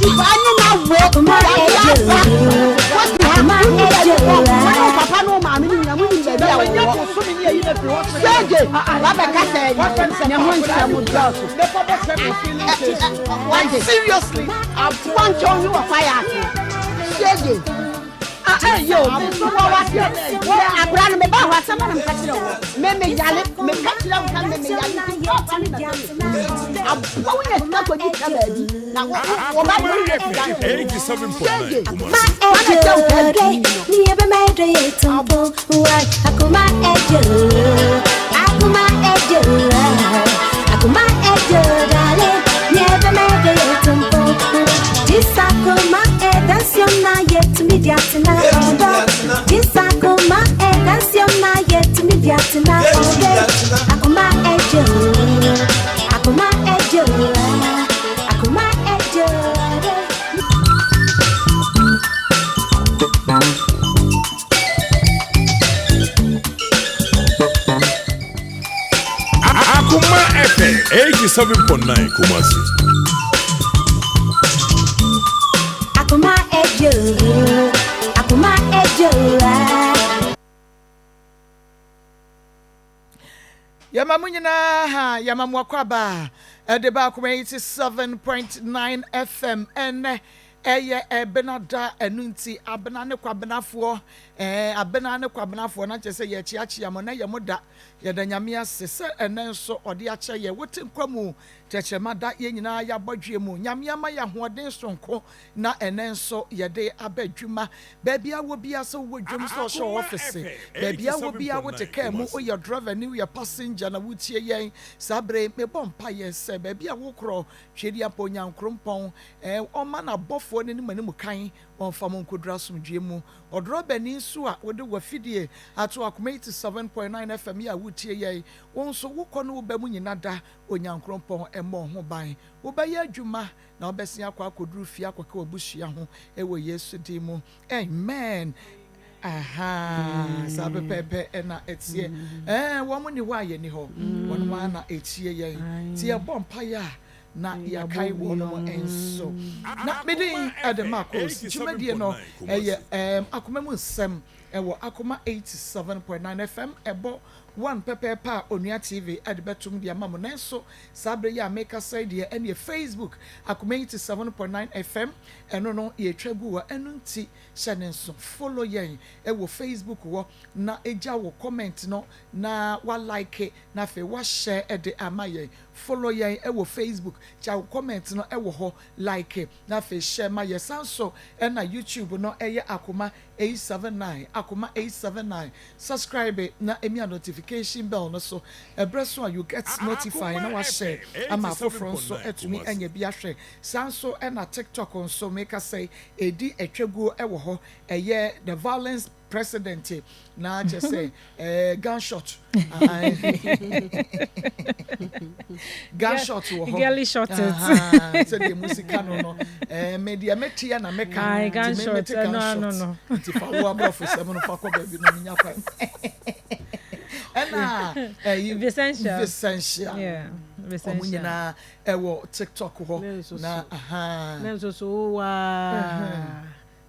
Ɔne no awo, wagye aba, wote ha, wonni baabi kɔ, wo ne wo papa ne wo maame no nyinaa monim baabi a wɔwɔ. Sege, wabɛka sɛ ne ho nsɛm dɔɔso. Wate? Aboa nkyɛw yi wɔ kwaeɛ ase. Sege. Aboa wate. Wo akora no meba hɔ asɛm na meka kyerɛ wo. Me me yale, meka kyerɛ wo sɛ me me yale nti papa ne na Aboa wo nya sika kɔdi ka baabi na wo wo ba de wo nya sika. Sege. Wana kyɛ wo saa ntumi no. Akoma FM 87.9 Kumasi. Akoma ejo, akoma ejo. Yɛma mo nyinaa ha, yɛma mo akwaaba ɛde ba Akoma 87.9 FM ɛnɛ ɛyɛ ɛbenada ɛno nti abena ne kwabenafoɔ ɛɛ abena ne kwabenafoɔ na kyerɛ sɛ yɛkyeakyea mo na yɛ mo da yɛda nyame ase sɛ ɛnɛ nso ɔde akyɛ yɛ wote nkwa mu tɛkyerɛma da yɛn nyinaa yɛabɔdwe mu nyame ama yɛ ahoɔden sonko na ɛnɛ nso yɛde aba adwuma baabi a wɔ bia sɛ wowɔ dwam sɛ ɔhyɛ Akoma ɔfise FM baabi a wɔ bia wote 87.9 kaa mu Kumasi. woyɛ driver ne woyɛ passenger na wotie yɛn saa bere mebɔ mpayɛ sɛ baabi a wokorɔ Tweduampɔ Onyankorompɔn ɔma n'abɔfoɔ no anim anim kan wɔmfa mo nkɔduru asomdwoeɛ mu. Ɔdrɔbani nso a wode w'afidie ato Akoma 87.9 FM yi a wotie yɛn, wo nso wokɔ ne wo ba mu nyina da Onyankorompɔn mmɔ wo ho ban. Wobɛyɛ adwuma na wobɛsen akɔ akɔduru fie akɔka w'abusua ho wɔ Yesu din mu. Amen. Ahaa, saa pɛpɛɛpɛ ɛna ɛteɛ. Ɛɛ, wɔn ni hɔ a yɛn ni hɔ. Wɔn ara na ɛtie yɛn. Nti yɛbɔ mpaeɛ a na yɛakae wɔn nso. Na me din ɛde Marcos. Dwumadie no ɛyɛ ɛɛm akoma mu nsɛm ɛwɔ Akoma 87.9 FM ɛbɔ one pɛpɛɛpɛ a Onua TV ɛde bɛtom de ama mo. Nanso saa bere yi a mekasa yi deɛ ɛneɛ Facebook Akoma 87.9 FM ɛno no yɛtwa gu hɔ ɛno nti hyɛ ne nso follow yɛn ɛwɔ Facebook hɔ na egya wo comment no na wa like na afei wa share ɛde ama yɛn. Follow yɛn ɛwɔ Facebook gya wo comment no ɛwɔ hɔ like na afei share ma yɛ san so ɛna YouTube no ɛyɛ Akoma 879 Akoma 879 subscribe na emia notification bell no so ɛbrɛ so a you get notified na Akoma wa share FM ama afoforɔ nso 87.9 atumi Kumasi. anya bi ahwɛ saa nso ɛna TikTok nso meka sɛ edi atwaguo ɛwɔ hɔ ɛyɛ the violence president na kyerɛ sɛ gunshot gunshot wɔ hɔ Girly shot it. Sɛdeɛ mu sika no me deɛ meteɛ na meka Aye, nti me gunshot, mete ɛno ano gunshot no. nti fa wo aborɔfo sɛm no fa kɔ baabi na menya kwan ɛna ɛyi Vicentia. Vicentia Yeah, ɔmo Vicentia. nyinaa ɛwɔ TikTok hɔ Ne nso na so. aha Ne nso so waa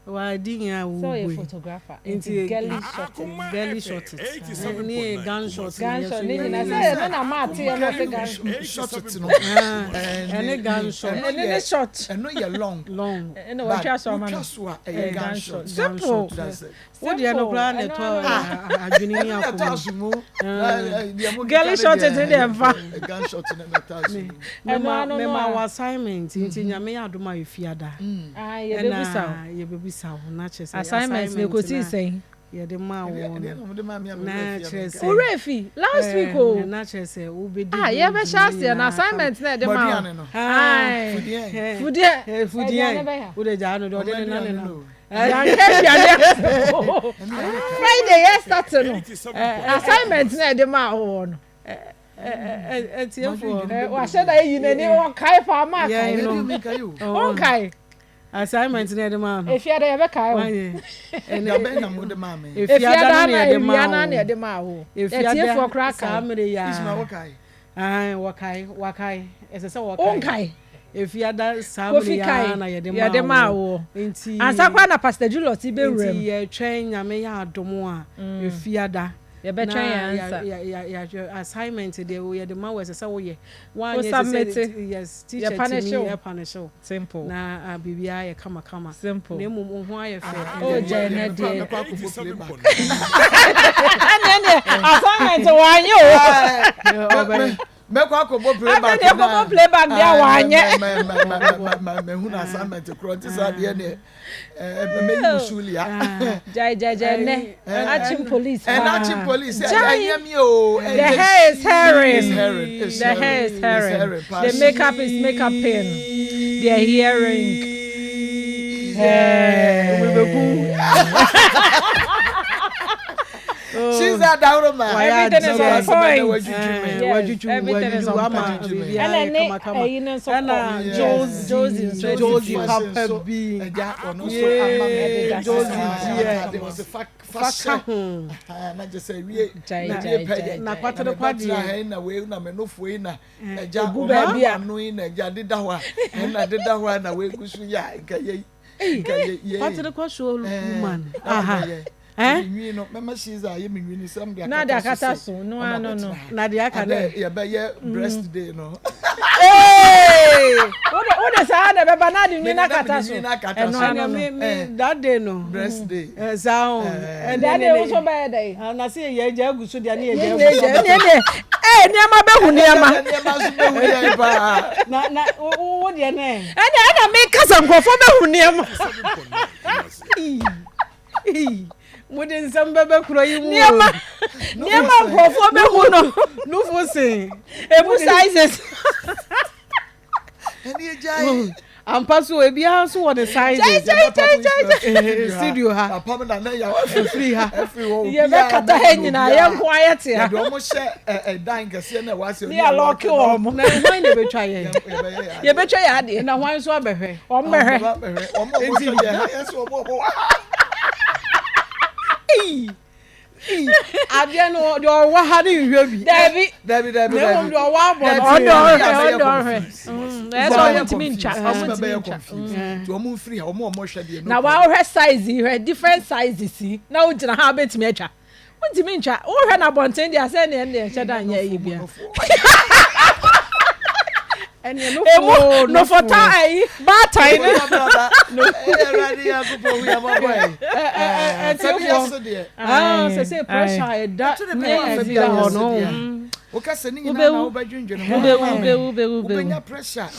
waa di nyinaa Sɛ ɔyɛ wo photographer. Nti Nti girly shot it. girly shot it. Akoma Ne FM gunshot. Gunshot ne nyinaa sɛ ɛno na maa te yɛ no ɔsɛ gunshot. Shot it no Ɛne gunshot. Ɛne ne shot. Ɛno yɛ long. Long. Ɛna wɔatwa so ama no. Wotwa so a ɛyɛ Ɛyɛ gunshot. gunshot. Simple. That's it. Wo deɛ no koraa na ɛtɔ adwene ne Ɛno na ɛtɔ akoma. aso mu. Deɛ mo Girly keka ne shot it deɛ, ne deɛ mfa. Gunshot ne na ɛtɔ aso mu. Ɛno Mema ano no mema a. wo assignment nti nyame yɛ adom a yɛfiada. Ah, yɛbɛbisa wo. Ɛna yɛbɛbisa wo na kyerɛ sɛ Assignment na ekosi na sɛn. yɛde maa Ɛdeɛ wo ɛdeɛ no. na mo de maa mi a mi Na werɛ fi a kyerɛ mi sɛ- nka. Owurɛ fi last week o. Na kyerɛ sɛ wobɛdi Ah, ho yɛbɛhyɛ dwuma aseɛ na nyinaa assignment na ɛde ma wo. Bɔduane no. Aye. Fudeɛ. Fudeɛ. Eh, fudeɛ. Aduane bɛyɛ. Wode gyaa no deɛ ɔde ne nane Ɔmo no. aduane no. Yanka aduane. Friday yɛ start no. Assignment na ɛde ma wo no. Ɛtiefoɔ. Wahyɛ da eyi n'ani ɔkae fa ama akae. Yɛn no. Ɛdeɛ mi nka yi o. Ɔnkae. Assignment na yɛde maa no. Efiada yɛbɛkae o. Wanyɛ. Dabɛn na mo de maa mi. Efiada Efiada no na na yɛde ewia maa na na wo. yɛde maa wo. Efiada Etiefoɔ koraa saa kae. mmere yi Ismail a. wo kae. Ae, wɔkae wɔkae ɛsɛ sɛ wɔkae. Ɔnkae. Efiada saa bere Kofi yi kae ara na yɛde yɛde maa maa woɔ. woɔ. Nti Ansa koraa na Pastor Julius bɛwura nti mu. yɛtwɛn Nyame yɛ adom a Efiada Yɛbɛtwɛn na yɛn ya ansa. ya ya yɛahwɛ assignment deɛ yɛde ma wo ɛsɛ sɛ woyɛ. Wo Woanyɛ ɛsɛ submit, sɛ yes yɛ teacher punish tumi wo. punish wo. Simple. Na ah, biribiara yɛ kamakama. Simple. Na mmom wo ho ayɛ fɛ. Oh, gyae na deɛ. Mɛkɔ akɔbɔ playback. Ɛne ɛne assignment wanyɛ o. Mɛkɔ akɔbɔ playback. Afei deɛ kɔbɔ playback deɛ a wanyɛ. Mɛhu na assignment korɔ nti saa deɛ neɛ mɛyi mu sulia. Gyae gyae gyae nɛ. Akyem police Ɛna paa. akyem police Gyae. ɛnyɛ mi o. The hair is herring. It's herring. It's The hair is It's herring. herring. paa. The makeup is makeuping. The hearing. She's a dawroma. Everything is on point. Yes, Yes, everything is on point. point. Ɛna ne ɛyi no nso kɔ. Ɛna Yes. Josie, Josie nso Josie atutu. papa bi. Ɛgya ɔno nso Yeah, ama me. Josie deɛ. Ɔsɛ fa fa Fa ka hyɛ. ho. Na gye sɛ wie. Gyae, Na gyae, wie pɛ gyae, yɛ. Na gyae. kwatere kwa Mebɛtena deɛ. ha yi na wei na me nofoɔ yi na ɛgya Egu ɔma baabi a. ano yi na ɛgya deda hɔ a ɛna deda hɔ a na wei gu so yɛ a nka yɛ nka yɛ yɛ. Kwatere kwa show woman. Aha. Aha. Eh? Nwi no mɛma Shiza ayɛ me nwi no sɛ mede Na de akata so so no ano no. Na deɛ aka Adɛ dɛ. yɛbɛyɛ breast day no. Wode wode saa na ɛbɛba na de nwi no akata so. Mede nwi no akata Ɛno so. ano Ɛna no. me me Eh. that day no. Breast day. Eh, saa o. Eh. Ɛne That ne day ne. wo nso bɛyɛ dɛ. Na se yɛ gya agu so deɛ ne yɛ gya Yɛn agu nyinaa so. gya. Ɛne ɛne ee nneɛma bɛhu nneɛma. Nneɛma nso bɛhu yɛn paa. Na na wo wo deɛ nɛ. Ɛne ɛna meka sɛ nkurɔfoɔ bɛhu nneɛma. Mo de nsɛm bɛbɛ kuro yi mu. o. Nneɛma nneɛma nkurɔfoɔ bɛhu no. Nufu sen. Emu sizes. Ɛne agyae. Ampa so ebiara nso wɔ ne sizes. Gyae, gyae, gyae, gyae, gyae. Studio ha. Apam na ne yaw Efiri ha. Efiri hɔ. Yɛbɛkata ha nyinaa yɛn nko ayɛ te ha. Yɛde wɔn hyɛ ɛdan kɛseɛ na ɛwɔ ase. Ne yɛalɔɔke wɔn. Na hwan na ebetwa yɛn? Yɛbɛtwa yɛ adeɛ. Na hwan nso abɛhwɛ? Wɔn bɛhwɛ. Wɔn a wɔhwɛ yɛn ha yɛn sɛ wɔn a wɔwɔ ha. Adeɛ no deɛ ɔwɔ ha ne nhwɛ bi. Dabi. Dabi dabi Na mmom dabi. deɛ ɔwɔ abɔnten. Ɔdɔ ɔhwɛ Yɛbɛyɛ ɔdɔ ɔhwɛ. confused. Ɛyɛ sɛ ɔmo ntumi ntwa ɔmo Ɔmo ntumi bɛyɛ ntwa. confused. Nti wɔn mfiri ha wɔn a wɔhwɛ deɛ no. Na wahwɛ size yi hwɛ different sizes yi na wogyina ha wobɛtumi atwa. Wontumi ntwa wohwɛ na abɔnten deɛ asɛ neɛ neɛ nhyɛ da nyɛ yi bia. Ɛneɛ Emu nofo nofota ayi baatan no. Ɛwurade Nyankopɔn hu yɛn mmɔbɔ yi. Ɛtiɛfoɔ. so deɛ. Ah, sɛ sɛ pressure a ɛda Ɛto de ne bɛyɛ afa bi ɛda a hɔ yɛse no. deɛ. Woka sɛ ne nyinaa na Wobɛwu. wobɛdwendwene ho. Wobɛwu wobɛwu wobɛwu wobɛwu. Wobɛnya pressure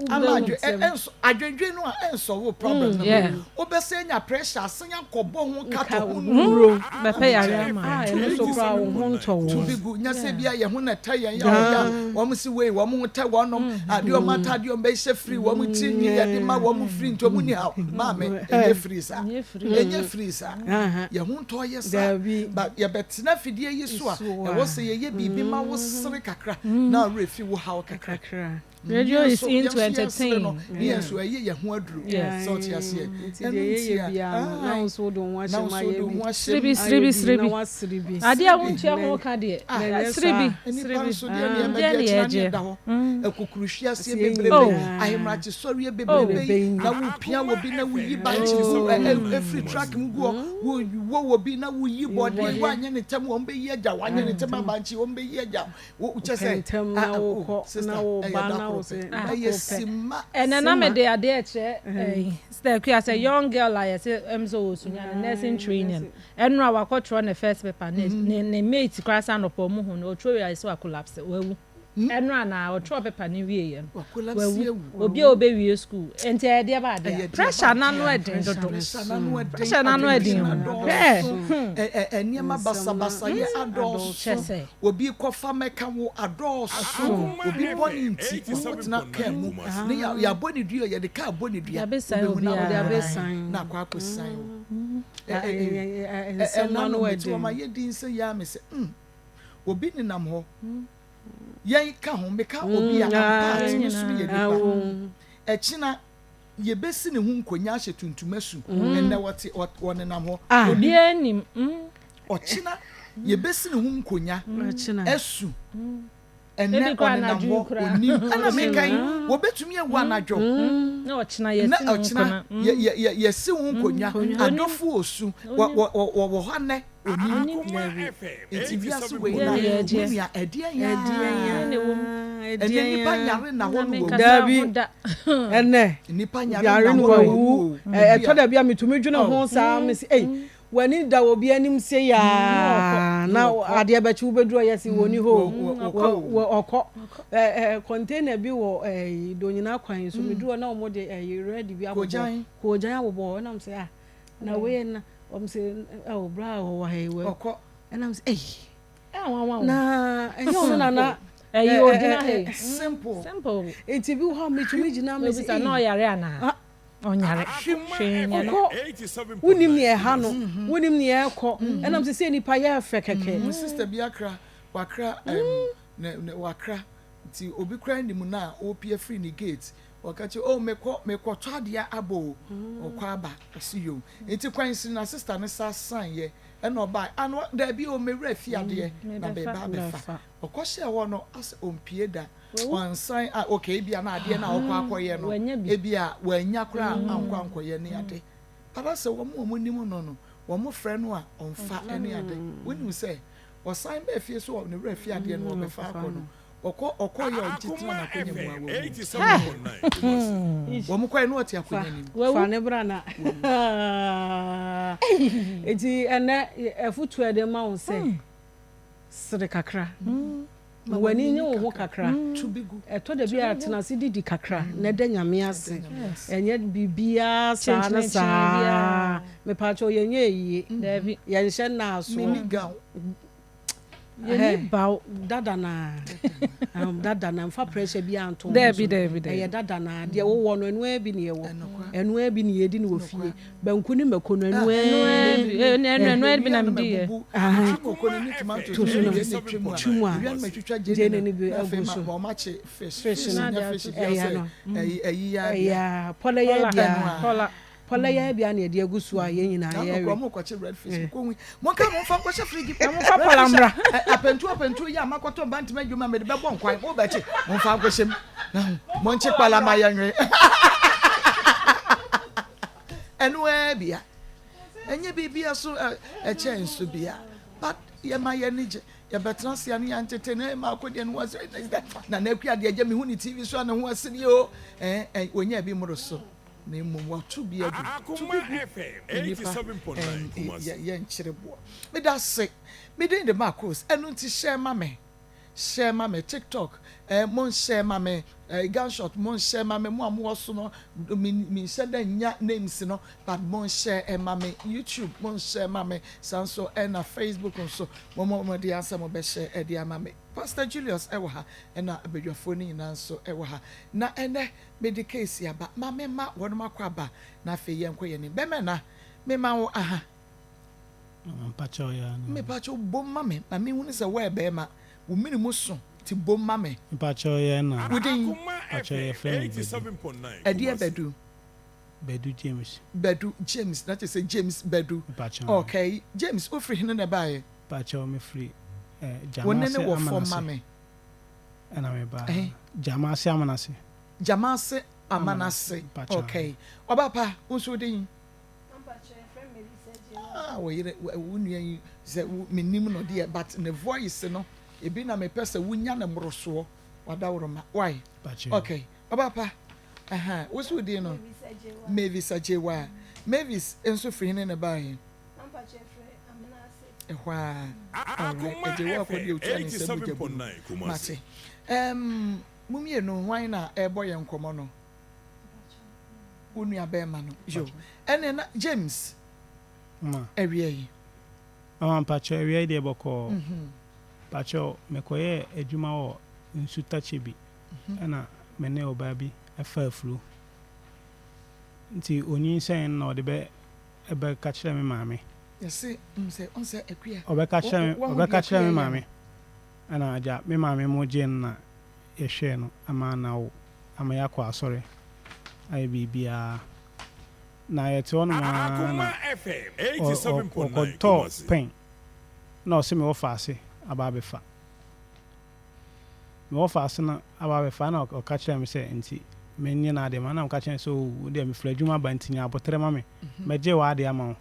ama Wobɛwu adwe adwendwen no a ɛnsɔ wo problem no. yeah. Wobɛsɛ nya pressure asan akɔbɔ ho katɔ ho Wuro. Bɛpɛ yare ama. Ah, ɛno so koraa wo ho ntɔ wo. to bi gu nya sɛ bia yɛ ho na ɛtɛ yɛn yɛ ɔyɛ a wɔn si wei wɔn ho tɛ wɔn nom adeɛ wɔn atadeɛ wɔn bɛhyɛ firi wɔn ti nwi yɛde ma wɔn firi nti wɔn ni ha maame ɛnyɛ firi saa Ɛnyɛ firi. ɛnyɛ firi saa Aha. yɛ ho ntɔ yɛ saa Dabi. ba yɛbɛtena fidie yi so a So a. ɛwɔ sɛ yɛyɛ biribi ma wo sere kakra na awerɛ fi wo haw kakra Kakra. Radio is Yɛn in nso- to yɛn nso yɛn sere no, entertain. ne yɛn nso ɛyɛ yɛn ho aduro Yes. sɛ ɔte aseɛ Nti Ɛno deɛ nti yɛyɛ a, biara no, na ae, wo nso wode wo ho na ahyɛ wo mu nso ayɛ wode wo bi. ho ahyɛ Siribi mu. siribi Ayɛ bi siribi. na wasere bi. Adeɛ a wontua ho ka deɛ. Na ɛnyɛ Siribi saa. Nnipa siribi. nso deɛ nneɛma Deɛ bi ne akyina ne yɛgye. ɛda hɔ akukuruhwi aseɛ Aseɛ bebrebe Oh. ahemrakye sɔreɛ bebrebe yi na wopia wɔ bi na woyi bankye gu ɛfiri truck mu gu hɔ wowɔ wɔ bi na woyi bɔdeɛ woanyɛ ne ntɛm wɔn bɛyi agya woanyɛ ne ntɛm abankye wɔn bɛyi agya wo kyɛ sɛ Wopɛ ntɛm ah, na ah, oh, wokɔ, sister, na woba, ɛyɛ da na koro wo pɛ. sɛ, da ɛyɛ koro pɛ. sima ɛnɛ na mede adeɛ kyerɛ ɛyi sister Akua sɛ young girl a yɛsɛ ɛm sɛ wɔ sunya no nursing training ɛno a wakɔtwerɛ ne first paper ne ne ne mate koraa sɛ anɔpɔ ɔmo hu no ɔtwerɛ wie a yɛsɛ wa collapse wawu ɛno a na ɔtwerɛ paper ne wie yɛ no Wa collapse wawu awu. obi a ɔbɛwie school nti ɛyɛ deɛ ba Ɛyɛ adeɛ deɛ pressure ba n'ano adeɛ. ɛden dodo Pressure n'ano ɛden, Pressure n'ano ɛden adwendwen o. adɔɔso, nneɛma basabasa yɛ adɔɔso. Kyɛ sɛ. Obi kɔfa mɛka wo adɔɔso. Obi bɔ ne nti, ɔkɔtena kaa mu. Ne yɛabɔ ne dua, yɛde kaa bɔ ne dua. Yɛabɛsan Wobɛhu na obiara. wode Yɛabɛsan. na akɔ akɔsan wo. Nsɛm Ɛna n'ano no mete ɛden. wɔma yɛ din sɛ yɛ ame sɛ obi nenam hɔ yɛn ka ho meka obi a ampa a tumi so yɛ nipa ɛkyina yɛbɛsi ne ho nkonya ahyɛ tuntum asu ɛnɛ wɔte wɔnenam hɔ Ah. Obiara nim. Ɔkyina yɛbɛsi ne ho nkonya Ɔkyena. asu. Ɛnnɛ ɔnenam hɔ, ɔnnim. Ɛna meka yi, wɔbɛtumi awu anadwo. Na ɔkyena yɛsi ho nkonnwa. Adɔfo osu, wɔwɔ hɔ anɛ, ɔnnim. Nti wiase wei na, me nua, ɛdeɛn aa? Ɛnɛ nipa nyare na hɔ no wawu. Daabi, ɛnɛ, yare no wawu. Ɛtɔ da bi a metumi dwene ho saa, mesi, ei, W'ani da obi anim sei aa na adeɛ bɛkye wobɛduru ɔyɛ se wɔni hɔ o ɔkɔ container bi wɔ Donyina kwan so meduru hɔ na wɔn de red bi abobɔ koogyan abobɔ hɔ ɛnam sɛ ah na wei na wɔn sɛ ɛwɔ bra a wɔwɔ ha yi wɔ ɛnam sɛ ɛyi na ɛnyɛ ɔno na na ɛyi ogyina ha yi simple nti bi wɔ hɔ a metumi gyina me sɛ na ɔyare anaa. Ɔnyare. Hwee nyɛ no. Ɔkɔ. Wonim nea ɛha no. Wonim nea ɛkɔ. Ɛnam sɛ sɛ nipa yɛ fɛ kɛkɛ. Me sister bi akra, wakra ɛm, ne, ne, wakra. Nti obi koraa nim no a, ɔrepia firi ne gate. Ɔka kyerɛ, oh, mekɔ, mekɔtɔ adeɛ aba o. Ɔkɔ aba. Ɔsi yoo. Nti kwan sini na sister no sa san yɛ. Ɛna ɔbae, ah, no, daabi o, me werɛ afi adeɛ, na meba abɛfa. Ɔkɔhyɛɛ hɔ no, asɛ ɔmpie da. Wansan a, okay, ebia na adeɛ no a ɔkɔ akɔyɛ no, ebia wannya koraa ankɔ ankɔyɛ ne ade. But asɛ wɔn a wɔnim no no, wɔfrɛ no a, ɔmfa ne ade. Wonim sɛ, ɔsan baa fie so ne werɛ fi adeɛ no, ɔbɛfa akɔ no, ɔkɔ ɔkɔyɛ a ɔgye tena n'akonnwa mu a, wawu. Wɔn kɔɛ no ɔte akonnwa no mu. Fa ne bra na. Enti ɛnɛ, afotuo a yɛde ma wo sɛ, Sere kakra. Ma w'ani nye wo ho kakra. Ɛtɔ da bi a tena ase didi kakra na da Nyame ase. Ɛnyɛ biribiara saa ne saa. Mepaakyɛw yɛnyɛ ayie. Yɛnhyɛ nnaasoɔ. Yɛnni baw. Dada no ara. Dada no ara. Mfa pressure biara nto wo ho so. Ɛyɛ dada no ara. Deɛ wowɔ no, ɛno ara bi na yɛwɔ. Ɛno ara bi na yɛdi no wɔ fie. Banku ne mako no ɛno ara bi. Ɛno ara bi na medi yɛ. To so no twi mu a gyeene no bi agu so. Fish no ɛyɛ no ɛyɛ pɔlɛ yɛ bia pɔlɛ yɛ bia na yɛde agu so a yɛn nyinaa yɛ we. Wɔn kɔkye red fish kɔ hu mo nka mo nfa nkɔhyɛ firiji. Mo nfa pɔla mmra. Apentu apentu yi a makɔtɔ mba ntoma adwuma mede bɛbɔ nkwan mo bɛkye mo nfa nkɔhyɛ mu na mo nkye kpala ma yɛnwe. Ɛno ara bia. Ɛnyɛ biribi a so ɛkyɛn so bia. But yɛma yɛn ani gye. Yɛbɛtena ase a ne yɛantete no, ɛma akɔ deɛ ne ho asere. Na na akua deɛ gye mehu ne TV so a ne ho asere o. Ɛɛ ɛ wɔnya bi mmoro so. Na mmom wɔato bi agu. To bi gu. Nnipa yɛnkyere boɔ. Meda ase. Me din de Marcos. Ɛno nti hyɛ ma me. Share ma me tiktok eh mon share ma me eh gunshot mon share ma me mo a mowɔ so no me me nhyɛ da nnya names no but mon share ma me youtube mon share ma me saa nso ɛna facebook nso mo mo mo de ansa mo bɛ share ɛde ama me pastor Julius ɛwɔ ha ɛna abadwafoɔ no nyinaa nso ɛwɔ ha na ɛnɛ me de case aba ma me ma wɔnom akɔ aba na afei yɛnkɔ yɛn anim bɛmɛ na me ma wo aha. Mpakyɛw yɛ ano. Mepakyɛw bom ma me ma me hunu sɛ woyɛ bɛɛma wo mene mu so nti bom ma me. Mpakyɛw yɛ na. Wo din. Mpakyɛw yɛ frɛ me Badu. Ɛdeɛ Badu. Badu James. Badu James na kyerɛ sɛ James Badu. Mpakyɛw. Okay James wo firi hene na ɛbaeɛ. Mpakyɛw me firi eh Gyama Wo ne ase ne wɔ fam ma Amanase. me. Ɛna me baa. Ɛhe. Gyama ase Amanase. Gyama ase Amanase. Mpakyɛw. Okay ɔbaa pa wo nso wo din. Ah, wo yere, wo nua yi sɛ menim no deɛ but ne voice no ebi na mepɛ sɛ wonya no mmorosoɔ wadaworoma why okay ɔba pa ɛha wo so din no Mavis Agyewa Mavis nso firi hene na baeɛ ɛhɔ a alright Agyewa akɔ deɛ otua ne nsa mogya bunu mate um, mo mmienu hwan na ɛrebɔ yɛn nkɔmmɔ no Wo nua bɛɛma no yo. Ɛne na James awia yi. Mama mpakyɛw awia yi deɛ bɔkɔɔ. Mpakyɛw mekɔyɛɛ adwuma wɔ nsu takye bi ɛna me ne ɔbaa bi ɛfa afuro nti onyinsɛn no na ɔde bɛ ɛbɛka kyerɛ me maame. Yɛse sɛ ɔnsɛ akua. Ɔbɛka kyerɛ me ɔbɛka kyerɛ me maame ɛna agya me maame mo gyee no na yɛhwɛɛ no ama no awo ama yɛakɔ asɔre ayɛ biribiara. Na yɛte hɔnom ara na ɔkɔtɔɔ pɛn na ɔse me wɔfa ase aba abɛfa. Me wɔfaase no aba abɛfa ɛna ɔka kyerɛɛ me sɛ nti menyɛ n'adeɛ ma no ɛna meka kyerɛɛ no sɛ oo wo deɛ mefiri adwuma aba nti nya aboterɛ ma me mɛgye w'adeɛ ama wo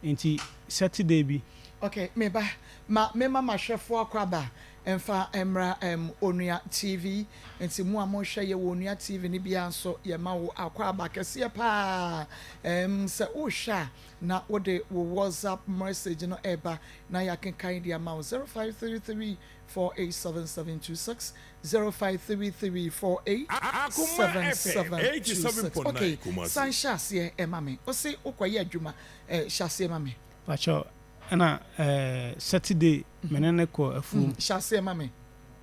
nti Saturday bi Ok me ba ma me ma mahwɛfoɔ akɔ aba mfa mmra ɛm Onua TV nti mo a mo hwɛ yɛ wɔ Onua TV no biara nso yɛ ma wo akɔ aba kɛseɛ paa ɛm sɛ wo hwɛ a na wo de wo WhatsApp message no ɛba na yɛakenkan de ama wo 0533 487726 0533 Akoma FM 487726 ok 87.9 Kumasi. san hyɛ aseɛ ɛma me wo se wo kɔ yɛ adwuma eh hyɛ aseɛ ma me. Pakyɛw ɛna eh Saturday me ne no kɔ afuom. Hyɛ aseɛ ma me.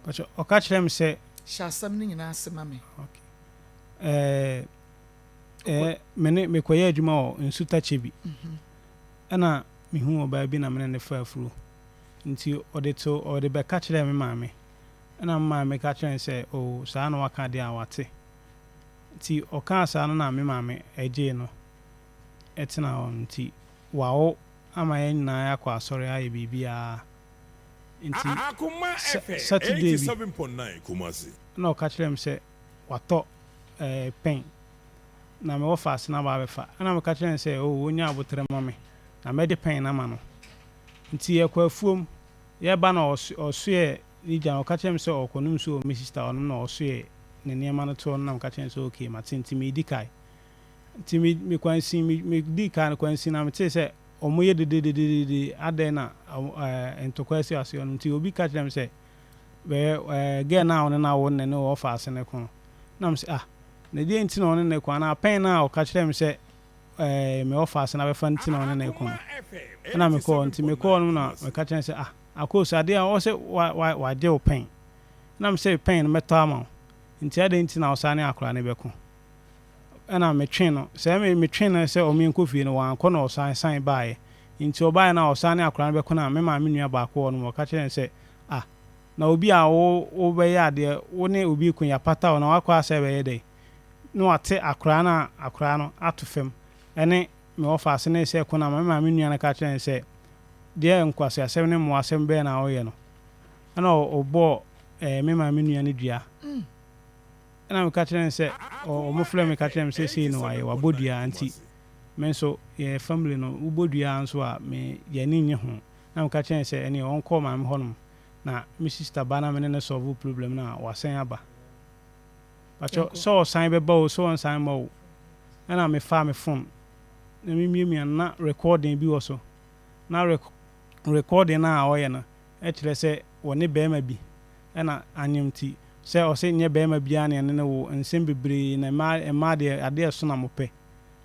Pakyɛw ɔka kyerɛ me sɛ. Hyɛ asɛm no nyinaa ase ma me. Ok eh eh me ne me kɔ yɛ adwuma wɔ Nsuta Kyebi ɛna me hu ɔbaa bi na me ne no fa afuro. Nti ɔde to ɔde bɛka kyerɛɛ me maame. Ɛna me maame ka kyerɛɛ no sɛ, Oo, saa na waka deɛ a, wate. Nti ɔkaa saa no na me maame gyee no tenaa hɔ. Nti wawo ama yɛn nyinaa yɛakɔ asɔre ayɛ biribiara. Nti Akoma sa FM Saturday bi 87.9 Kumasi. ɛna ɔka kyerɛɛ me sɛ watɔ ɛɛ pɛn na me wɔfaase no aba abɛfa. Ɛna meka kyerɛɛ no sɛ, Oo, ɔnya aboterɛ ma me na mɛde pɛn no ama no. Ntsi yɛkɔ efuom, yɛreba na ɔsoɛɛ ne gya no, ɔka kyerɛɛ me sɛ ɔrekɔnom nsu wɔ me sista hɔ nom na ɔsoɛɛ ne nneɛma no too hɔ no na meka kyerɛɛ no sɛ okay mate ntsi meedi kae. Ntsi me me kwansin me medii kae no kwansin na metee sɛ wɔyɛ dedededede adɛn na ɛɛ ntɔkwa asi ase hɔ nom ntsi obi ka kyerɛɛ me sɛ bɛyɛ ɛɛ girl no a ɔne no awo no na ɛne ɔfa ase no ko no na mese ah na deɛn nti na ɔne no ko anaa pɛn no a ɔka kyerɛɛ me sɛ ɛɛ me ɔfaase no abɛfa nti na ɔne no reko no. Ɛna mekɔɔ, nti mekɔɔ no na meka kyerɛ no sɛ, ah, Akos, adeɛ a ɔsɛ wa wa wagye wo pɛn. Ɛna me sɛ pɛn no mɛtɔ ama wo. Nti adɛn nti na ɔsan ne akwadaa no bɛko? Ɛna metwe no, sɛ me metwe no sɛ ɔmo yɛnkɔ fie no, wankɔ na ɔsan san baeɛ. Nti ɔbaeɛ no a ɔsan ne akwadaa no bɛko no a, me maame nua baako wɔ hɔ nom, ɔka kyerɛɛ no sɛ, ah, na obi a wo wobɛyɛ adeɛ, wo ne obi reko, yɛapata wo na wakɔ asɛ bɛyɛ dɛn? na wate akoraa no a akoraa no ato fam ne me wɔfaase no resɛ ko no ama me maame nua no ka kyerɛɛ no sɛ, Deɛ nkwaseasɛm ne mmoasɛm bɛn na woyɛ no? Ɛna ɔbɔɔ me maame nua no dua. Ɛna meka kyerɛɛ no sɛ, wɔfrɛɛ me ka kyerɛɛ me sɛ sei na wayɛ, wabɔ dua nti me nso yɛn family no wobɔ dua nso a me yɛn ani nnye ho. Na meka kyerɛɛ no sɛ ɛneɛ ɔnkɔ maame hɔnom na me sister ba na me ne no solve problem no a wasan aba. Pakyɛ sɛ ɔsan bɛba o sɛ ɔnsan mma o ɛna me faa me phone na me miamia no na recording bi wɔ so na recording no a ɔyɛ no ɛkyerɛ sɛ wɔne bɛɛma bi ɛna anyem nti sɛ ɔse nyɛ bɛɛma biara na ɛne no wo nsɛm bebree na mmaa mmaa deɛ adeɛ ɛso na mo pɛ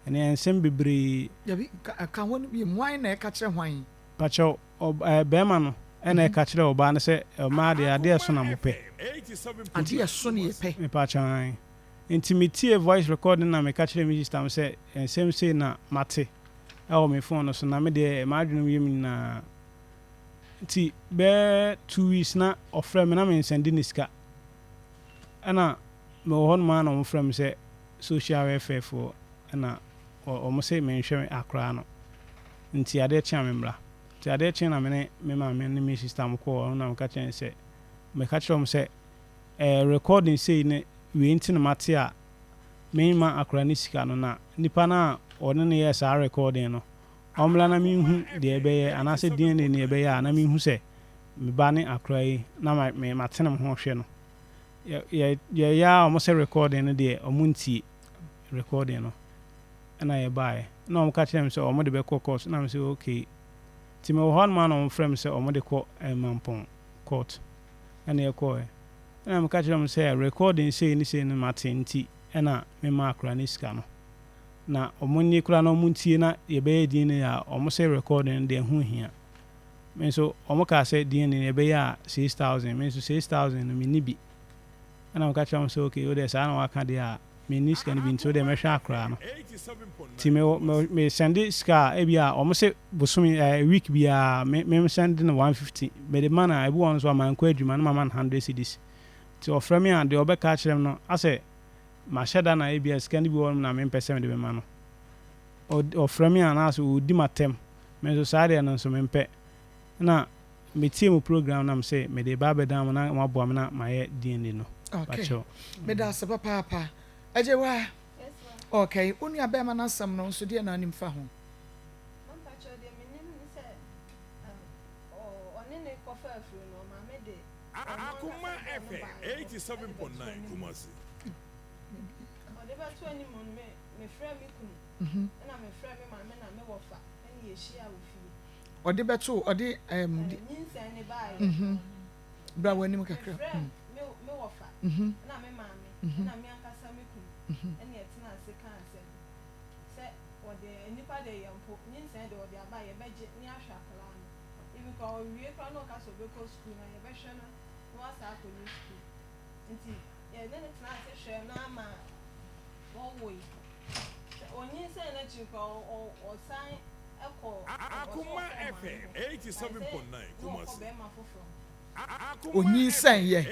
ɛne nsɛm bebree. Dabi ka hɔ no bio hwan na ɛka kyerɛ hwan. Pakyɛw Ɔb ɛɛ barima no na ɛka kyerɛɛ ɔbaa no sɛ, Mmaa deɛ, adeɛ ɛso na mopɛ. Adeɛ ɛso na yɛpɛ. Mepaakyɛw, aane. Nti metiee voice recording no na meka kyerɛɛ me sister no sɛ, nsɛm sei na mate wɔ me phone no so, na me deɛ m'adwene mu yɛ me nyinaa. Nti bɛyɛ 2 weeks na ɔfrɛ me na mensɛnde no sika. Ɛna mewɔ hɔnom ara na wɔfrɛ me sɛ social welfare foɔ na wɔse menhwɛ akwadaa no. Nti adeɛ kye a memmra. Nti adeɛ kyee na me ne me maame ne me sister mo kɔɔ hɔ na meka kyerɛɛ no sɛ, meka kyerɛɛ wɔn sɛ ɛɛ recording sei ne wei nti na mate a memma akwadaa no sika no na nipa no a ɔne no yɛɛ saa recording no ɔmmra na menhu deɛ ɛbɛyɛ anaasɛ DNA ne ɛbɛyɛ a na menhu sɛ me ba ne akwadaa yi na ma me matene me ho hwɛ no. Yɛ yɛ yɛyɛ a wɔn sɛ recording no deɛ wɔn ntie recording no. Ɛna yɛbaeɛ. Ɛna wɔn ka kyerɛɛ me sɛ wɔn de bɛkɔ court. Ɛna me sɛ okay. Nti mewɔ hɔ nom a na wɔn frɛ me sɛ wɔn de kɔ Mampong court. Ɛna yɛkɔɔɛ. Ɛna meka kyerɛɛ wɔn sɛ recording sei ne sei no mate nti ɛna mema akora no sika no. Na wɔn nye koraa na wɔn ntie na yɛbɛyɛ DNA a wɔn se recording no deɛ ɛho nhia. Me nso wɔn kaa sɛ DNA no yɛbɛyɛ a 6000. Me nso 6000 no menni bi. Ɛna meka kyerɛɛ wɔn sɛ okay wodeɛ saa na waka deɛ a menni sika no bi nti wodeɛ mɛhwɛ akoraa no. Nti me me me sɛnde sika a ebi a wɔn se bosome ɛɛ week biara me me sɛnde no 150 mede ma no a ebi wɔ hɔ nso a mankɔ adwuma na mama no 100 cedis. Nti ɔfrɛ me a deɛ ɔbɛka akyerɛ me no asɛ mahyɛ da na ebi a sika no bi wɔ hɔ nom na mempɛ sɛ mede bɛma no. Ɔfrɛ me a na asɛ ɔredi m'atɛm me nso saa deɛ no nso mempɛ. Ɛna. Metie mo program na mese mede ba abɛdan mo na moaboa me na mayɛ DNA no. Okay. Pakyɛw. Meda ase papaapa. Agyewa. Okay, wo nua bɛrima no asɛm no nso deɛ na anim fa ho? Mpakyɛw deɛ menim ne sɛ ɔne ne kɔfa afiri no ɔmaame de Akoma FM 87.9 Kumasi. Ɔde bɛto anim no me mefrɛ me kunu ɛna mefrɛ me maame na me wɔfa ɛna yɛhyia wɔ fie. Ɔde bɛto ɔde ɛɛm. Nyinsɛn ne baayɛ. Bra w'anim kakra. Mefrɛ me me wɔfa ɛna me maame ɛna me ankasa me kunu ɛna yɛtena ase kaa asɛm sɛ wɔde nnipa deɛ yɛn mpo nyinsɛn deɛ wɔde aba yɛbɛgye ne ahwɛ akwadaa no even koraa ɔwie koraa na ɔka sɛ ɔbɛkɔ sukuu na yɛbɛhwɛ no na wasan akɔ ne sukuu nti yɛne no tena ase hwɛɛ no ama wɔwoe ɔnyinsɛn n'akyi koraa ɔsan Akoma FM 87.9 Kumasi. Onyinsɛn yɛ.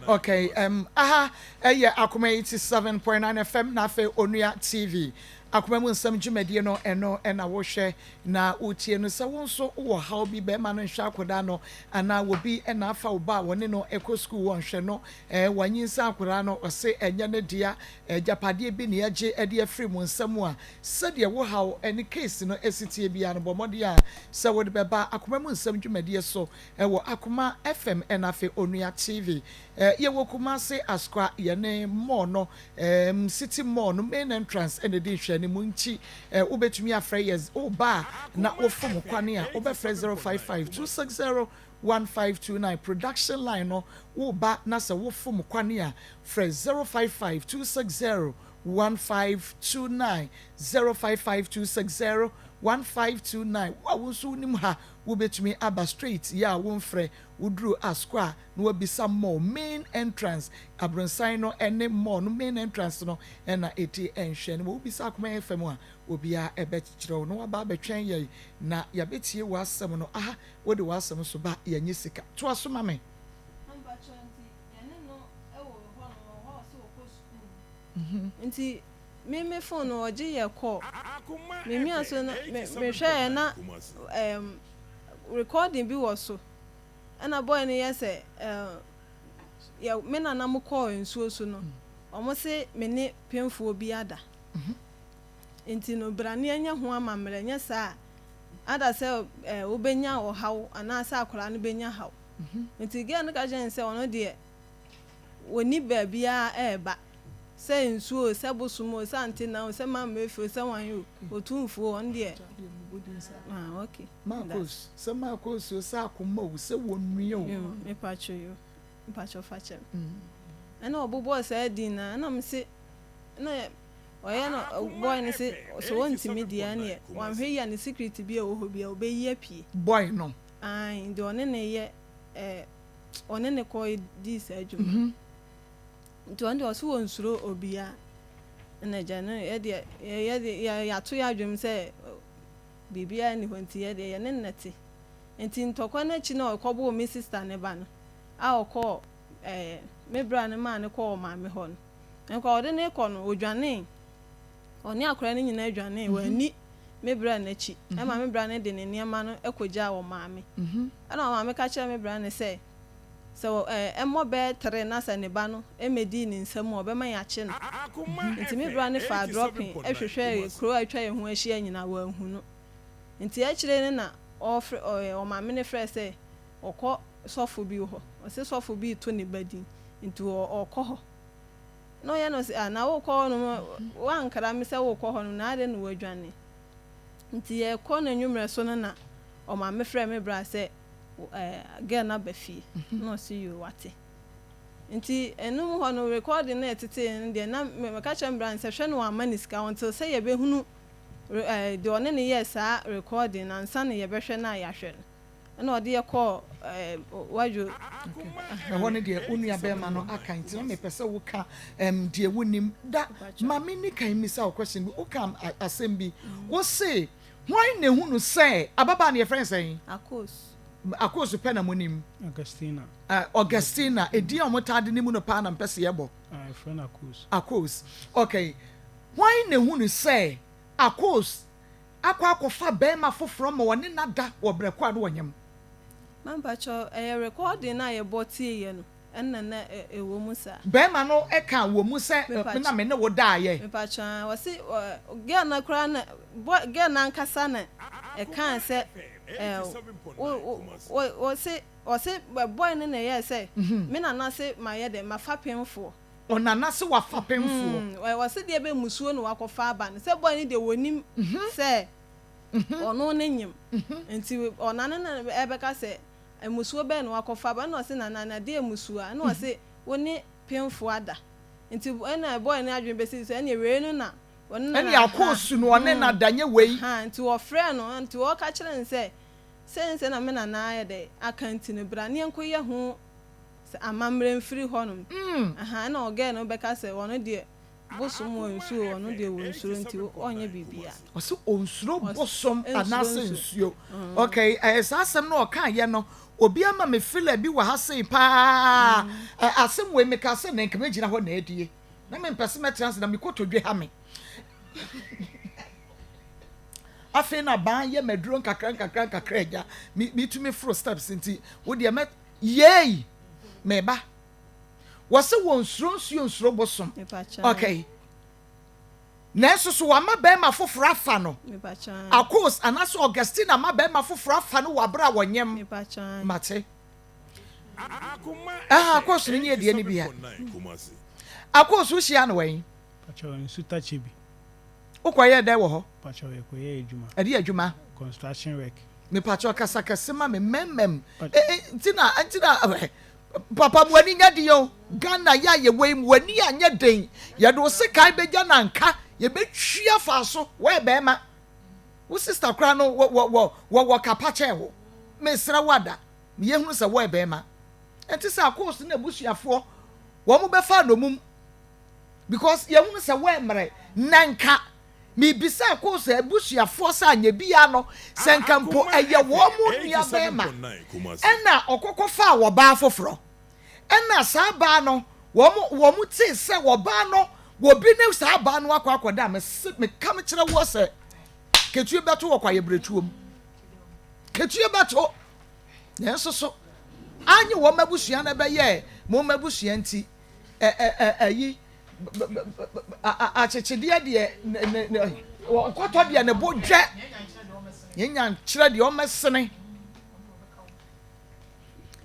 Okay, um, aha ɛyɛ Akoma 87.9 FM na afei Onua TV. Akoma mu nsɛm dwumadie no ɛno ɛna wohwɛ na wotie no sɛ wo nso wowɔ haw bi bɛrima no nhwɛ akwadaa no anaa obi ɛna afa wo ba a wɔne no ɛkɔ sukuu wɔnhwɛ no ɛɛ wɔanyinsɛn akwadaa no ɔse ɛnyɛ ne dea agyapadeɛ bi ne ɛgye ɛde afiri mu nsɛm a Sɛdeɛ wo haw ne case no si teɛ biara no, bɔ mmɔden ara sɛ wode bɛba Akoma Mu Nsɛm dwumadie so wɔ Akoma FM ɛna afei Onua TV. Yɛwɔ Kumasi Asokwa, yɛne mall no, City Mall no main entrance na ɛdi nhwɛanimu nti wobɛtumi afrɛ yɛn. Woba a na wofom kwane a, wobɛfrɛ 055 260 1529. Production line no, woba na sɛ wofom kwane a, frɛ 055 260 1529 055260 1529 Wo a wo nso wonim ha wobɛtumi aba straight yɛ a womfrɛ woduru Asukwa a na wabisa mall main entrance abronsan no ne mall no main entrance no na ɛdi nhwɛ no wobisa Akoma FM a obiara ɛbɛkyerɛ wo na waba abɛtwɛn yɛn na yɛabɛtie w'asɛm no aha wode w'asɛm nso ba yɛnyɛ sika toa so ma me. Mpakyɛw nti yɛne no wɔ hɔ no wɔ hɔ a ɔsɛ ɔkɔ sukuu Nti me me phone no ɔgye yɛ call me mia so no me me hwɛɛ na ɛɛm recording bi wɔ so ɛna boy no yɛ sɛ ɛɛ yɛ me nana mo kɔɔ nsuo so no ɔmo se me ne pemfoɔ bi ada nti no bra ne yɛnyɛ ho amammerɛ nyɛ saa a ada sɛ ɛɛ wobɛnya ɔhaw anaasɛ akwadaa no bɛnya haw nti girl no ka kyerɛ no sɛ ɔno deɛ Wɔnni baabiara reba, sɛ nsuo o, sɛ bosom o, sɛ antena o, sɛ mammefi o, sɛ wan o, Otumfoɔ o, ɔno deɛ ah ok. Marcos, sɛ Marcos o, sɛ akoma o, sɛ wɔnua o. Yo, mepakyɛw yo, mepakyɛw fa kyɛ me. Ɛna ɔbobɔɔ saa din no a, ɛna mese, ɛna ɔyɛ no, boy no se, sɛ ɔntumi deɛ ɛneɛ, wanhwɛ yie a ne secret bi a ɛwɔ hɔ biara ɔbɛyi apue. Boy no. Ae, deɛ ɔne no yɛ eh. ɔne no kɔ dii saa dwuma no. Nti ɔno deɛ ɔse ɔnsuro obia. Ɛna agya no yɛdeɛ yɛde yɛato yɛ adwene sɛ biribiara nni hɔ nti yɛdeɛ yɛne no na ɛte. Nti ntɔkwa no akyi na ɔkɔboo me sister ne ba no a ɔkɔɔ ɛɛ me bra no maa no kɔɔ ɔmaame hɔ no. Nka ɔde no rekɔ no ɔdwanee. Ɔne akwadaa no nyinaa dwanee, wanni me bra no akyi. Ɛma me bra no de ne nneɛma no kɔgyaa ɔmaame. Ɛna ɔmaame ka kyerɛɛ me bra no sɛ, sɛ ɛmmɔ bɛyɛ tere na sɛ ne ba no mmɛdii ne nsam a, ɔbɛma yɛakye no. Nti me bra no faa drɔpen hwehwɛɛ kuro a atwa yɛn ho ahyia nyinaa, wanhu no. Nti akyire no na ɔfrɛ, ɔmaame no frɛɛ sɛ ɔkɔ sɔfo bi hɔ. Ɔse sɔfo bi reto ne ba din, nti ɔrekɔ hɔ. Na ɔyɛ no sɛ, Ah, na worekɔ hɔnom, woankra me sɛ worekɔ hɔnom, na adɛn na woadwane? Nti yɛrekɔ no anwummerɛ so no na ɔmaame frɛɛ me braa sɛ eh, girl no aba fie. Na ɔse yoo, wate. Nti ɛno mu hɔ no, recording no a ɛtetee no deɛ, na meka kyerɛ me bra no sɛ hwɛ na wamma no sika until sɛ yɛbɛhunu eh, deɛ ɔne no yɛɛ saa recording no ansa na yɛbɛhwɛ no a yɛahwɛ no. Ɛna ɔde yɛ kɔɔ ɛɛ wadwo. Ɛhɔ no deɛ wo nua bɛrima no aka nti na mepɛ sɛ woka ɛm deɛ wonim da ma me ni kan mmisa wo question bi woka asɛm bi wo se hwan na ehunu sɛ ababaa no yɛfrɛ no sɛn? Akos. Akos pɛ na monim. Augustina. Uh, Augustina edin a wɔtaa de ne mu no paa na mpɛ sɛ yɛbɔ. Yɛfrɛ no Akos. Akos okay hwan na ehunu sɛ Akos akɔ akɔfa barima foforɔ ma ɔne no ada wɔ berɛ ko a na ɔnyem. Ma mpakyɛw, ɛyɛ recording no a yɛbɔ tieeɛ no ɛna na ɛwɔ mu saa. Bɛɛma no kaa wɔ mu sɛ na me ne wo daeɛ. Mepakyɛw aa, ɔse girl no koraa na boy girl no ankasa na ɛkaa sɛ wo wo ɔse ɔse boy no na ɛyɛɛ sɛ me nana se mayɛ dɛn mafa pemfoɔ. Ɔnana se wafa pemfoɔ. Ɔse deɛ bɛ musuo na wakɔfa aba no sɛ boy no deɛ wɔnim sɛ ɔno ne nyem nti ɔnane na ɛbɛka sɛ mmusuo bɛn na wakɔfa aba ɛna ɔse nana na deɛ mmusuo a ɛna ɔse wo ne pemfoɔ ada nti ɛna boy no adwene bɛsi sɛ ɛneɛ wei no na ɔne na ɛne akɔ osu no ɔne na da nyɛ wei ha nti ɔfrɛ no nti ɔka kyerɛ no sɛ sɛ nsɛ na me nana ayɛ dɛ aka nti no bra ne yɛnkɔ yɛ ho sɛ amammerɛ mfiri hɔnom aha ɛna ɔgɛɛ no bɛka sɛ ɔno deɛ Bosom wɔ nsuo ɔno deɛ wɔ nsuro nti ɔnyɛ biribiara. Ɔse ɔnsuro bosom anaasɛ nsuo. Ok ɛɛ saa asɛm no ɔkaeɛ no obi ama me filler bi wɔ ha sei paa ɛ asɛm wei mekaa sɛ nɛ nka mɛgyina hɔ na adie na mempɛ sɛ mɛtena ase na me kotodwe ha me afei na baa yɛ maduro nkakra nkakra nkakra agya metumi foro steps nti wo deɛ mɛ yei meba. Wɔse wɔnsuro nsuo nsuro bosom. Okay. Nanso so wama bɛrima foforɔ afa no? Akos anaasɛ Augustine ama bɛrima foforɔ afa no wɔ abere a wɔnyem? Mate. Aha, Akos no nyɛ deɛ no bi a. Akos wohyia no wɛn? Wokɔyɛɛ dɛn wɔ hɔ? Pakyɛw yɛkɔyɛɛ adwuma. Ɛdeɛ adwuma? Construction work. Mepakyɛw kasa kɛse ma me mmɛmmɛm. Nti na nti na papa mo ani nyɛ den o. Ghana yɛ a yɛwɔ yi mo ani anyɛ den. Yɛde wo sekan bɛgya na nka yɛbɛtwi afa so. Wɔyɛ bɛrima. Wo sister koraa no wɔ wɔ wɔ wɔ wɔ kapa kyɛn wo. Mesrɛ wo ada. Meyɛhunu sɛ wɔyɛ bɛrima. Ɛnte sɛ akɔɔso ne abusuafoɔ wɔn bɛfa nnomum. Because yɛhunu sɛ woɛmmerɛ na nka mebisa koo sɛ abusuafoɔ sɛ anyɛ biaa no sɛ nka mpo ɛyɛ wɔn mo nua bɛɛma ɛna ɔkɔkɔ faa wɔbaa foforɔ ɛna saa baa no wɔn wɔn tee sɛ wɔbaa no wɔbi ne saa baa no akɔ akɔda mese meka mekyerɛ woɔ sɛ ketue bɛto wɔ kwaeɛbrɛtuo mu ketue bɛto nanso so anye wɔn abusua no ɛbɛyɛɛ mo abusua nti ayi akyekyedeɛ deɛ ɔkɔtɔ deɛ ne bo dwɛ yɛnya nkyerɛ deɛ ɔmɛsene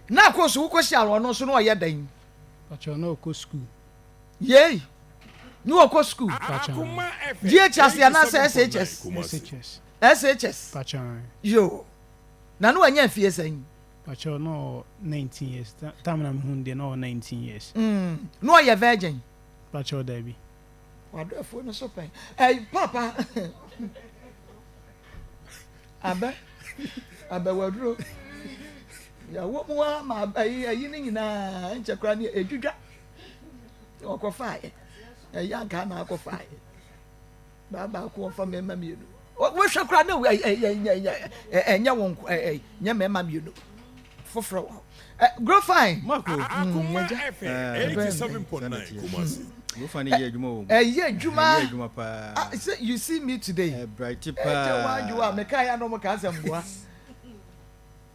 na akɔ so wokɔhyia ɔno nso na ɔyɛ dɛn Pakyɛ na ɔkɔ sukuu. Yei ne ɔkɔ sukuu. GHS anaasɛ SHS? SHS. SHS. Pakyɛ. Yo. Na ne wanya mfie sɛn? Pakyɛw na ɔwɔ 19 years time na mehu no deɛ na ɔwɔ 19 years. Mm, na ɔyɛ virgin? Pakyɛw dabi. Wadɔ afuo no so pɛn. Ɛy papa. Abɛ abɛ waduro. Yɛwɔ mu ara ma ayi ayi ne nyinaa nkyɛ koraa ne edwidwa. Ɔkɔfaeɛ. Ɛyɛ anka na akɔfaeɛ. Baa baako ɔfa mmarima mmienu. Wohwɛ koraa na ɛnyɛ wɔn nyɛ mmarima mmienu foforɔ wɔ hɔ. Grofine. Mako. Akoma FM 87.9 Kumasi. Grofine yɛ adwuma wɔ mu. Ɛyɛ adwuma. Ɛyɛ adwuma paa. Ah, sɛ you see me today. Ɛbrite paa. Ɛkyɛ wɔn adwowa a meka ya no mo ka asɛm boa.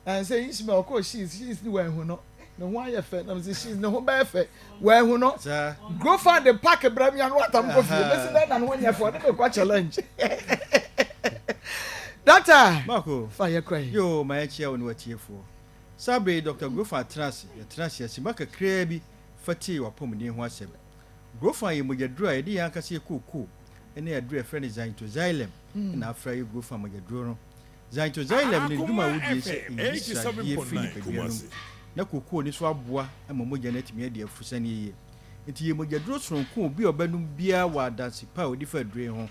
Ɛnsɛ Ishmael ɔkɔɔ Shees, Shees ne wanhu no. Ne ho ayɛ fɛ, na mese Shees ne ho bɛyɛ fɛ, wanhu no. Grofa de park brɛ me ano atam kɔ fie, mese dɛn na ne ho nyɛ fɛ, ɔne me kɔ challenge. Doctor, Marco, fa yɛ kɔ yi. Yoo, ma yɛnkyia wo ne w'atiefoɔ. Saa berɛ yi, Dɔkta Grofa atena ase, yɛtena ase asimma kakraa bi fa tie w'apɔmuden ho asɛm. Grofa yɛ mogyaduro a yɛde yɛn ankasa yɛ kookoo ne aduro a yɛfrɛ no Xanthoxylem na afra yɛ Grofa mogyaduro no. Xanthoxylem ne dwuma a wodie sɛ eyi sradeɛ firi nipadua no mu na kookoo no nso aboa ma mogya no atumi adi afusane yie. Nti yɛ mogyaduro sononko a obi a ɔbɛnom biara wɔ adanse pa a ɔdi fa aduro yi ho.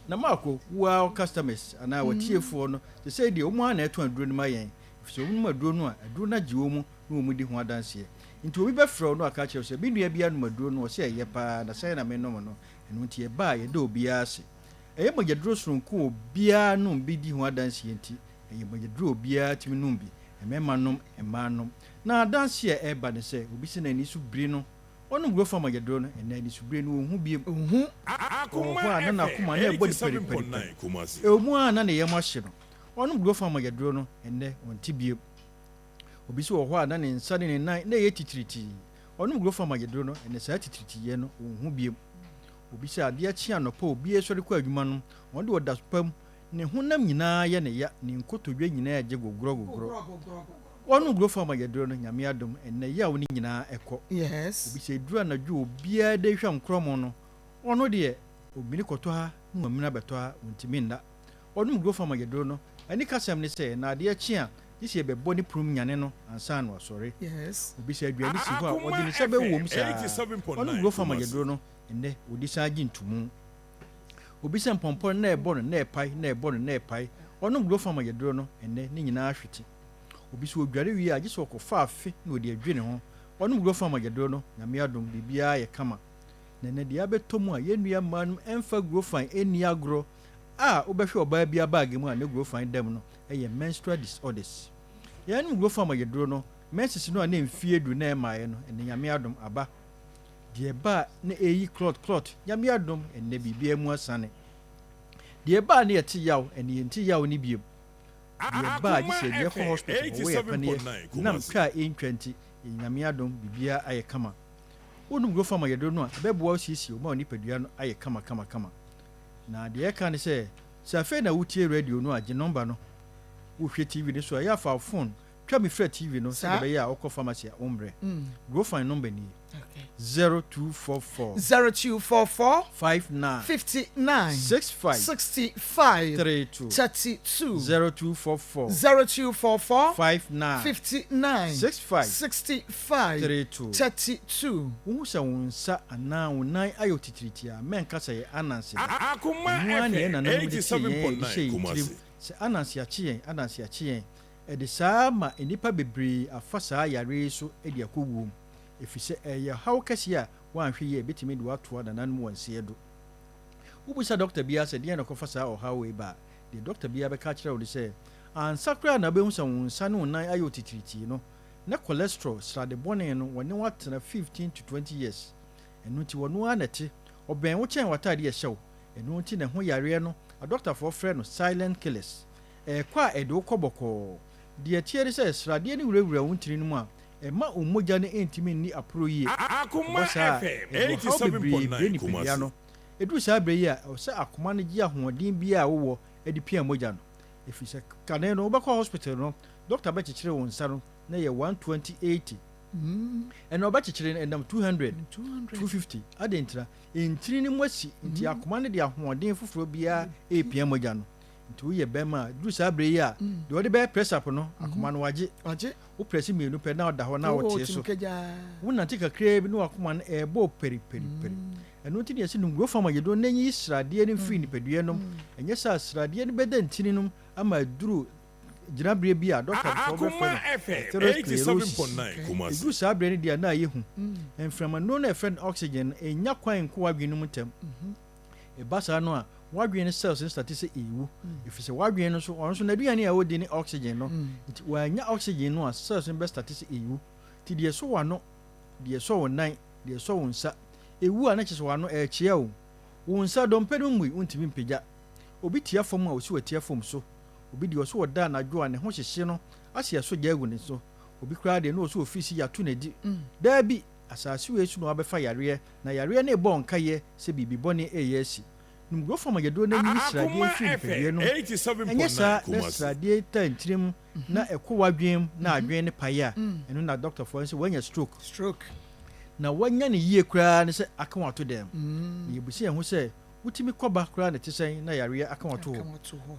Na Marco, wo ara wo customers anaa w'atiefoɔ no sesei deɛ wɔn ara na ɛtɔn aduro no ma yɛn efisɛ wɔnom aduro no a, aduro no agye wɔn mu na wɔn di ho adanseɛ. Nti obi bɛfrɛ wo na waka akyerɛ wo sɛ me nua bi anom aduro no ɔse ɛyɛ paa na sɛn na menom no, ɛno nti yɛba a yɛda obiara ase. Ɛyɛ mogyaduro sononko a obiara nom bi di ho adanseɛ nti, ɛyɛ mogyaduro a obiara tumi nom bi, mmarima nom, mmaa nom. Na adanseɛ a ɛreba ne sɛ, obi sɛ n'ani so biri no, ɔnom Grofa mogyaduro no, ɛnnɛ anisobire no ɔnhu bio. Ɔnhu. Ɔwɔ hɔ a na n'akoma na ɛbɔ no pariparipari. Ɛwɔ mu ara na ne yam ahye no, ɔnom Grofa mogyaduro no, ɛnnɛ ɔnte bio. Obi nso wɔ hɔ a na ne nsa ne ne nan na ɛyɛ titiritii. Ɔnom Grofan mogyaduro no, ɛnɛ saa titiritiyɛ no, ɔnhu bio. Obi sɛ adeɛ kye anɔpa a obi resɔre kɔ adwuma no, ɔno deɛ ɔda pa mu, ne honam nyinaa yɛ ne ya, ne nkotodwe nyinaa regye gogorɔgogorɔ. Ɔnom Grofan mogyaduro no, Nyame adom, ɛnnɛ yaw no nyinaa kɔ. Obi sɛ ɛduru anadwo a obiara de rehwam korɔmo no, ɔno deɛ, ɔmini kɔtɔ ha na wamini abɛtɔ ha, ɔntumi nna. Ɔnom Grofan mogyaduro no, anikasɛm ne sɛ, na adeɛ kye a, gye sɛ yɛbɛbɔ ne prum nyane no ansa na wasɔre. Obi sɛ aduane si hɔ a, ɔde ne nsa bɛwɔ mu saa. Ɔnom Grofan mogyaduro no, ɛnnɛ ɔdi san gye ntomu. Obi sɛ mpɔmpɔ no na ɛbɔ no na ɛpae na ɛbɔ no na ɛpae. Ɔnom Grofan mogyaduro no, ɛnnɛ ne nyinaa ahwete. Obi sɛ ɔdware wie a, gye sɛ ɔkɔfa afe na ɔde adwi ne ho. Ɔnom Grofan mogyaduro no, Nyame adom, biribiara yɛ kama. Na ɛnnɛ deɛ abɛtɔ mu a, yɛn nua mmaa nom ɛmfa Grofan nni agorɔ a wobɛhwɛ ɔbaa biara baage mu a ne Grofan da mu no yɛ menstrual disorders. Yɛnom Grofan mogyaduro no, menses no a na mfie du na ɛmmaeɛ no, ɛnnɛ Nyame adom, aba. Deɛ ɛba a na ɛreyi clot clot, Nyame adom, ɛnnɛ biribiara mu asane. Deɛ ɛba a na yɛte yaw, ɛnnɛ yɛnte yaw no biom. Deɛ ɛba a gye sɛ yɛde kɔ hospital kɔwɔ yɛn paneɛ, nam twa a ɛntwa nti, yɛn Nyame adom, biribiara ayɛ kama. Wonom Grofam ayɛduro no a, ɛbɛboa wo asiesie wo ma wo nipadua no ayɛ kama kama kama. Na deɛ ɛka ne sɛ, sɛ afei na wotie radio no a, gye nɔmba no. Wohwɛ TV no so a, ɛyɛ a fa wo fon twa me frɛ TV no sɛdeɛ ɛbɛyɛ a wokɔ pharmacy a wommerɛ. Grofan nɔmba nie, 0244. 0244. 59. 59. 65. 65. 32. 32. 0244. 0244. 59. 59. 65. 65. 32. 32. Wohu sɛ wo nsa anaa wo nan ayɛ otitiritii a, mɛnka sɛ ɛyɛ ananse da. Ɛno ara na yɛn nananom de tee yɛn a yɛde hyɛɛ yɛn tirim sɛ ananse akye yɛn, ananse akye yɛn. Ɛde saa ma nnipa bebree afa saa yareɛ yi so de akɔ wuo mu, efisɛ ɛyɛ ɔhaw kɛseɛ a woanhwɛ yie a ɛbɛtumi de wo atoa nananom wɔn nseɛ do. Wobisa dɔkta biara sɛ deɛn na ɛkɔfa saa ɔhaw wei ba a, deɛ dɔkta biara bɛka akyerɛ wo ne sɛ, ansa koraa na wobɛhu sɛ wo nsa ne wo nan ayɛ otitiritii no, na cholesterol, srade bɔne, no wɔne wo atena 15 to 20 years. Ɛno nti wɔno ara na ɛte, ɔbɛn wo kyɛn w'atadeɛ a ɛhyɛ wo. Ɛno nti na ɛho yareɛ no, adɔktafoɔ frɛ no silent killers. Ɛrekɔ a ɛde wo kɔ bɔkɔɔ. Deɛ ɛteɛ ne sɛ, sradeɛ no wurawura wo ntini no mu a, ɛmma wo mogya no ntumi nni aporɔ yie. Ɛba saa a, ɛde ɔhaw bebree brɛ nipadua no. Ɛduru saa berɛ yi a, ɛwɔ sɛ akoma no gye ahoɔden biara a wowɔ de pia mogya no. Ɛfiri sɛ, kane no wobɛkɔ hospital no, dɔkta bɛkyekyere wo nsa no na ɛyɛ 120 80. Ɛnnɛ ɔbɛkyekyere no ɛnam 200, 250. Adɛn ntira? Ntini no mu asi, nti akoma no de ahoɔden foforɔ biara repia mogya no. Nti woyɛ bɛrima a, duru saa berɛ yi a, deɛ wɔde bɛyɛ press up no, akoma no wagye. Wo prɛse mmienu pɛ na ɔda hɔ na wotee so. Wonante kakraa bi na w'akoma no ɛrebɔ peri peri peri. Ɛno nti na yɛse nom growth hormone yɛduro na nyi sradeɛ no mfiri nipadua nom. Ɛnyɛ saa a sradeɛ no bɛda ntini nom ama aduru gyinaberɛ bi a dɔktafoɔ bɛfrɛ no atherosclerosis. Ɛduru saa berɛ no deɛ a na ayɛ hu. Mframanuro no a yɛfrɛ no oxygen no ɛnnya kwan nkɔ w'adwene no mu ntɛm. Ɛba saa no a, w'adwene no cells no starte sɛ ɛrewu. Ɛfiri sɛ w'adwene no nso, ɔno nso n'aduane a ɔdi ne oxygen no. Nti wannya oxygen no a, cells no bɛstarte sɛ ɛrewu. Nti deɛ ɛsɔ w'ano, deɛ ɛsɔ wo nan, deɛ ɛsɔ wo nsa, ɛwu a na kyerɛ sɛ w'ano ɛrekyea o. Wo nsa dompe no mmui, wontumi mpagya. Obi tia fam a, ɔsi watia fam so. Obi deɛ ɔsɛ ɔda anadwo a ne ho hyehye no ase ɛso gya agu ne so. Obi koraa deɛ na ɔsɛ ɔfiri si yɛato no adi. Daabi! Asase wei so na wɔabɛfa yareɛ, na yareɛ no rebɔ wo nkaeɛ sɛ biribi bɔne reyɛ asi. Nom gurofam ayɛduro na nyiyi sradeɛ mfiri nipadua no mu. Ɛnyɛ saa na sradeɛ taa ntini mu na ɛkɔ w'adwene mu na adwene no pae a, ɛno na dɔktafoɔ no sɛ woanya stroke. Na woanya no yie koraa ne sɛ aka wo ato dɛm. Na yɛbisa yɛn ho sɛ, wotumi kɔ ba koraa na ɛte sɛn na yareɛ aka wo ato hɔ?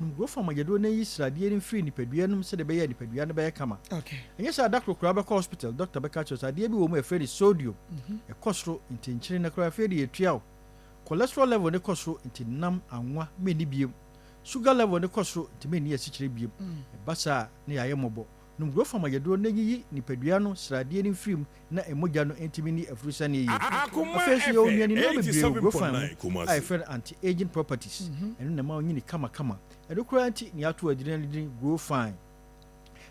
Nom gurofam ayɛduro na nyi sradeɛ no mfiri nipadua no mu sɛdeɛ ɛbɛyɛ a nipadua no bɛyɛ kama. Ɛnyɛ sɛ da koro koraa wobɛkɔ hospital, doctor bɛka akyerɛ wo sɛ adeɛ bi wɔ mu a yɛfrɛ no sodium, ɛkɔ soro nti nkyene no koraa afei de yɛtua wo. Cholesterol level no kɔ soro nti nam, anwa, menni biom. Sugar level no kɔ soro nti menni asikyire biom. Ɛba saa a na yɛayɛ mmɔbɔ. Nom growth hormone aduro na nyiyi nipadua no sradeɛ no mfiri mu na mogya no ntumi nni afurusiane yie. Afei nso yɛwɔ nnuanennuro bebree wɔ growth hormone mu a yɛfrɛ no anti-aging properties. Ɛno na ɛma wonyini kamakama. Ɛno koraa nti na yɛato aduro no din Grow Fine.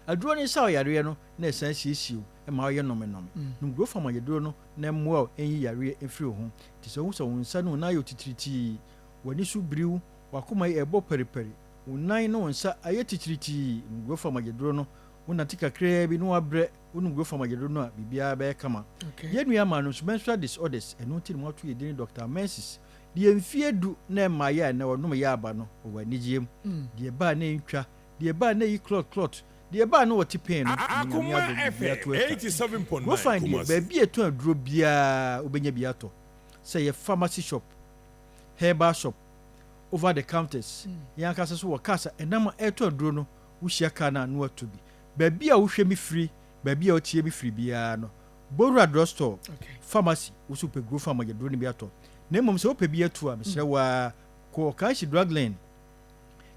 Aduro no nsaw yareɛ no na ɛsan siesie wo ma woyɛ nnɔmenɔme. Nom Grofam ayɛduro no na ɛmmoa wo nyi yareɛ mfiri wo ho. Nti sɛ wohu sɛ wo nsa ne wo nan ayɛ otitiritii, w'ani so biri wo, w'akoma yi ɛrebɔ paripari, wo nan ne wo nsa ayɛ titiritii, nom Grofam ayɛduro no. Wonante kakraa bi na woabrɛ, wonom Grofan mogyaduro no a, biribiara bɛyɛ kama. Yɛn nua maa no nso menstrual disorders, ɛno nti na moato yɛn din Doctor Menses. Deɛ mfeɛ du na ɛmmaeɛ a ɛnnɛ ɔnom yɛ aba no, ɔwɔ anigyeɛ mu. Deɛ ɛbaa na ɛntwa, deɛ ɛbaa na ɛyi clot clot, deɛ ɛbaa na ɔte pain no, ɛnnɛ Nyame adom biribiara to atwa. Grofan deɛ, baabi a ɛtɔn aduro biara wobɛnya bi atɔ, sɛ ɛyɛ pharmacy shop, herbal shop, over the counters, yɛn ankasa nso wɔ cars a ɛnam a ɛretɔ aduro no, wohyia car no a na woatɔ bi. Baabi a wohwɛ me firi, baabi a wotie me firi biara no, Bowura Drug Store, Pharmacy, wo nso wopɛ Gro Farm aduro no bi atɔ. Na mmom sɛ wopɛ bi atu a, mesrɛ wo ara, kɔ Okaishie Drug Lane,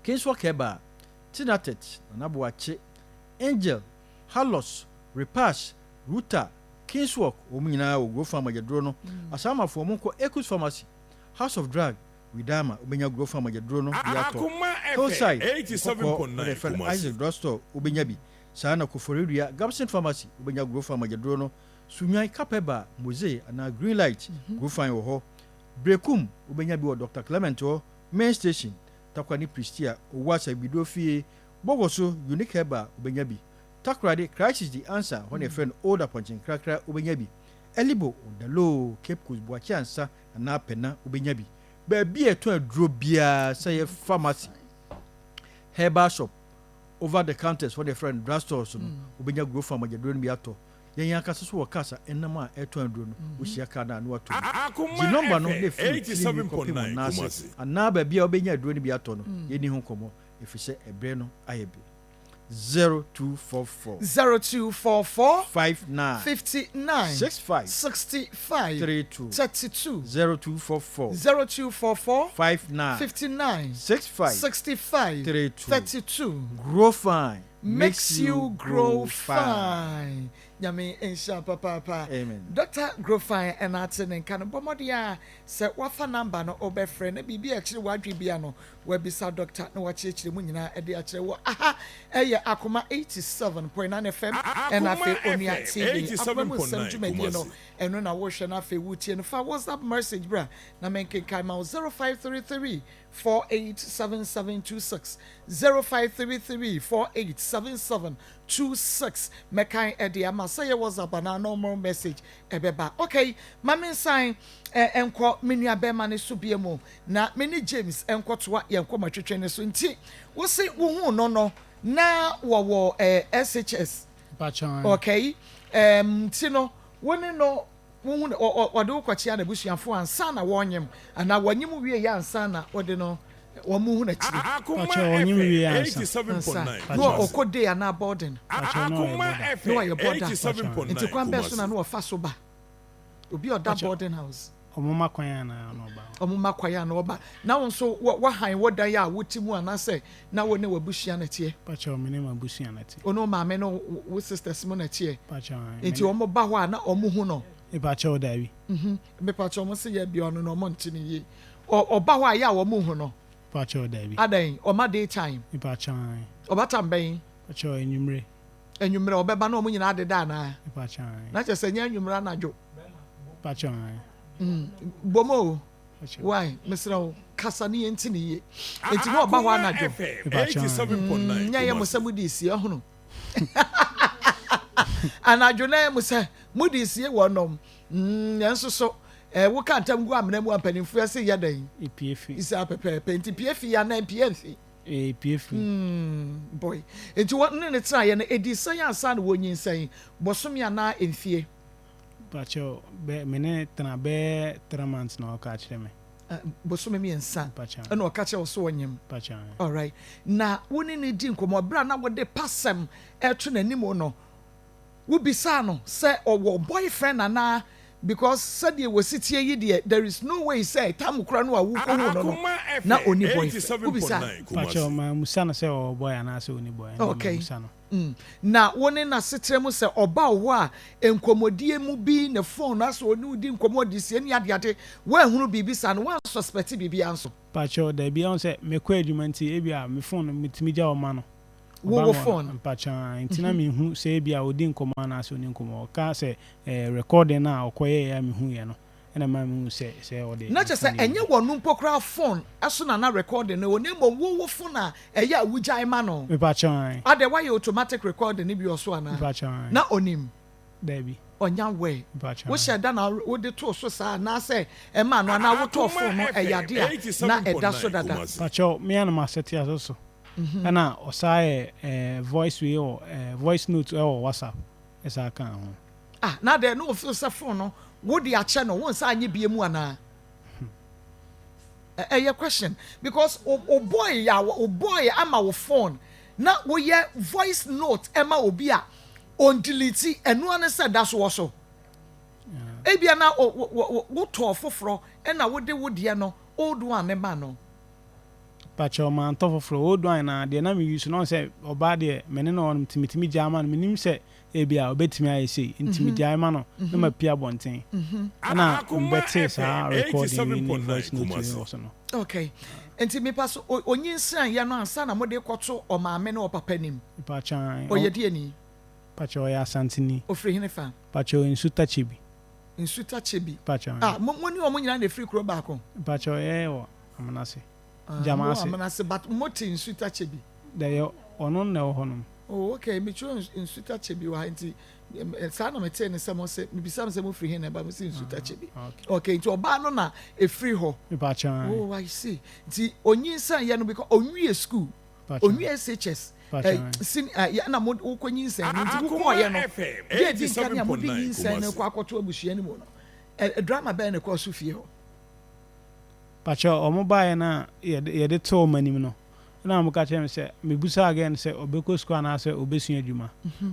Kingswalk Herbal, Tinatet, Nana Boakye, Angel, Halos, Repash, Ruta, Kingswalk, wɔn nyinaa wɔ Gro Farm aduro no. Asaamafoɔ, monkɔ Ekus Pharmacy, House of Drug, Widama, wobɛnya Gro Farm aduro no bi atɔ. Hillside, Nkɔkɔɔ, wɔde frɛ no Isaac Drug Store, wobɛnya bi. Saa na Koforidua, Gabson Pharmacy, wobɛnya Gro Farm aduro no. Sunyani, Kapɛba, Moze anaa Green Light, Gro Fine wɔ hɔ. Berekum, wobɛnya bi wɔ Doctor Clement hɔ, Main Station, Tarkwa ne Prestea, Owuasa Bidoo Fie, Bogoso, Unique Herbal, wobɛnya bi. Takoradi, Crisis The Answer, hɔ na yɛfrɛ no Old Apɔnkye Nkrakra, wobɛnya bi. Elibo, Odaloo, Cape Coast, Boakye Ansa anaa Pɛna, wobɛnya bi. Baabi a yɛtɔn aduro biara, sɛ ɛyɛ pharmacy, herbal shop, over the counters, hɔ na yɛfrɛ no drug stores no, wobɛnya Gro Farm agyaduro no bi atɔ. Yɛn ankasa nso wɔ cars a ɛnam a ɛretɔn aduro no, wohyia car no a na woatɔ bi. Gye nɔmba no na firi wo tirinwi kɔpem wo nan ase anaa baabi a wobɛnya aduro no bi atɔ no, yɛnni ho nkɔmmɔ ɛfiri sɛ ɛberɛ no ayɛ bi. 0244. 0244. 59. 59. 65. 65. 32. 32. 0244. 0244. 59. 59. 65. 65. 32. 32. Grow fine makes you grow fine. Nyame nhyira papaapa. Amen. Doctor Grofine ɛna ate ne nka no. Bɔ mmɔden a sɛ wafa number no wobɛfrɛ na biribi a ɛkyere w'adwene bia no wabisa doctor na wakyerɛkyerɛ mu nyinaa ɛde akyerɛ wɔ aha. Ɛyɛ Akoma 87.9 FM ɛna afei Onua TV. Akoma mu nsɛm dwumadie no ɛno na wohwɛ na afei wotie no. Fa WhatsApp message bra na menkenkan ma wo 0533 487726 0533 487726 mɛkan ɛde ama sɛ yɛ WhatsApp anaa normal message ɛbɛba. Okay, ma me nsan nkɔ me nua bɛrima ne so bie mu na me ne James nkɔtoa yɛn nkɔmɔtwetwe ne so. Nti wosi wohu no na wɔwɔ SHS? Mpakyɛw. Okay, nti no wo ne no wohu no ɔde wo kɔkyea n'abusuafo ansa na wɔnyem anaa wɔnyem wie yɛ ansa na wɔde no wɔn mu hu n'akyiri? Mpakyɛw, ɔnyem wie ansa. Ansa na ɔkɔ day anaa boarding? Mpakyɛw, na ɔyɛ boarder. Na ɔyɛ boarder. Nti kwan bɛɛ so na na ɔfa so ba obi a ɔda boarding house? Ɔmo ma kwan anaa na ɔba. Ɔmo ma kwan a na ɔba. Na wo nso wahan wɔ dan a wote mu anaasɛ na wo ne w'abusua na teɛ? Mpakyɛw, me ne m'abusua na te. Wo ne wo maame ne wo sisters mu na teɛ? Mpakyɛw. Nti ɔmo ba hɔ a na ɔmo hu no? Mpakyɛw, daabi. Mepakyɛw, ɔmo se yɛ bia ɔno na ɔmo nte ne yie. Ɔba hɔ a yɛ a ɔmo hu no? Mpakyɛw, daabi. Adan ɔma day time? Mpakyɛw. Ɔba tam bɛn? Mpakyɛw, anwummerɛ. Anwummerɛ ɔbɛba na ɔmo nyinaa deda anaa? Mpakyɛw. Na kyerɛ sɛ nyɛ anwummerɛ, anadwo. Mpakyɛw. Bom o. Why, mesrɛ wo, kasa ne yɛnti ne yie. Nti na ɔba hɔ anadwo? Nyɛ yɛ mo sɛ mode sie ɔhono anadwo na yɛ mo sɛ mode sie wɔ nom nanso so woka ntam gu amena mu a mpanimfoɔ sɛ yɛ dɛn? Epie fi. Isa pɛpɛɛpɛ. Nti pie fi anaa pie mfi? Epie fi. Boy, nti wɔn ne ne tenaeɛ no ɛdi sɛn ansa na wɔnyinsɛn? Bɔsome anaa mfie? Mpakyɛw, bɛ me ne tena bɛyɛ 3 months na ɔka kyerɛ me. Bosome 3 Mpakyɛw. ɛna ɔka kyerɛ wo so ɔnyem? Mpakyɛw. Alright, na wo ne ne di nkɔmmɔ berɛ a na wode pasɛm ɛto n'anim no, wobisaa no sɛ ɔwɔ boyfriend anaa? Because sɛdeɛ wɔsi tie yi deɛ, there is no way sɛ tam kora no a wokɔhu no na ɔni boyfriend. Wobisaa? Mpakyɛw, ma musa no sɛ ɔwɔ boy anaasɛ ɔni boy ɛna ma musa no. Na wo ne n'asekyerɛ mu sɛ ɔba wo hɔ a, nkɔmmɔdie mu bi ne phone na sɛ ɔne wo di nkɔmmɔ de sie ne adeade, woanhunu biribi saa no, woansuspect biribiara nso? Mpakyɛw, daabi. Ɛho sɛ mekɔ adwuma nti ebi a me phone no metumi gya ɔma no. Wo wo phone? Mpakyɛw, nti na mehu sɛ ebi a ɔdi nkɔmmɔ anaasɛ ɔni nkɔmmɔ. Ɔka sɛ recording no a ɔkɔyɛɛ a mehu yɛ no. Ɛna ɛmaa mehu sɛ sɛ ɔde Na kyerɛ sɛ mfoni ɛnyɛ bi. wɔno mpo koraa phone so na na recording no wɔ na mmom wo wo phone a ɛyɛ a wogyae ma no. Mepakyɛw ae. Adɛn woayɛ automatic recording no bi wɔ so anaa? Mepakyɛw ae. Na ɔnim? Daabi. Ɔnya aware. Mepakyɛw ae. Wohyɛɛ da na wode too so saa anaasɛ ɛmaa no anaa wotɔɔ Akoma phone no ɛyɛ FM ade a na ɛda so 87.9 dada? Kumasi. Pakyɛw me ara na masɛte aso so ɛna ɔsaa yɛ ɛɛ voice wei wɔ ɛɛ voice note ɛwɔ WhatsApp ɛsaa kaa ho. Ah na adɛn na ofeel sɛ phone no wode akyɛ no wo nsa anyɛ bie mu anaa? Ɛyɛ question because wo boy a wo boy ama wo phone na woyɛ voice note ɛma obi a on delete ɛno ara ne sɛ da so wɔ so. Ebia na wotɔɔ foforɔ ɛna wode wo deɛ no old one ne ma no. Pakyɛw mantɔ foforɔ old one na deɛ na me use no ɔn sɛ ɔbaa deɛ me ne no wɔ no nti metumi gyaa ma no menim sɛ Ebia obetumi ayɛ sei, nti migyae ma no na mapue abɔnten. Ɛna Akoma mebɛtee saa FM recording yi ne voice 87.9 note yi Kumasi. wɔ so no. Okay. Nti mepa so onyinsɛn yɛ no ansa na mode kɔto ɔmaame ne ɔpapa anim? Mepakyɛ ae. Ɔyɛ deɛni? Pakyɛ ɔyɛ Asanteni. Ofiri hene fa? Pakyɛ ɔyɛ Nsuta Kyebi. Nsuta Kyebi. Mepakyɛ ae. Ah, mo mo ne wɔn nyinaa na efiri kuro baako? Mepakyɛ yɛyɛ wɔ Amanase. Ah, Gyama mo wɔ ase. Amanase but mote Nsuta Kyebi? Dɛ yɛ ɔno na ɛwɔ hɔnom. Oh okay, metwerɛ nsutakyɛ bi wɔ ha nti saa na metee ne sɛ mo se mebisa mo sɛ mofiri he na ɛba mo se nsutakyɛ bi. Ah, okay. Okay, nti ɔbaa no na ɛfiri hɔ. Mepakyɛ ae. Oh I see. Nti onyinsɛn yɛ no because onwie school, onwie SHS, eh, sin eh, yɛ na mo wokɔ nyinsɛn no nti wokɔɔyɛ no deɛ ɛdi nka ne a mode nyinsɛn no kɔ akɔto abusua no mu no, eh, drama bɛn na ɛkɔɔ so fie hɔ? Pakyɛ ɔmo baeɛ no a yɛde too ɔmo anim no, Ɛna wɔka kyerɛɛ me sɛ, mebisaa girl no sɛ ɔbɛkɔ sukuu anaasɛ ɔbɛsua adwuma.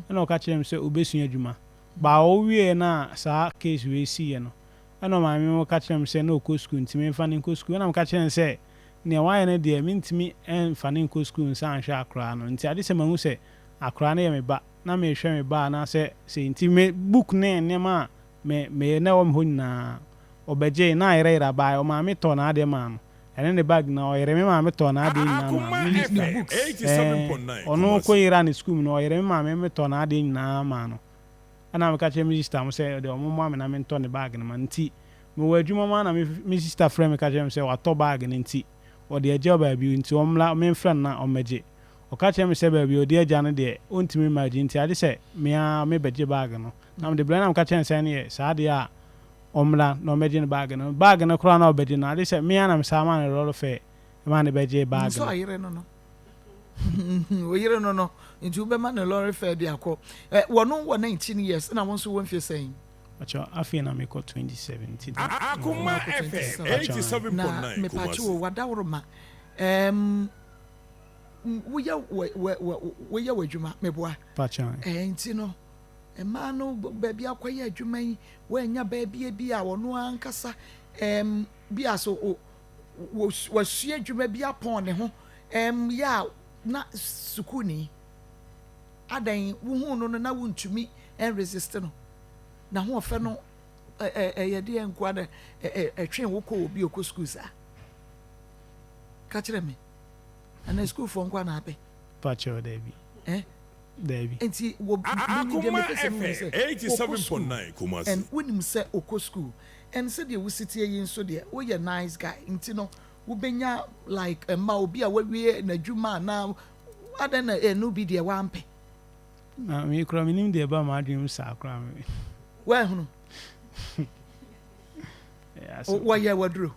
Ɛna ɔka kyerɛɛ me sɛ ɔbɛsua adwuma. But ɔwieɛ no a saa case wei siiɛ no, ɛna ɔmaame no ka kyerɛɛ me sɛ na ɔkɔ sukuu nti memfa no nkɔ sukuu. Ɛna meka kyerɛɛ no sɛ nea wayɛ no deɛ mentumi mfa no nkɔ sukuu nsa anhwɛ akoraa no. Nti agye sɛ mahu sɛ akoraa no yɛ me ba na mehwɛ me ba anaasɛ sei. Nti me book ne nneɛma a me me na ɛwɔ me hɔ nyinaa ɔbɛgyee na ayerɛyerɛ baeɛ. Ɔmaame tɔɔ n'adeɛ maa no. Ɛne ne bag na ɔyere me maame tɔɔ n'adeɛ nyinaa maa no. Akoma Me FM ɛɛ 87.9 ɔno Kumasi. kɔ yera ne sukuu mu no ɔyere me maame me tɔɔ n'adeɛ nyinaa maa no. Ɛna meka kyerɛ me sister mo sɛ deɛ ɔmo mmoa me na mentɔ ne bag no ma no nti mewɔ adwuma mu ara na me me sister frɛ me ka kyerɛ me sɛ watɔ bag no nti ɔde agya baabi nti ɔmmra memfrɛ no na ɔmmɛgye. Ɔka kyerɛ me sɛ baabi a ɔde agya no deɛ ɔntumi mma agye nti agye sɛ me ara mebɛgye bag no na mede brɛ no na meka kyerɛ no sɛ ɛneɛ saa deɛ a ɔmmra na ɔmmɛgye ne baage no. Baage no koraa na ɔbɛgye no, ade sɛ me ara na mesan maa no lɔre fare maa no bɛgyee baage no. Nso ɔyere no no. Oyere no no, nti wobɛma no lɔre fare de akɔ. Wɔno wɔ 19 years, na wo nso wɔ mfie sɛn? Pakyɛ, afei na mekɔ 27 nti na. Akoma FM 87. Na 87.9 mepakye Kumasi. o, wadaworoma. Um, woyɛ woyɛ w'adwuma, meboa. Pakyɛ. Eh, nti no, Mmaa no baabi akɔyɛ adwuma yi, wɔannya baabi bi a ɔno ankasa ɛɛm bi a so o wasua adwuma bi apɔn ne ho ɛɛm yɛ a na sukuuni adɛn wohuu no no na wontumi ɛnresist no na hoɔfɛ no ɛyɛ deɛ nkoa na ɛtwe wo kɔ obi ɔkɔ sukuu saa ka kyerɛ me anaa sukuufoɔ nkoa na apɛ Pakyɛw daabi. Eh? Daabi. Nti wɔ me deɛ Akoma mepɛ sɛ mehu FM sɛ ɔkɔ school 87.9 Kumasi. and wonim sɛ ɔkɔ school and sɛdeɛ wosi teɛ yi nso deɛ woyɛ nice guy nti no wobɛnya like mma obi a wawie n'adwuma anaa adɛn na ɛno bi deɛ wampɛ. Na me koraa menim deɛ ɛba m'adwene mu saa koraa me. Woahunu? Ɛyɛ asɛm. Wɔyɛ waduro.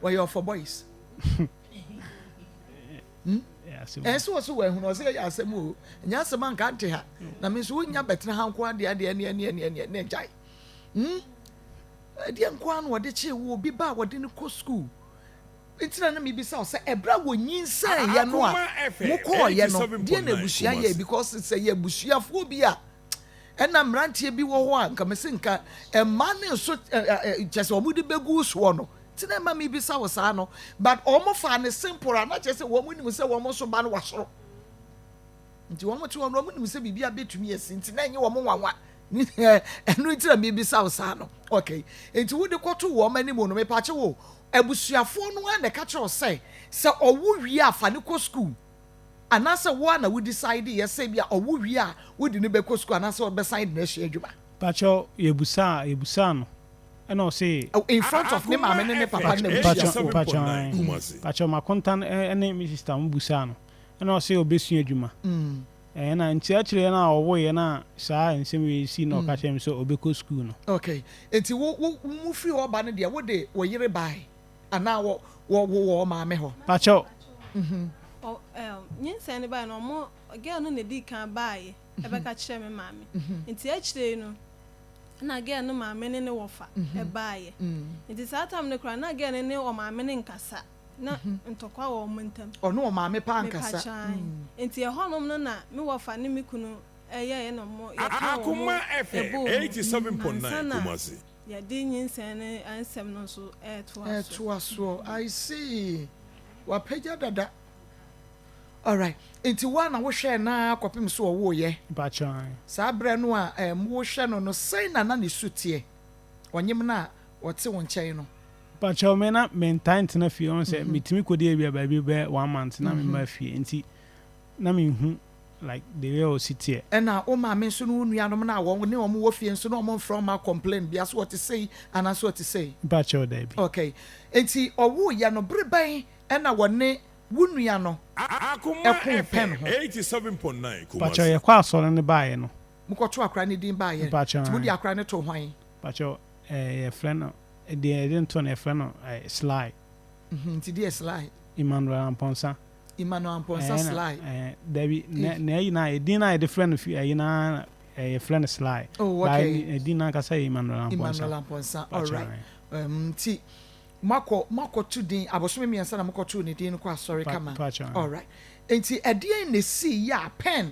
Wɔyɛ ɔfɔ boys. Hmm? Ɛsɛ wɔ so wɔahunu ɔsɛ ɛyɛ asɛm o. Ɛnyɛ asɛm anka nte ha. Na me nso wonya bɛtena ha nko adeɛ adeɛ ne ɛne ɛne ɛne ɛne agyae. Hmm? Ɛdeɛ nko ara na wɔde kyee wo obi ba a wɔde no kɔ sukuu. Nti na na mebisa wo sɛ ɛberɛ a wɔnyinsɛn no a mokɔɔyɛ no deɛ na abusua yɛ because sɛ yɛ abusuafoɔ bi a ɛna mmeranteɛ bi wɔ hɔ a nka mese nka mmaa ne nso kyɛ sɛ wɔde bɛgu soɔ no Nti na ɛma mebisa wo saa no but wɔn faa no simple a na kyerɛ sɛ wɔn nim sɛ wɔn nso ba no wɔ soro nti wɔn te wɔn no wɔn nim sɛ biribi abɛtumi asi nti na ɛnyɛ wɔn nwanwa ɛno nti na mebisa wo saa no okay nti wode kɔto wɔn anim no mepakye wo abusuafoɔ no ara na ɛka kyerɛ wo sɛ sɛ ɔwo wie a fa no kɔ school anaasɛ wo ara na wo decide yɛ sɛ bi a ɔwo wie a wode no bɛkɔ school anaasɛ ɔbɛsan de no asua adwuma. Pakyɛw yɛbusaa yɛbusaa no. Ɛna ɔse. Oh, in front of ne maame ne ne papa ne n'abusuafoɔ. Mpakyɛw ae, mpakyɛw makonta ne me sister mo busaa no, ɛna ɔse ɔbɛsua adwuma. Ɛna nti akyire no a ɔwoeɛ no a saa nsɛm wei sii na ɔka kyerɛɛ me sɛ ɔbɛkɔ sukuu no. Okay, nti wo wo mo firi hɔ ba no deɛ wode wo yere bae anaa wɔ wɔ wo wɔ ɔmaame hɔ? Mpakyɛw. Ɔ ɛɛ nyinsɛn no bae no ɔmo girl no na edii kan baeɛ ɛbɛka kyerɛɛ me maame nti akyire yi no na girl no maame ne ne wɔfa baeɛ nti saa time no koraa na girl no ne ɔmaame no nkasa na ntɔkwa wɔ wɔn ntam. Ɔne ɔmaame paa nkasa. Mepakyɛw ae nti ɛhɔnom no na me wɔfa ne me kunu yɛeɛ na wɔn yɛkaa wɔn ɛbɔɔ mu ansa na yɛde nyinsɛn no nsɛm no nso retoa so. Ɛretoa soɔ I see wapagya dada. Alright, nti wo ara na wohwɛɛ no ara kɔpem sɛ ɔwooeɛ? Mpakyɛw ae. Saa berɛ no a ɛɛm wohwɛ no no, sɛn na na ne su teɛ? Ɔnyem no a ɔte wo nkyɛn no. Mpakyɛw me na mentaa ntena fie, wohu sɛ metumi kɔdi awia baabi bɛyɛ one month na memmaa fie nti na menhu like the way a ɔsi teɛ. Ɛna wo maame nso ne wo nuanom no a wɔn ne wɔn wɔ fie nso na wɔn mfrɛ wo mma complain bia sɛ ɔte sei anaasɛ ɔte sei? Mpakyɛw daabi. Okay, nti ɔwooeɛ no bere bɛn na wɔne Wo nua no koo pɛn ho. Mpakyɛw yɛkɔ asɔre no baeɛ no. Mokɔtoo akora no din baeɛ. Mpakyɛw Nti mode ae. akora no too hwan? Mpakyɛw ɛɛ yɛfrɛ no deɛ yɛde no too no yɛfrɛ no ɛɛ Sly. Mhm nti deɛ Sly? Emmanuel Amponsah. Emmanuel Amponsah Ɛɛ na Sly. ɛɛ dabi Ei. na ɛyi na edin no a yɛde frɛ no fi ɛyi no ara na ɛɛ yɛfrɛ no Sly. Oh But okay. edin no ankasa yɛ Emmanuel Amponsah. Emmanuel Amponsah Mpakyɛw alright. ae. Ɛɛm nti Moakɔ moakɔto din abosome mmiɛnsa na mokɔtoo ne din no kɔ asɔre kama alright nti ɛdeɛn na ɛsii yɛ a pɛn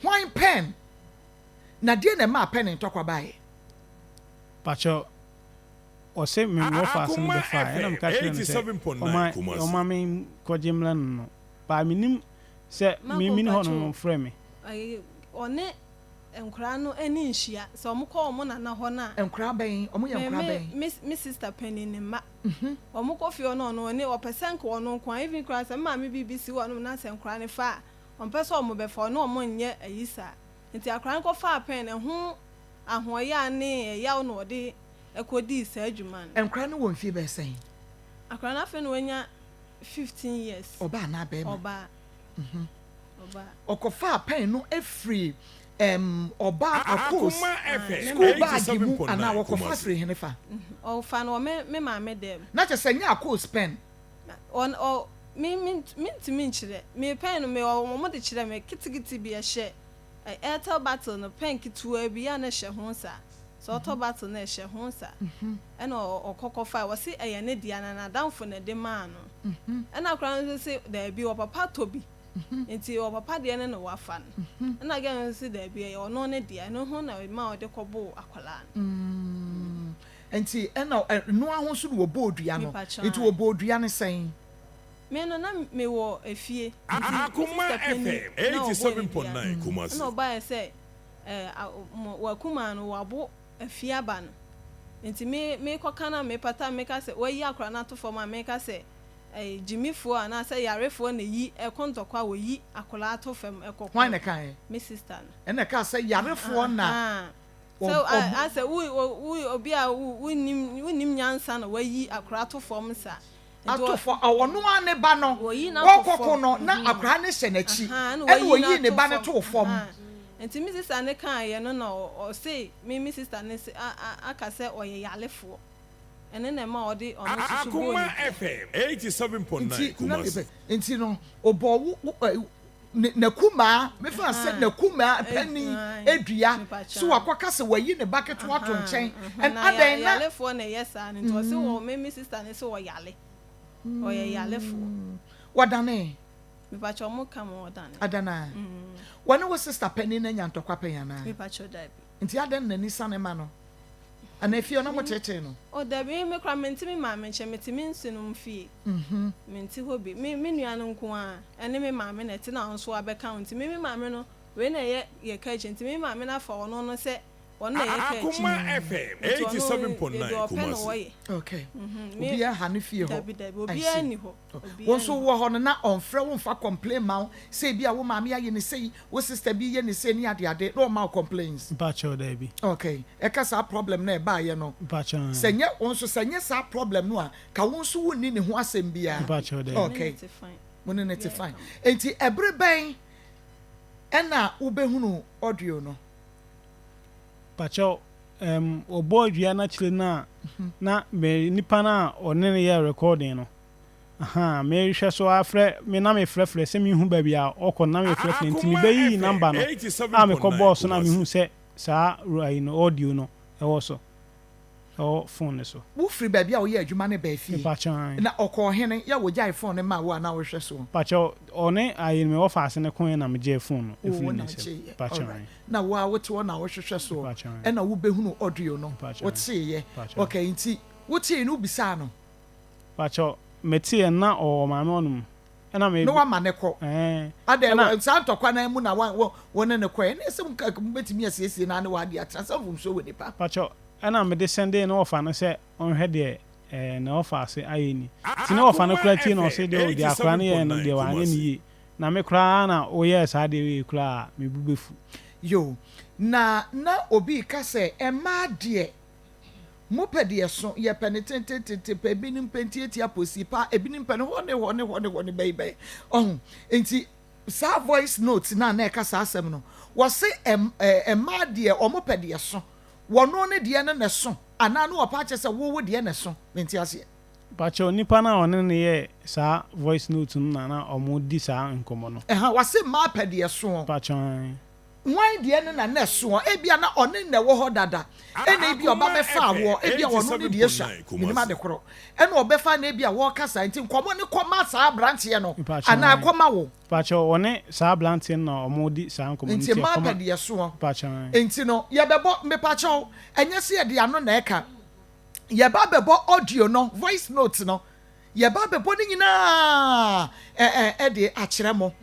hwan pɛn na deɛn na ɛmaa pɛn ntɔkwa baeɛ. Pakyɛ ɔse me wɔfaase no bɛfae ɛna meka kyerɛ no sɛ ɔma ɔma me nkɔgye mmrɛ no no but menim sɛ me meni hɔ no ɔfrɛ me. Ɔne nkwadaa no ani nhyia. Sɛ wɔkɔ wɔn nana hɔ no a. Nkwadaa bɛn? Wɔyɛ nkwadaa bɛn? Me me sister panin ne mma. Wɔkɔ fie hɔ no ɔno ɔne ɔpɛ sɛ nka ɔno nko ara even koraa sɛ me maame biribi si hɔnom na sɛ nkwadaa no fa a, ɔmpɛ sɛ wɔbɛfa ɔne wɔn nyɛ ayi saa. Nti akwadaa no kɔfaa pɛn no ɛho ahoɔyaa ne ɛyaw na ɔde kɔdii saa dwuma no. Nkwadaa no wɔ mfie bɛyɛ sɛn? Akwadaa no afei na wanya 15 years. Ɔbaa anaa barima? Ɔbaa. Ɔkɔfaa pɛn no firii ɔbaa Akos sukuu baage mu anaa wɔkɔfa firii henefa? Ɔfa no wɔ me me maame dɛm. Na kyerɛ sɛ ɛnyɛ Akos pɛn. Ɔ ɔ me me mentumi nkyerɛ. Me pɛn no me wɔn de kyerɛ me ketekete bi ɛhyɛ Airtel battle no pɛn ketewa bi a na ɛhyɛ ho saa. Sɛ ɔtɔ battle no a ɛhyɛ ho saa. Ɛna ɔkɔ kɔfae wɔse ɛyɛ ne dea na n'adamfo na ɛde maa no. Ɛna akwadaa no nso se daabi ɔpapa tɔ bi nti ɔpapa deɛ no na wafa no. Ɛna girl no nso se daabi ɛyɛ ɔno ne dea ɛno ho na ɛma ɔde kɔboo akwadaa no. Nti ɛna ɛnoa ho nso na wɔbɔɔ dua no. Nti wɔbɔɔ dua no sɛn? Me no na mewɔ efie nti me sister panin na ɔbɔɔ ne dua no. Ɛna ɔbaeɛ sɛ ɛɛ wakumaa no wabo afie aba no nti me mekɔka na mepata meka sɛ wayi akora no ato fam a meka sɛ ɛɛ gyimifoɔ anaasɛ yarefoɔ na eyi ɛko ntɔkwa wɔyi akwadaa ato fam ɛkɔ Hwan na ɛkaeɛ? Me sister no. Ɛna ɛkaa sɛ yarefoɔ na Sɛ asɛ wo wo obi a wonnim wonnim nyansa na wayi akwadaa ato fam saa. Ato fam, ɔno ara ne ba no, ɔrekɔko no na akwadaa no hyɛ n'akyi, ɛna ɔyii ne ba no too fam. Nti me sister no kaeɛ no na ɔse me me sister no se aka sɛ ɔyɛ yarefoɔ, ɛno na ɛma ɔde ɔno nso so bɔɔ ne dua. Nti na mepɛ, nti no ɔbɔɔ wo n'akumaa, mefa sɛ n'akumaa panin dua, so wakɔka sɛ wayi ne ba ketewa ato nkyɛn, ɛn adɛn na. Yarefoɔ na ɛyɛ saa no, nti ɔse wɔ me me sister no se ɔyare, ɔyɛ yarefoɔ. Wɔdanee? Mepakyɛ ɔmo ka ma ɔdane. Adanaa? Wɔne wo sister panin no anya ntɔkwa pɛn anaa? Mepakyɛ dabi. Nti adɛn na n'ani sane ma no? Anaa efie hɔ na moteetee no? Oh dabi, me koraa mente me maame nkyɛn, mete me nsenom fie. Mente hɔ bi. Me me nua no nko ara ɛne me maame na ɛte na ɔno nso abɛka ho nti me me maame no wei na ɛyɛ yɛ ka akyi nti me maame no afa ɔno no sɛ. Ɔno na yɛka akyi. Akoma FM Nti ɔno 87.9 deɛ ɔpɛ na Kumasi. ɔyɛ. Okay. Mhm, me Obiara ha ne fie hɔ. dabi dabi I obiara see. nni hɔ. Obiara Wo nso nni hɔ. wowɔ hɔ no na ɔmfrɛ wo mfa complain ma wo sɛ ebi a wo maame ayɛ ne sei, wo sister bi yɛ ne sei ne ade ade na ɔma wo complains? Mpakyɛw dabi. Okay. Ɛka saa problem no a ɛbaeɛ no. Mpakyɛw Sɛ ɛɛ. nyɛ wo nso sɛ nyɛ saa problem no a ka wo nso wonni ne ho asɛm biara. Mpakyɛw dabi. Me ne Okay. no te fine. Mo ne no te Obiara fine. ka ho. Enti ɛbere bɛn ɛna wobɛhunu audio no? Pakyɛw ɛɛm wɔbɔɔ dua no akyire no a na me nipa no a ɔne no yɛɛ recording no ahaa mehwɛ so ara frɛ me na mefrɛfrɛ sɛ mehu baabi a ɔkɔ no na mefrɛfrɛ nti Akoma mebɛyii FM number no a 87.9 mekɔbɔɔ so na Kumasi. mehu sɛ saa ayi no audio no ɛwɔ so. Ɛwɔ phone no so. Wo firi baabi a woyɛ adwuma no baa fie Mepakyɛw ae. na ɔkɔɔ hene yɛ wogyae phone no maa wo a na wohwɛ soɔ? Pakyɛw ɔne ayi me wɔfaase no koeɛ na megyee phone no Oh firii wo ne na nsam. wogyeeɛ Pakyɛw alright ae. na wo ara wote hɔ na wohwehwɛ soɔ Mepakyɛw ae. ɛna wobɛhunu audio no Mepakyɛw ae. woteeɛ Mepakyɛw ae. okay nti woteeɛ no wobisaa no? Pakyɛw meteeɛ no na ɔwɔ maame hɔ nom ɛna me Na wama no kɔ? Ɛɛ Adɛn ɛna. saa ntɔkwa no ara mu na wo wo ne no kɔɛ? Ɛne sɛ mobɛtumi asiesie no ara ne w'adeɛ atena sɛ mfomsoɔ wɔ nipa. Pakyɛw Ɛna mede sɛndee ne wɔfa no sɛ ɔnhwɛ deɛ ɛɛ ne wɔfa ase ayɛ ni. Nti ne wɔfa no Akoma koraa tie na ɔse FM deɛ o deɛ akwadaa no yɛɛ no 87.9 deɛ wanyɛ no Kumasi. yie. Na me koraa na woyɛɛ saa adeɛ wei koraa a me bo bɛfu. Yoo, na na obi reka sɛ mmaa deɛ mopɛ deɛ ɛso, yɛpɛ no tentententen pɛ, ebinom pɛ ntiatia posii paa, ebinom pɛ no hɔ ne hɔ ne hɔ ne hɔ ne bɛyi bɛyi. Ɔho, nti saa voice note no a na ɛka saa asɛm no, wɔse mmaa deɛ wɔpɛ deɛ ɛso, Wɔno ne deɛ no na ɛso anaa ne ɔpa akyɛ sɛ wo wo deɛ na ɛso? Mente aseɛ. Pakyɛw nipa no a ɔne no yɛɛ saa voice note no na na ɔmo di saa nkɔmɔ no. Ɛha wase mmaa pɛ deɛ ɛsoɔ. Pakyɛw ae. Hwan deɛ no na na ɛsoɔ? Ebia na ɔne na ɛwɔ hɔ dada ɛna ebia ɔba Akoma bɛfaa FM woɔ, ebia ɔno ne deɛ sua, 87.9 menim Kumasi. ade korɔ, ɛna ɔbɛfaa no ebia wɔɔka saa nti nkɔmɔ no kɔma saa abranteɛ no Pakyɛw anaa ae. ɛkɔma wo? Pakyɛw ɔne saa abranteɛ no na ɔmo di saa nkɔmɔ no Nti nti mmaa ɛkɔma pɛ deɛ ɛsoɔ. Pakyɛw ae. Nti no yɛbɛbɔ, mepakyɛw ɛnyɛ sɛ yɛde ano na ɛka, yɛba abɛbɔ audio no, voice note no, yɛba abɛbɔ ne nyinaa ɛ ɛ de akyerɛ mo.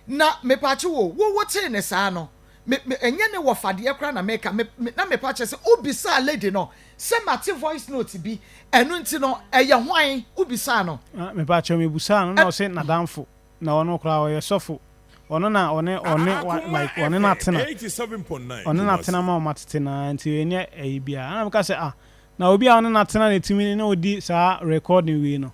Na mepakyɛw o, wo wotee ne saa no, me me ɛnyɛ ne wɔfa deɛ koraa na meka, me me na mepakyɛ sɛ wobisaa lady no sɛ mate voice note bi, ɛno nti no ɛyɛ hwan? Wobisaa no? Ah, mepakyɛw mebusaa no na Ɛ. ɔse nadamfo. Na ɔno koraa ɔyɛ sɔfo. Ɔno na ɔne ɔne wa Akoma like ɔne no FM atena. 87.9 Ɔne no Kumasi. atena ma wɔn atete no ara nti ɛnyɛ ɛyi biara. Ɛna meka sɛ ah na obi a ɔne no atena na ɛtumi ne wo di saa recording wei no.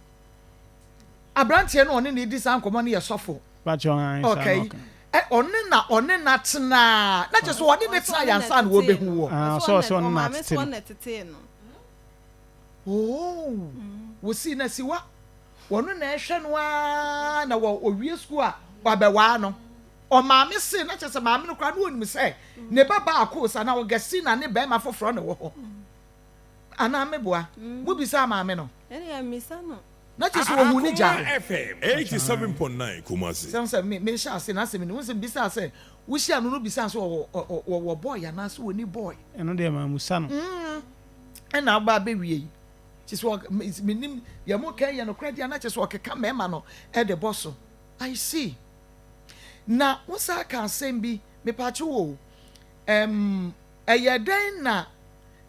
Abranteɛ no a ɔne no redi saa nkɔmmɔ no yɛ sɔfo. Pakyɛ ae saa na Okay. ɔka. Ɛ ɔne na ɔne no atena na kyerɛ sɛ ɔne no Ɔsɛ tena ɔne yɛ na ansa na ɛtetee wɔbɛhu no. woɔ. Ah Ɔsɛ ɔsɛ ɔne ɔsɛ ɔne no ɔmaame atete sɛ no. ɔne na ɛtetee no. Oh, wɔsii no asiwa. Wɔno na ɛhwɛ no ara na wɔ ɔwie sukuu a wabɛwaa no. Ɔmaame see na kyerɛ sɛ maame no koraa na ɔnim sɛ ne ba baa course anaa Augustina ne barima foforɔ na ɛwɔ hɔ. Anaa meboa? Mobisaa maame no? Ɛnneɛ misa no. Na kyerɛ sɛ ɔhuu ne gya Akoma no. FM 87.9 Kumasi. Sɛ sɛ me mehyɛ ase na asɛm ni, wohu sɛ mebisaa sɛ wohyia no no bisaa sɛ ɔwɔ ɔwɔ boy anaasɛ ɔnni boy. Ɛno deɛ mammusa no. Ɛna aba abɛwie yi. Kyerɛ sɛ ɔk me menim deɛ moka yi yɛ nokorɛ deɛ a na kyerɛ sɛ ɔkeka mmarima no de bɔ so. I see. Na wo san ka asɛm bi, mepaakyɛw o, ɛm ɛyɛ dɛn na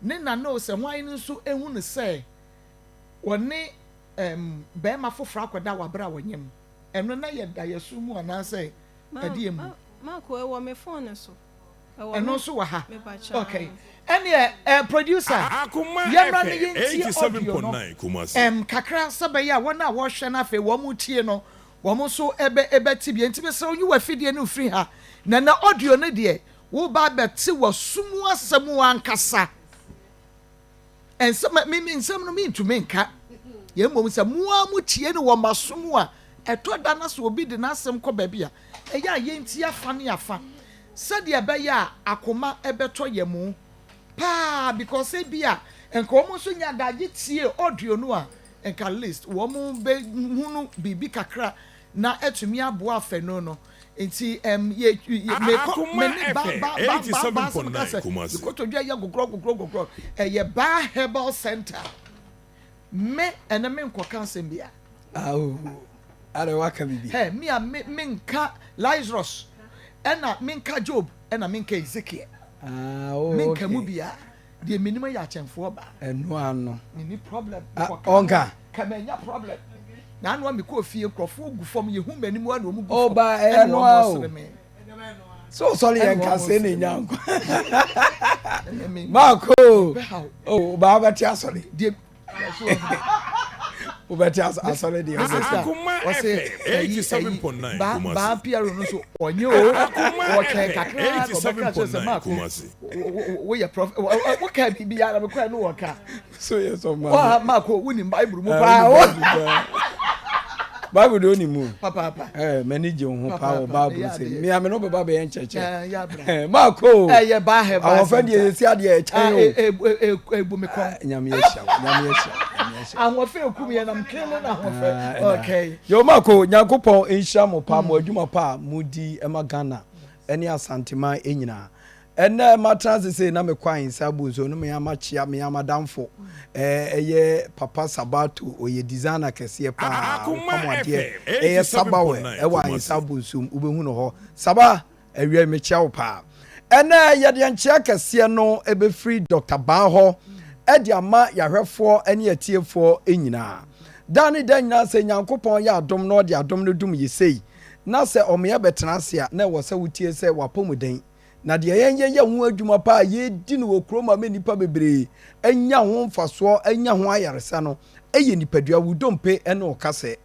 ne nana o sɛ hwan no nso ehu no sɛ ɔne ɛm barima foforɔ akɔda wɔ abere a ɔnyem? Ɛno na yɛ daeɛso mu anaasɛ ɛdeɛ mu? Marco, ɛwɔ me phone no so. Ɛno nso wɔ ha. Okay. Ɛneɛ eh, producer, Akoma yɛmmra na FM yɛntie audio no 87.9 Kumasi. ɛm kakra sɛ bɛyɛ a wɔn a wɔhwɛ no afei wɔn tie no wɔn nso ɛbɛ ɛbɛte bi. Enti mesrɛ wo yi w'afidie no mfiri ha. Na na audio no deɛ woba abɛte w'aso mu asɛm ankasa. Nsɛm me me nsɛm no mentumi nka. Yɛn mmom sɛ mo ara mo tie no wɔ mo aso mu a, ɛtɔ da na sɛ obi de n'asɛm kɔ baabi a, ɛyɛ a yɛntie afa ne afa sɛdeɛ ɛbɛyɛ a akoma ɛbɛtɔ yɛn mu paa because ebia nka wɔn nso nya adagye tie audio no a, nka at least wɔn bɛhunu biribi kakra na atumi aboa afanu no. Nti ɛm yɛ yɛ mekɔ me Akoma ne ba FM ba ba ba ba asɛm ka 87.9 sɛ Kumasi. mekotodwe yɛ gogrɔ gogrɔ gogrɔ ɛyɛ Baa Herbal Center me ɛnɛ me nkɔka asɛm bia. Aoo adɛn waka biribi. Hɛ me a me menka Lazarus ɛna menka Job ɛna menka Ezekiel. Ah, oh, Menka okay. mu bia. Deɛ menim yɛ akyɛnfoɔ ba. Ɛno ano. Menni problem. Ah, Mekɔka ɔnka. Ka manya problem. Na ano a mekɔɔ fie nkurɔfoɔ gu fam yɛhu m'anim a na wɔn gu Oh, fam. ba ɛyɛ Ɛna no wɔn a o. sere me. So sɔre yɛn Ɛna nka wɔn sɛ ne sere nya me. nkwa. Ɛnɛ me- Maako. Bɛhaw. Oh, ba wobɛte asɔre. Deɛ Wobɛte asɔre deɛ Me sister, Akoma ɔse FM ɛyi 87.9 ɛyi ba Kumasi. baa PRO no so ɔnyɛ o Akoma ɔtwɛn FM kakra na ɔbɛka kyerɛ sɛ 87.9 maako Kumasi. woyɛ prɔf woka biribi ara mekɔɛ no wɔka So yɛ sɔ ma. wa maako wonim bible mu Ah, paa wonim Bible paa. Bible de onim mu. papaapa Eh, m'ani gye wo ho paa wɔ Papaapa, Bible ɛyɛ sɛ. adeɛ. Me a me no bɛba bɛyɛ nkyerɛkyerɛ. Ɛɛ, yɛ abra. Eh, Maako. ɛyɛ baa hɛ baa Ahoɔfɛ deɛ yɛsi adeɛ ɛkyɛn o. ebu me kɔn Nyame ahyira wo. Nyame ahyira wo. Nyame ahyira wo. ahoɔfɛ ekum yɛ nam kele na ahoɔfɛ Ah, ɛna. okay Yo Mako, Nyankopɔn nhyira mo paa mo adwuma pa a modi ma Ghana ne Asanteman nyinaa. Ɛnɛ matena ase sei na mekɔ Ahensa bu nso no me ama kyea me ama damfo ɛyɛ Papa Sabato ɔyɛ designer kɛseɛ paa Akoma ɔpam adeɛ FM ɛyɛ Sabawɛ 87.9 ɛwɔ Kumasi. Ahensa bu nso mu wobɛhu no hɔ Saba awia yi mekyea wo paa. Ɛnɛ yɛde nkyea kɛseɛ no ɛbɛfiri Dr. Baa hɔ ɛde ama yɛahwɛfoɔ ne atiefoɔ nyinaa. Daa ne da nyinaa sɛ Nyankopɔn yɛ adom na ɔde adom no dom yɛ sei na sɛ ɔmeɛ bɛtena ase a na ɛwɔ sɛ wotie sɛ wapɔmuden na deɛ yɛn yɛyɛ ho adwuma paa a yɛdi no wɔ kurom a ma nnipa bebree anya ho mfasoɔ anya ho ayaresa no ɛyɛ nipadua wo dompe ne wo kasɛ.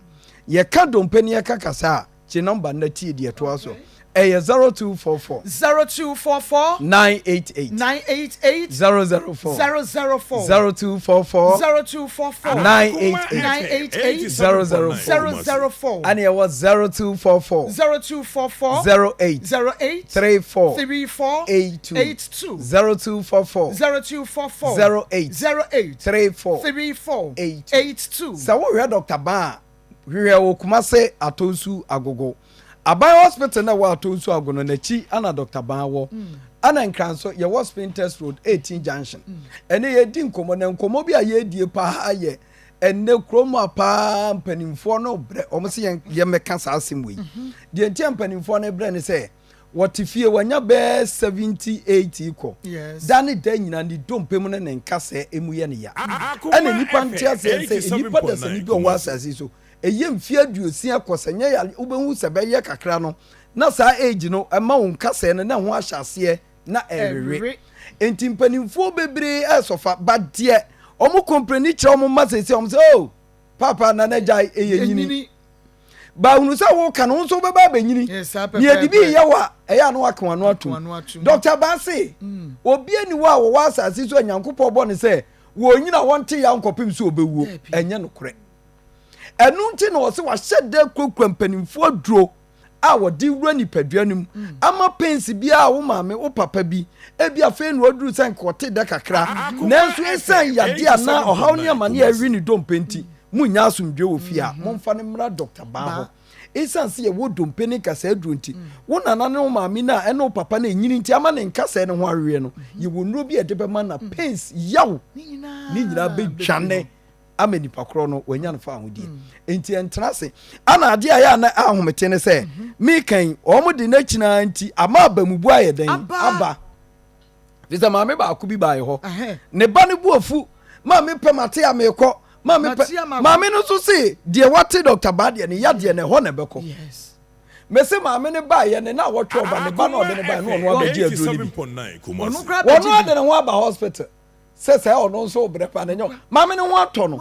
Yɛka dompe ne yɛka kasa a Gye nɔmba no na tie deɛ ɛtoa so. Ɛyɛ 0244. 0244. 988. 988. 004. 004. 0244. 0244. 988. 988. 004. 004. Ɛna ɛwɔ 0244. 0244. 08. 08. 34. 34. 82. 82. 0244. 0244. 08. 08. 34. 34. 82. 82. Sɛ wohwɛ Dr. Ban a, Hwehwɛ wɔ Kumase Atonsu Agogo. Aban hospital no a ɛwɔ Atonsu Ago no n'akyi ana Dɔkta Ban wɔ. Ɛna Nkran nso yɛwɔ Spintex Road 18 Junction. Ɛnɛ yɛredi nkɔmmɔ na nkɔmmɔ bi a yɛredie paa yɛ ɛnɛ kurom a paa mpanimfoɔ no brɛ wɔn sɛ yɛn yɛmmɛka saa asɛm wei. Deɛ nti a mpanimfoɔ no brɛ ne sɛ wɔte fie wɔanya bɛɛ 78 kɔ. Da ne da nyinaa ne dompe mu ne ne nkasɛɛ mu yɛ no ya. Ɛna nnipa nte aseɛ sɛ nnipa dasani bi a ɔwɔ asase so ɛyɛ mfeɛ aduosia kɔ sɛ nyɛ yare wobɛhu sɛ bɛyɛ kakra no na saa age no ɛma wo nkasɛɛ no na ɛho ahyɛ aseɛ na ɛrewe. Nti mpanimfoɔ bebree ɛresɔfa but deɛ wɔn kompreni kyerɛ wɔn mma seesei wɔn sɛ oh Paapa nana gyae ɛyɛ nyini. Ba hunu sɛ woka no wo nso wobɛba abɛnyini. Nea ɛde bi yɛ wo a ɛyɛ a na waka w'ano atom. Dr. Baase, mm. obi ani hɔ a wɔwɔ asase so a Nyankopɔn bɔ ne sɛ wɔnyina wɔnte yaw nkɔpem sɛ ɔbɛwuo. Ɛnyɛ nokorɛ. Ɛno nti na ɔsɛ wahyɛ da kurakura mpanimfoɔ aduro a wɔde wura nipadua no mu ama pains biara a wo maame, wo papa bi, ebi afei na waduru sɛ nka ɔte dɛ kakra, nanso esiane yade anaa ɔhaw ne amane a ɛwe ne dompe nti, munnya asomdwoe wɔ fie a, momfa no mmra dɔkta baa hɔ. Esiane sɛ yɛwɔ dompe ne nkasɛɛ aduro nti, wo nana ne wo maame no a ɛne wo papa no anyini nti ama ne nkasɛɛ no ho awewe no, yɛwɔ nnuro bi a yɛde bɛma na pains, yaw, ne nyinaa bɛdwane. ama nipa korɔ no wanya no fawohodie mm. nti ɛntena ase ana adeɛ a yɛ ana ahomete ne sɛ mhm. mekan wɔn de n'akyinaa nti ama abamubu ayɛ dɛn aba fi sɛ maame baako bi baeɛ hɔ ne ba no bu afu maame pɛ mate a meekɔ maame pɛ maame no nso se deɛ wate dɔkta baa deɛ ne yadeɛ na ɛhɔ na ɛbɛkɔ mese maame no baeɛ ne na wɔtwe ɔba ne ba na ɔde ne baeɛ na ɔno abɛgye aduro no bi wɔn ade ne ho aba hospital sɛ sɛ ɔno nso brɛ pa na nyɛ maame no ho atɔ no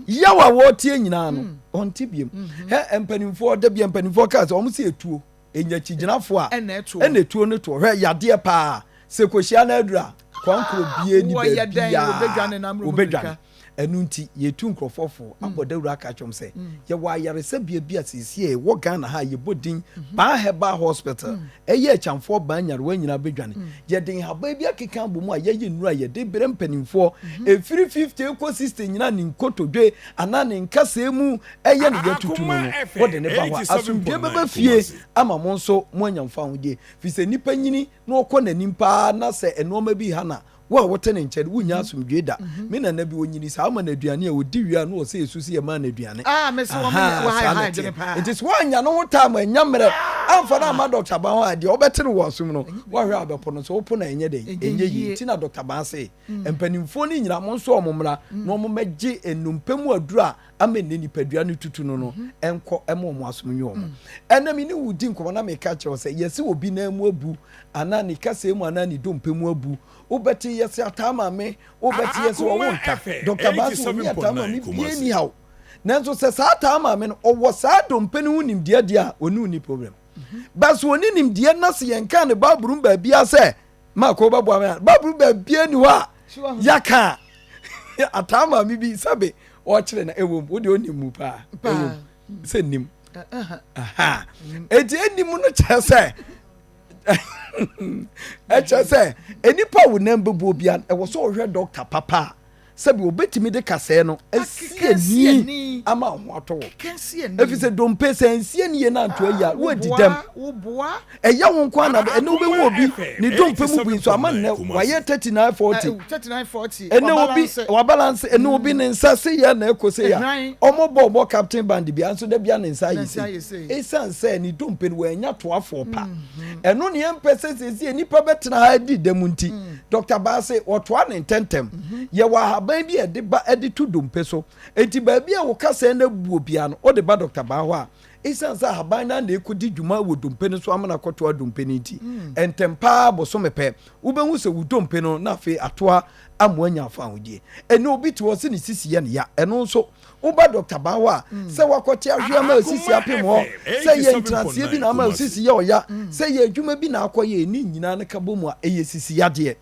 yaw a wɔretie nyinaa no mm. ɔnte biem mm-hmm. hɛ mpanimfoɔ da bia mpanimfoɔ kaa sɛ wɔn sɛ etuo enya kyigyinafoɔ a ɛna etuo no toɔ hwɛ yadeɛ paa sɛ kɔhyia no aduru a kwankoro bie ni baabi a obedwane ɛno nti yɛtu nkurɔfoɔ fo mm. abɔ dawuro aka kyɛm sɛ mm. yɛwɔ ayaresabea bi a seesie ɛwɔ Ghana ha yɛbɔ din mm-hmm. Baa Herbal Hospital Ɛyɛ akyamfoɔ baa nyarewa nyinaa bɛdwane. Yɛde nhaban bi akeka abɔ mu a yɛyɛ nnuro a yɛde brɛ mpanimfoɔ ɛfiri 50 kɔ 60 nyinaa ne nkotodwe anaa ne nkasɛɛ mu ɛyɛ ne yɛtutu no no, wode ne ba hɔ a, asomdwoeɛ bɛba fie ama mo nso moanya mfahodie. Firi sɛ nipa nyini na ɔkɔ n'anim paa na sɛ nnoɔma bi ha no a, Wo a wote ne nkyɛn no, wunnya asomdwoe da. Me nana bi, onyinii saa, woma no aduane a, odi wie a, na ɔsɛ esu sɛ yɛmaa no aduane. Ah, mese wɔn Ahaa, yɛ wɔha saa ha na adwene ɛteɛ. paa. Nti sɛ woannya ne ho time, annya mmerɛ Amfa no amma Dɔkta Ban hɔ a, deɛ wobɛte no wɔ asom no, woahwɛ a wobɛpo no. Sɛ wopo no a, ɛnyɛ dɛn? Ɛnyɛ yie. Nti na Dɔkta Ban se, mpanimfoɔ no nyinaa, monsoa wɔn mmra na wɔmmɛgye nnompe mu aduro a ama nnɛ nipadua no tutu no no nkɔ ma wɔn asom nyɛ wɔn. Ɛnnɛ me ne wo redi nkɔmmɔ na meka kyerɛ wo sɛ, yɛse obi nan mu abu anaa ne kasɛɛ mu anaa ne dompe mu abu, wobɛte yɛse ataa maame, wobɛte yɛse ɔwo nta. Dɔkta Ban se ɔnni ataa maame biara nni haw. Nanso sɛ saa taa maame no ɔwɔ saa dompe no ho nimdeɛ deɛ a, ɔne wo nni problem. But sɛ ɔnni nimdeɛ na sɛ yɛnkaa no Bible mu baabiara sɛ Mark wobɛboa me a, Bible mu baabiara nni hɔ a yɛaka a ataa maame bi sɛbe ɔkyerɛ na ɛwom wo deɛ ɔnim mu paa ɛwom sɛ nim enti ɛnim no kyerɛ sɛ ɛkyerɛ sɛ nnipa wo nan bɛbu obia ɛwɔ sɛ ɔhwɛ dɔkta papa a Sɛbi obetumi de kasɛɛ no asi ani ama wo ho atɔ wo. Efisɛ dompe sɛ ansi ani yie na anto ayi a, woadi dɛm. Ɛyɛ wo nko ara na ɛnɛ wobɛhu obi ne dompe mu bui nso ama nnɛ wayɛ 39 40. Ɛnɛ obi wabalanse ɛnɛ obi ne nsa se yɛ na ɛkɔ se ya. Ɔmo bɔ ɔbɔ captain band bia nso da bia ne nsa ayɛ sei. Esiane sɛ ne dompe no wannya toafoɔ pa. Ɛno ne yɛmpɛ sɛ seesei nnipa bɛtena ha adi dɛm nti. Dɔkta Baa se wɔtoa no ntɛmntɛm. Yɛwɔ ahaban bi a yɛde ba de to dompe so. Enti baabi a wo kasɛɛ no abuo biara no, wode ba Dɔkta Baa hɔ a, esiane sɛ ahaban no ara na ɛkɔdi dwuma wɔ dompe no so ama no akɔtoa dompe no nti, ntɛm pa ara bosome pɛ, wobɛhu sɛ wo dompe no na afei atoa ama woanya afahodie. Ɛnnɛ obi te hɔ se ne sisi yɛ no ya, ɛno nso Woba dɔkta baa hɔ a, sɛ woakɔte ahwe ama osisi apem hɔ, sɛ ɛyɛ ntenaseɛ bi na ama osisi yɛ ɔya, sɛ ɛyɛ adwuma bi na akɔyɛ, ne nyinaa no ka bɔ mu a, ɛyɛ sisi yadeɛ.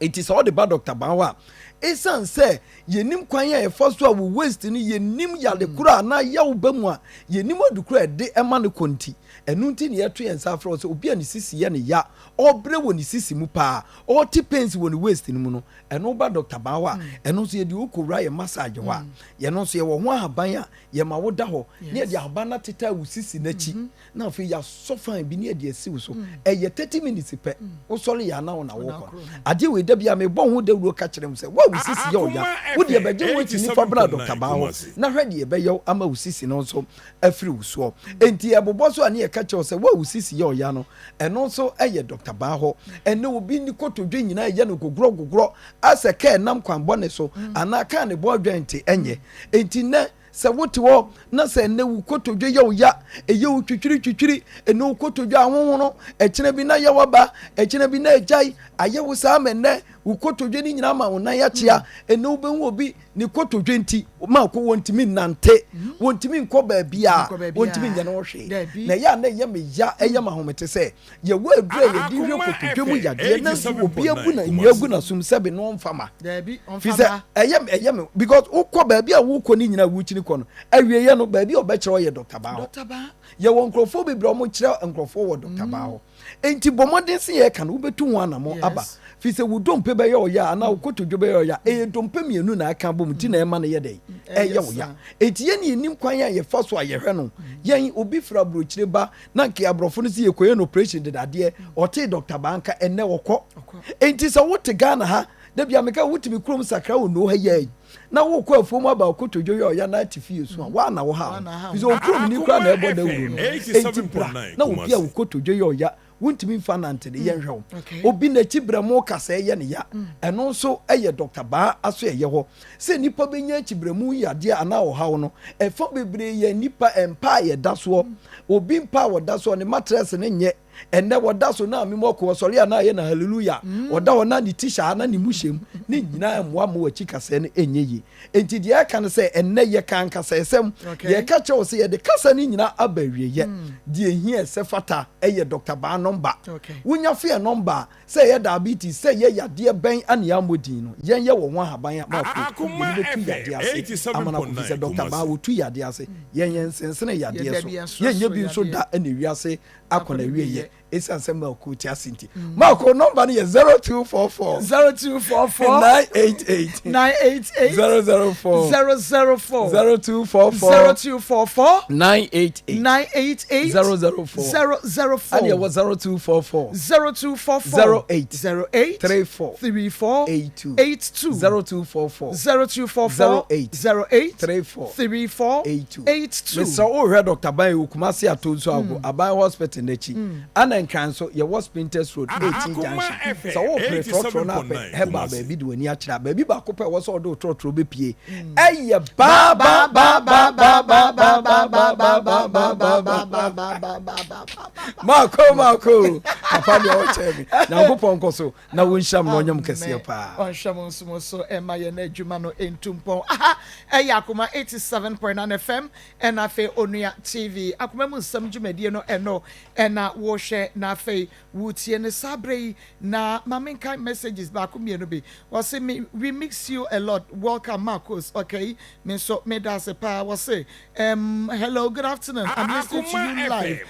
Enti sɛ wode ba dɔkta baa hɔ a, ɛsiane sɛ yɛnim kwan a yɛfa so a wo waist no yɛnim yade korɔ anaa yaw ba mu a, yɛnim adu korɔ a ɛde ma no kɔ nti, ɛno nti na yɛto yɛn nsa afrɛ wo sɛ obi a ne sisi yɛ no ya, ɔrebrɛ wɔ ne sisi mu paa, ɔrete pains wɔ ne waist no mu no, Ɛno ba Dɔkta Baa hɔ a, ɛno nso yɛde wo kɔwura yɛn massage hɔ a, yɛno nso yɛwɔ ho ahaban a yɛma wo da hɔ na yɛde ahaban no atetare wo sisi no akyi na afei yɛasɔ fan bi na yɛde asi wo so. Ɛyɛ 30 minutes pɛ, wosɔre yɛ a na wo na wokɔ. Adeɛ wei da biara mebɔ ho dawuro ka kyerɛ mo sɛ, wo a wo sisi yɛ ɔya, wo deɛ bɛgye wo akyi fa bra Dɔkta Baa hɔ na hwɛ deɛ ɛbɛyɛ wo ama wo sisi no nso afiri wo soɔ. Enti yɛbobɔ so a ne yɛka kyerɛ wo sɛ wo a wo sisi yɛ ɔya no, Ɛno nso yɛ Dɔkta Baa hɔ. Ɛnnɛ obi ne kotodwe nyinaa yɛ no gogorɔgogorɔ asɛ kaa ɛnam kwan bɔne so anaa kaa ne bɔɔ dwɛnte ɛnyɛ. Enti nnɛ sɛ wote hɔ na sɛ ɛnnɛ wo kotodwe yɛ wo ya, ɛyɛ wo twitwiri twitwiri, ɛnnɛ wo kotodwe ahohono, ɛkyena bi na yaw aba, ɛkyena bi na agyae, ayɛ wo saa ma ɛnnɛ wo kotodwe no nyinaa ma wo nan akyea, ɛnnɛ wobɛhu obi ne kotodwe nti ma ko wɔntumi nnante, wɔntumi nkɔ baabiara, wɔntumi nyɛ ne ho hwee. Na ɛyɛ a na ɛyɛ me ya, ɛyɛ me ahomete sɛ yɛwɔ aduru a yɛde hwɛ kotodwe mu yadeɛ nanso obi abu na nnua agu n'asom sɛbe na ɔmfa ma. Fi sɛ ɛyɛ ɛyɛ me because wokɔ baabi a wokɔ ne nyinaa wokyini kɔ no awieɛ no baabi a ɔbɛkyerɛ ɔyɛ Dr. Baa hɔ. Yɛwɔ nkurɔfoɔ bebree a wɔkyerɛ nkurɔfoɔ wɔ Dr. Baa hɔ. Enti bɔ mmɔden sɛ yɛreka no, wobɛtu ho anammɔn aba. Firi sɛ wo dompe bɛyɛ ɔya anaa wo kotodwe bɛyɛ ɔya. Ɛyɛ dompe mmienu na aka abom nti na ɛma no yɛ dɛn? Ɛyɛ wo ya. Enti yɛn yɛnnim kwan a yɛfa so a yɛhwɛ no. Yɛn, obi firi aburokyire ba na nka aborɔfo no sɛ yɛkɔyɛ no operation dedadeɛ, ɔtee Dɔkta Baa nka, ɛnnɛ ɔkɔ. Enti sɛ wote Ghana ha, da bi a meka wotumi kurom sakra wɔ Noo ha yi ara yi, na wokɔ afuom aba wo kotodwe yɛ ɔya na ate fie so a, woa na wohaw no. Firi sɛ wo kuromni koraa na ɛrebɔ dawuro no. Enti bra na obi a wo kotodwe yɛ ɔya, wontumi mfa nnante no, yɛnhwɛ wo. Obi n'akyi berɛmo kasɛɛ yɛ no ya, ɛno nso yɛ Dɔkta Baa asoɛeɛ hɔ. Sɛ nnipa bɛnya akyiberɛmo yadeɛ anaa ɔhaw no, ɛfa bebree yɛ nnipa mpa a yɛda soɔ. Obi mpa a ɔda soɔ, ne matrɛs no nyɛ. Ɛnnɛ wɔda so na memo ɔko ɔsɔre a na ayɛ na hallelujah ɔda hɔ na ne ti hyɛ ha na ne mu hyɛ mu ne nyinaa mmoa ma wakyi kasɛɛ no ɛnyɛ yie. Enti deɛ ɛka no sɛ ɛnnɛ yɛka nkasɛɛsɛm yɛka kyerɛ wo sɛ yɛde kasa no nyinaa aba awieɛ deɛ ɛhia ɛsɛ fata ɛyɛ Doctor Baa nɔmba wonya feɛ nɔmba a Sɛ ɛyɛ diabetes, sɛ ɛyɛ yadeɛ bɛn a na yɛammɔ din no, yɛn yɛ wɔ ho ahaban a maafo yɛde bɛtu yadeɛ ase ama no akɔ fisɛ Dɔkta Baa wɔtu yadeɛ ase, yɛn yɛn nsensene yadeɛ so, yɛnyɛ bi nso da na ewiase akɔ n'awieɛ. Esiane sɛ Marco te ase nti. Marco nɔmba no yɛ 0244. 0244. 988. 988. 004. 004. 0244. 0244. 988. 988. 004. 004. Ɛna ɛwɔ 0244. 0244. 08. 08. 34. 34. 82. 82. 0244. 0244. 08. 08. 34. 34. 82. 82. Mesrɛ wo hwɛ Dr. Ban wɔ Kumasi Atonsu Ago Aban Hospital n'akyi. Ana Nkran nso yɛwɔ Spintex Road 18 Junction. Sɛ wopere trɔtrɔ no apɛ herbal baabi de w'ani akyerɛ a, baabi baako pɛ ɛwɔ sɛ ɔde wo trɔtrɔ bɛpie ɛyɛ baa baa baa baa baa baa baa baa baa baa baa baa baa baa baa baa baa baa Maako maako papa deɛ ɔkyɛ me Nyankopɔn nkɔ so na wɔnhyira mo na ɔnyɛ mo kɛseɛ paa. Ɔnhwɛ mo nso mo so ɛma yɛn adwuma no ntu mpɔn. Aha ɛyɛ Akoma 87.9 FM ɛna afei Onua TV. Akoma mu nsɛm dwumadie no ɛno ɛna wohwɛ na afei wotie no saa berɛ yi. Na ma menkan messages baako mmienu bi. Wɔse me we mix you a lot welcome Marcos okay me nso meda ase paa. Wɔse um, hello good afternoon I'm listening to you live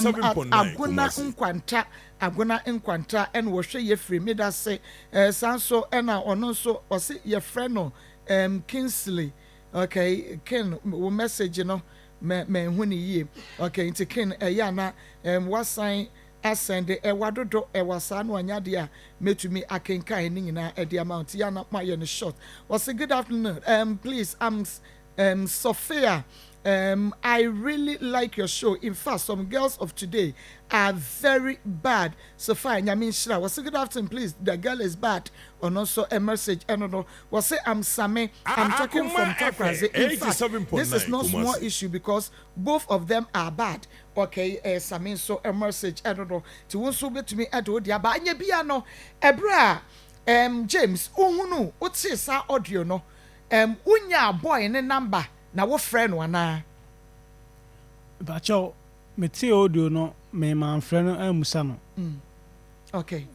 um, at Agona Nkwanta Agona Nkwanta ɛna wɔhwɛ yɛ firi meda se eh, saa nso ɛna ɔno nso ɔse yɛfrɛ no um, Kingsley okay Ken wo message no mɛ mɛnhu ne yie okay nti Ken ɛyɛ ana um, wasan asɛnde ɛwa dodo ɛwa saa no anya deɛ a mɛtumi akenkan ne nyinaa ɛde ama nti yɛ ana mayɛ no short. Ɔse good afternoon, please, I'm Sophia. I really like your show. In fact, some girls of today are very bad. Sophia, Nyame nhyira. Wɔse good afternoon, please. The girl is bad. Ɔno nso a message ɛno no. Wɔse I'm Same. I'm talking from Takraze. In fact, this is not small issue because both of them are bad. Okay, Same nso a message ɛno no. Ti wo nso betumi ɛde wo de aba. Anya bia no. Ɛberɛ a James, wohunu, wote saa audio no. Wonya boy ne number na wofrɛ no anaa? Mpakyɛw, metee audio no, me mamfrɛ no ammusa no. Okay.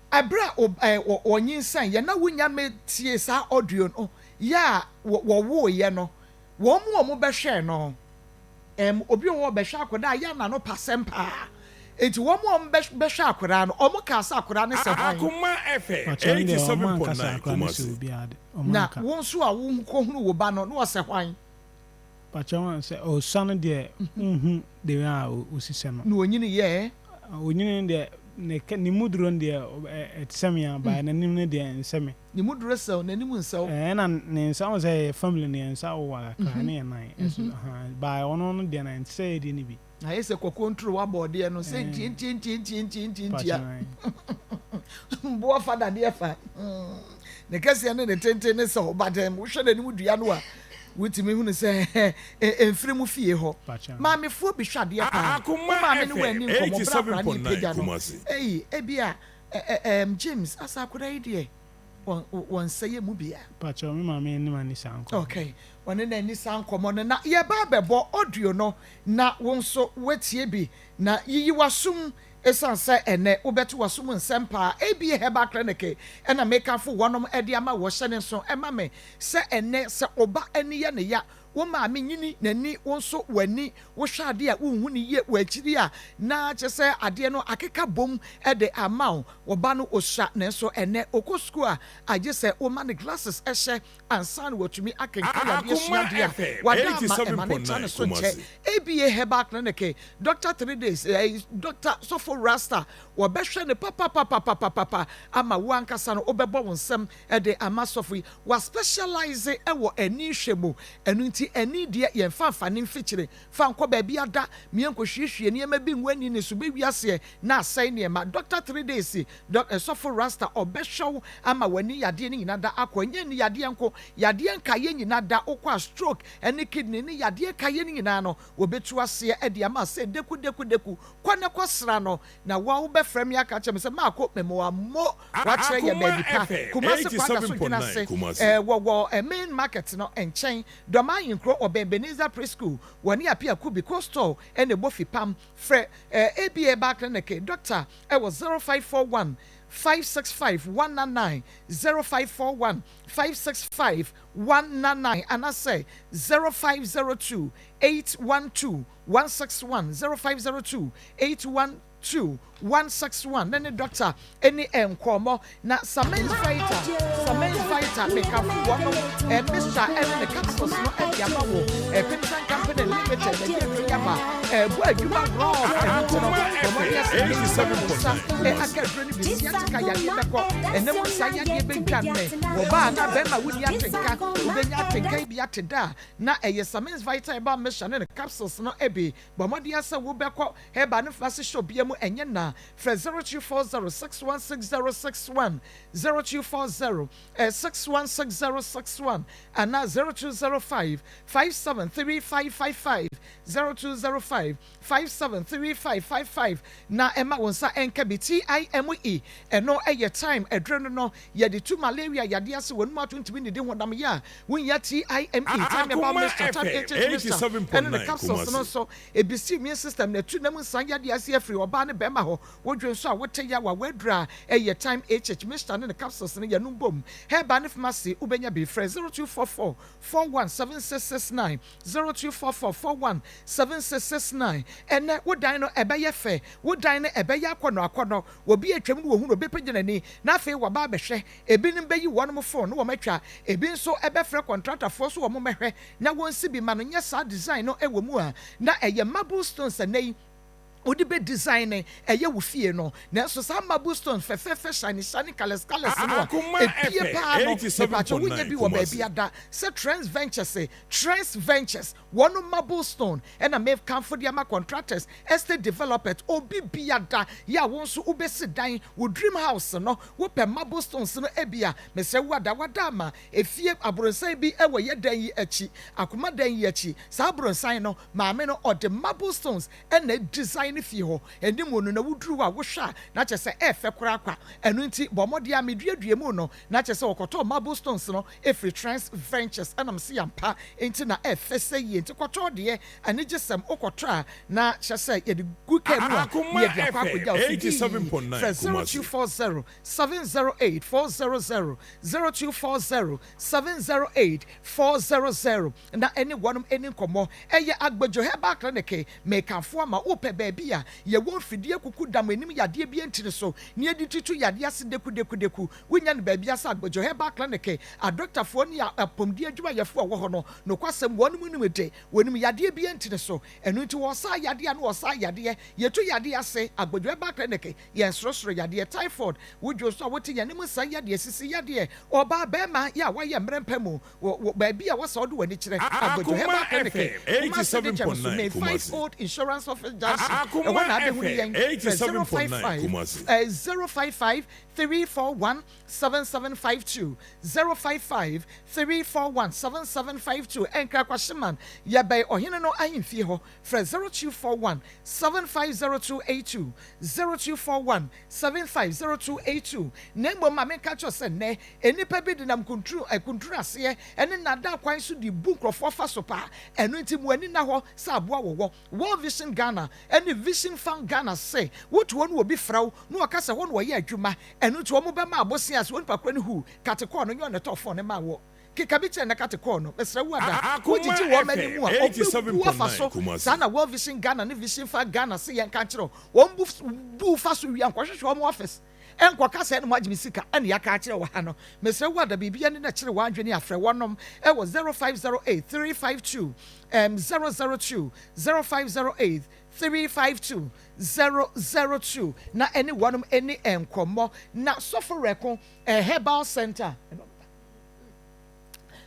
Ɛberɛ a wɔnyinsɛn yɛ na wonya metie saa audio no yɛ a wɔwoeɛ no, wɔn mu a wɔbɛhwɛɛ no, obi wɔ hɔ ɔbɛhwɛ akwadaa a yɛ a n'ano pa asɛm paa. Enti wɔn a wɔbɛhwɛ akwadaa no, wɔn kaa sɛ akwadaa no sɛ hwan? Akoma FM Mpakyɛw, ɛndeɛ wɔn anka sɛ 87.9 akwadaa no sɛ Kumasi. obiara de. Wɔn Na anka. wo nso a wokɔhunu wo ba no, na ɔsɛ hwan? Mpakyɛw wɔn sɛ ɔsua no deɛ nhu de a ɔsi sɛ no. Na ɔnyini yɛ? Ɔnyini no deɛ ne kɛ ne mu duro no deɛ ɛte sɛ me a but n'anim no deɛ nsɛ me. Ne mu duro sɛ wo, n'anim nsɛ wo. Ɛna ne nsa wɔn sɛ yɛ family no yɛn nsa wowɔ kakra ne yɛn nan ɛso ahan but ɔno no deɛ no ɛnte sɛ yɛ deɛ no bi. Ayɛ sɛ kɔkɔɔ nturo wabɔ ɔdeɛ no sɛ ntiantiantiantiantiantia. Mboa fa dadeɛ fa. Ne kɛseɛ ne ne tenten ne sɛ ɔba dɛm. Wohwɛ n'anim dua no a, wotumi hunu sɛ ɛmfiri mu fie hɔ. Maamefoɔ bi hwɛ adeɛ paa. Wo maame ne wo anni nkɔmmɔ berɛ akwadaa no repagya no. Ei, ebia James, asa akwadaa yi deɛ wɔn nsa yɛ mu bia. Pakyɛw, me maame ne m'ani saa nkɔmmɔ. Okay, wɔne n'ani saa nkɔmmɔ no na yɛba abɛbɔ audio no na wo nso woatie bi na yiyi w'asom esiane sɛ ɛnɛ wobɛto w'asom nsɛm paa. ABA Herbal Clinic ɛna mekamfo wɔnom de ama wɔ hyɛ ne nso ɛma me sɛ ɛnɛ sɛ ɔba ani yɛ ne ya, wo maame nyini n'ani, wo nso w'ani, wohwɛ adeɛ a wonhu ne yie wɔ akyiri a na kyerɛ sɛ adeɛ no akeka bom de ama wo. Ɔba no osua nanso ɛnɛ ɔkɔ sukuu a agye sɛ woma no glasses hyɛ ansa na watumi akenkan adeɛ sua adeɛ a wada ama ɛma ne ntra ne so nkyɛ. ABA Herbal Clinic, Doctor 3 Days, Doctor Sɔfo Rasta, wɔbɛhwɛ no papapapapapapa ama wo ankasa no wobɛbɔ wo nsam de ama sɔfo yi. Wa specialise wɔ ani hwɛ mu, ɛno nti ani deɛ yɛmfa mfa ne mfikyire fa nkɔ baabi ada, mmea nkɔhwiehwie nneɛma bi ngu ani ne so bɛwi aseɛ na asɛe nneɛma. Doctor 3 Days, Dɔ Sɔfo Rasta, ɔbɛhwɛ wo ama w'ani yadeɛ no nyina da akɔ. Ɛnyɛ ani yadeɛ nko, yadeɛ nkaeɛ nyina da, wokɔ a stroke ne kidney ne yadeɛ nkaeɛ no nyinaa no, wɔbɛtu aseɛ de ama sɛ deku deku deku. Kɔ na kɔsra no, na wo a wobɛfrɛ me aka akyerɛ me sɛ Maako Memoa Mo, wakyerɛ yɛ baabi pa. Kumasi Kwadaso Dwenase, wɔwɔ main market no nkyɛn, Dɔm Ahenkuro, ɔbɛn Ebenezer Preschool, wɔne Apia Kubi Coastal na ɛbɔ fipam. Frɛ ABA Bar Clinic doctor wɔ 0541 565 199, 0541 565 199 anaasɛ 0502 812 161, 0502 812. 2 1 6 1 ne ne dɔkta ɛni nkɔmɔ. Na Samens Vita, Samens Vita, mekamfo wɔnom mixture ɛne ne capsules no ɛde ama wo. Pimsan Company Limited na ɛde aduro yi aba. Ɛbɔ adwuma rough, ɛno nti no, bɔ mmɔden sɛ wobɛnya wo nsa aka aduro no bi. Sciatica yadeɛ bɛkɔ, ɛnɛ mu nsa yadeɛ bɛdwane. Ɔbaa anaa bɛrima wonni atenka, wobɛnya atenka yi bi ate da a, na ɛyɛ Samens Vita herbal mixture ne ne capsules no bi. Bɔ mmɔden sɛ wobɛkɔ herbal no pharmacy shop biara mu, ɛnyɛ na. Frɛ 0240 616061, 0240 616061 anaa 0205 573555, 0205 573555 na ɛma wo nsa ɛnka bi. TIME, ɛno ɛyɛ thyme aduro no, yɛde tu malaria yadeɛ ase. Wɔn mu ato ntumi nidi honam yɛ a wonya TIME, thyme herbal mixture, Thyme HH mixture ɛne ne 87.9 capsules no Kumasi. nso ebisi immune system na etu nam nsan yadeɛ ase afiri ɔbaa ne bɛrima hɔ. Wodwe nso a wote yaw a, wadura a ɛyɛ Thyme HH mixture ne ne capsules no yɛnom bom. Herbal ne pharmacy wobɛnya bi. Frɛ 0244 417669, 0244 417669. Ɛnɛ wo dan no ɛbɛyɛ fɛ, wo dan no ɛbɛyɛ akɔnɔ akɔnɔ. Obi atwam no wɔhu no, obɛpagya n'ani na afei waba abɛhwɛ. Ebinom bɛyi wɔn phone na wɔn atwa, ebi nso ɛbɛfrɛ kɔntratafoɔ so wɔn mɛhwɛ na wɔn si bi ma no. Nyɛ saa design no ɛwɔ mu a, na ɛyɛ marble stones ɛnɛ yi wode bɛ design ne ɛyɛ wo fie no. Nanso saa marble stone fɛfɛɛfɛ, shiny shiny, colours colours no a Akoma epie FM paa no, mepatwa wonya bi wɔ 87.9 baabi Kumasi. ada sɛ Trends Ventures. Trends Ventures wɔn marble stone ɛna mekamfo de ama contractors, estate developers, obi biada yɛ a wɔn nso wobɛsi dan, wo dream house no, wopɛ marble stones no ebi a, mesrɛ wo ada wada ama efie aburonsan bi ɛwɔ yɛ dan yi akyi, Akoma dan yi akyi. Saa aburonsan no, maame no ɔde marble stones ɛna design ne fie hɔ anim no, na woduru hɔ a wohwɛ a, na kyerɛ sɛ ɛɛfɛ koraa kwa. Ɛno nti bɔ mmɔden a meduadua mu no, na kyerɛ sɛ wɔkɔtɔɔ marble stones no ɛfiri Trends Ventures, ɛnam se yampa nti na ɛɛfɛ sɛ yie. Nti kɔtɔɔ deɛ anigye sɛm, wokɔtɔ a na kyerɛ sɛ yɛde gu kaa mu a Akoma yɛde akɔ FM akɔgya wo so dii. 87.9 Frɛ Kumasi. 0240 708 400, 0240 708 400 na ɛne wɔnom ɛni nkɔmmɔ. Ɛyɛ Agbadwo Herbal Clinic mekamfo ama. Wopɛ baabi a yɛwɔ mfidie kuku dam anim yadeɛ bi ntini so ne yɛde tutu yadeɛ ase dekudekudeku, wonya no baabi ase Agbadwo Herbal Clinic. Adɔktafoɔ ne apɔmuden adwumayɛfoɔ a ɛwɔ hɔ no, nokwasɛm wɔnom nim de wɔnim yadeɛ bi ntini so. Ɛno nti wɔsa yadeɛ a na wɔsa yadeɛ, yɛtu yadeɛ ase. Agbadwo Herbal Clinic, yɛn sorosoro yadeɛ, typhoid, wodwo so a wote yɛn anim nsa yadeɛ, sisi yadeɛ, ɔbaa bɛrima yɛ a wayɛ mmerɛ mpa mu wɔ baabi a wɔsɛ ɔde w'ani kyerɛ Agbadwo Akoma Herbal Clinic. FM Kumasi de kyɛm so 87.9 May 5 Kumasi. Old Insurance Office Junction, Akoma ɛhɔ na abɛhu ne FM yɛn. Frɛ 87.9 055 Kumasi. 055 341 7752, 055 341 7752. Ɛnkra Kwahyeman, yɛbɛn ɔhene no ahemfie hɔ. Frɛ 0241 750282, 0241 750282. Na mmom ma menka kyerɛ sɛ nnɛ nnipa bi denam kunturu kunturu aseɛ ɛne nada kwan so de bu nkurɔfoɔ fa so paa. Ɛno nti mu ani na hɔ sɛ aboa wɔwɔ World Vision Ghana ɛne Vision Fund Ghana sɛ wotu wɔn wɔ bi frɛ wo na wɔka sɛ hɔ na wɔyɛ adwuma. Ɛno nti wɔn bɛma abosea sɛ onipa koro ne hu kate kɔɔ no nyɛ ɔne tɔ phone ne ma wɔ keka bi kyerɛ na kate kɔɔ no. Mesrɛ wo ada Akoma wogyegye wɔn anim a FM ɔbɛbu afa so 87.9 Kumasi. Saa na World Vision Ghana ne Vision Fund Ghana se yɛn ka kyerɛ wɔn bu fa so wia nkɔhwehwɛ wɔn office ɛnkɔka sɛ ɛne mo agye me sika ɛne yɛaka akyerɛ wɔ ha no. Mesrɛ wo ada biribia ne na kyerɛ w'adwene afrɛ wɔnom ɛwɔ 0508 352 002, 0508 352 002 na ɛne wɔnom ɛne nkɔmmɔ. Na Sɔfo Rɛko Herbal Center,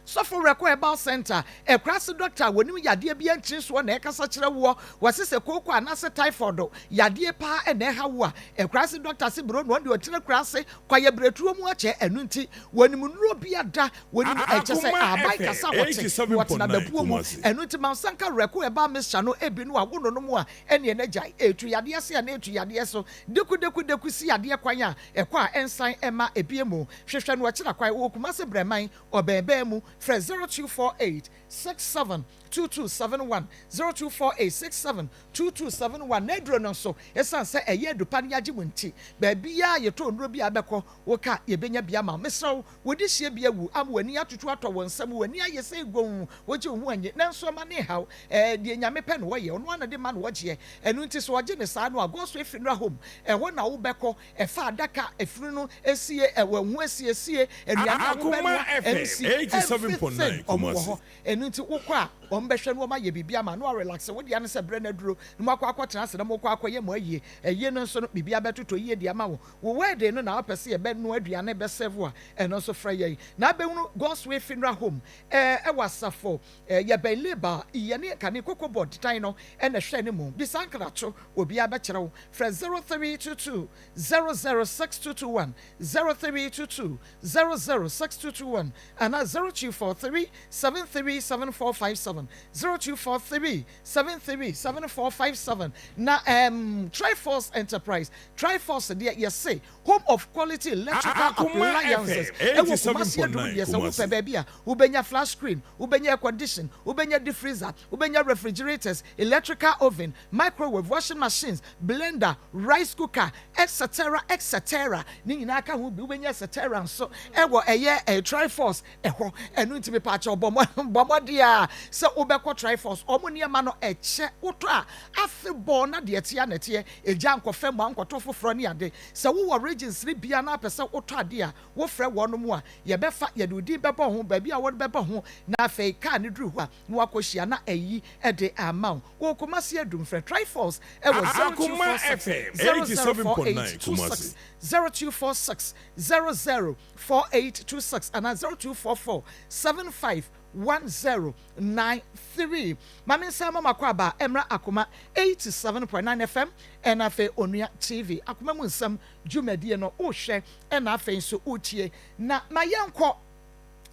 Sɔfo Rɛko Herbal Center, ɛkurase doctor a wɔnim yadeɛ bi nkyere soɔ na ɛkasa kyerɛ woɔ. Wɔse sɛ kooko anaasɛ typhoid yadeɛ paa ɛna ɛha wo a, ɛkurase doctor se buro na ɔde ɔtena kurase kwayɛ beretuo mu akyɛ. Ɛno nti wɔnim nnuro bi ada wɔnim ɛkyɛ sɛ Akoma aban FM kasa wɔte na wɔtena 87.9 bɛbuo mu. Kumasi. Ɛno nti mansanka Rɛko Herbal mixture no ebi no a wono no mu a, ɛneɛ no gyae ɛtu yadeɛ se a na ɛtu yadeɛ so dekudeku si yadeɛ kwan a ɛkɔ a ɛnsan ɛma ebie mu. Hwehwɛ no ɔkyerɛ kwan wɔ Kumase Brɛman ɔbɛnbɛn mu. Frɛ 0248 67 2271, 0248 67 2271. N'aduro no nso, ɛsiane sɛ ɛyɛ adu pa na yɛagye mu nti, baabiara a yɛtɔ nnuro bi a bɛkɔ, wo ka yɛbɛnya bi ama wo. Mesrɛ wo, wo dehyeɛ bi awu ama w'ani atutu atɔ wo nsam, w'ani ayɛ sɛ gomm, wogye wo ho annye, nanso ɛma ne nhaw. Ɛɛ, deɛ Nyame pɛ na ɔyɛ, ɔno ara na de ma na ɔgyeɛ. Ɛno nti sɛ ɔgye no saa no a, Gospel Funeral Home, ɛhɔ na wobɛkɔ, ɛfa adaka, efunu no sie, ɛwɔ ho asiesie, nnuane a Akoma wobɛnoa, FM MC, 87.9 everything, wɔn wɔ Kumasi. hɔ. Ɛno nti wokɔ a, wɔbɛhwɛ na wɔayɛ biribi ama wo na woarelaxe. Wo dea ne sɛ berɛ no aduro na moakɔ akɔtena ase na mokɔ akɔyɛ mo ayie. Ayie no nso no, biribiara bɛtotɔ yie de ama wo. Wo wedding no na wopɛ sɛ yɛbɛnoa aduane bɛsɛve wo a, ɛno nso frɛ yɛn na abɛhunu God's Way Funeral Home ɛwɔ Asafo. Yɛbɛn Labour, yɛne kane Cocoa Board dan no na ɛhwɛ no mu. Bisa nkrato, obiara bɛkyerɛ wo. Frɛ 0322 006221, 0322 006221 anaa 0243 737457, 0243 737457. Na ɛɛm Triforce Enterprise, Triforce deɛ yɛse home of quality electrical Akoma appliances FM ɛwɔ Kumasi Adum 87.9 deɛ sɛ wopɛ Kumasi. baabi a wobɛnya flat screen, wobɛnya air condition, wobɛnya deep freezer, wobɛnya refrigerators, electrical oven, microwave, washing machines, blender, rice cooker, etc etc ne nyinaa ka ho bi wobɛnya etc nso ɛwɔ ɛyɛ ɛyɛ Triforce ɛhɔ. Ɛno nti mepaakyɛw bɔ mmɔ bɔ mmɔden a sɛ wobɛkɔ Triforce, wɔn nneɛma no ɛkyɛ wotɔ a afe bɔɔ na deɛ ɛteɛ na ɛteɛ, egya nkɔ fam ankɔtɔ foforɔ ne ade. Sɛ wowɔ regions no bia na apɛ sɛ wotɔ adeɛ a, wofrɛ wɔn a, yɛbɛfa yɛde wo din bɛbɔ ho baabi a wɔde bɛbɔ ho na afei kaa no duru hɔ a na wakɔhyia na ayi de ama wo. Wɔ Kumasi Adum, frɛ Triforce ɛwɔ Akoma 0246 FM 0048 87.9 Kumasi. 26, 0246 004826 anaa 0244 75 1093. Ma me nsa ma makɔ aba ɛmmra Akoma 87.9 FM ɛna afei Onua TV. Akoma mu nsɛm dwumadie no wohwɛ ɛna afei nso wotie. Na ma yɛnkɔ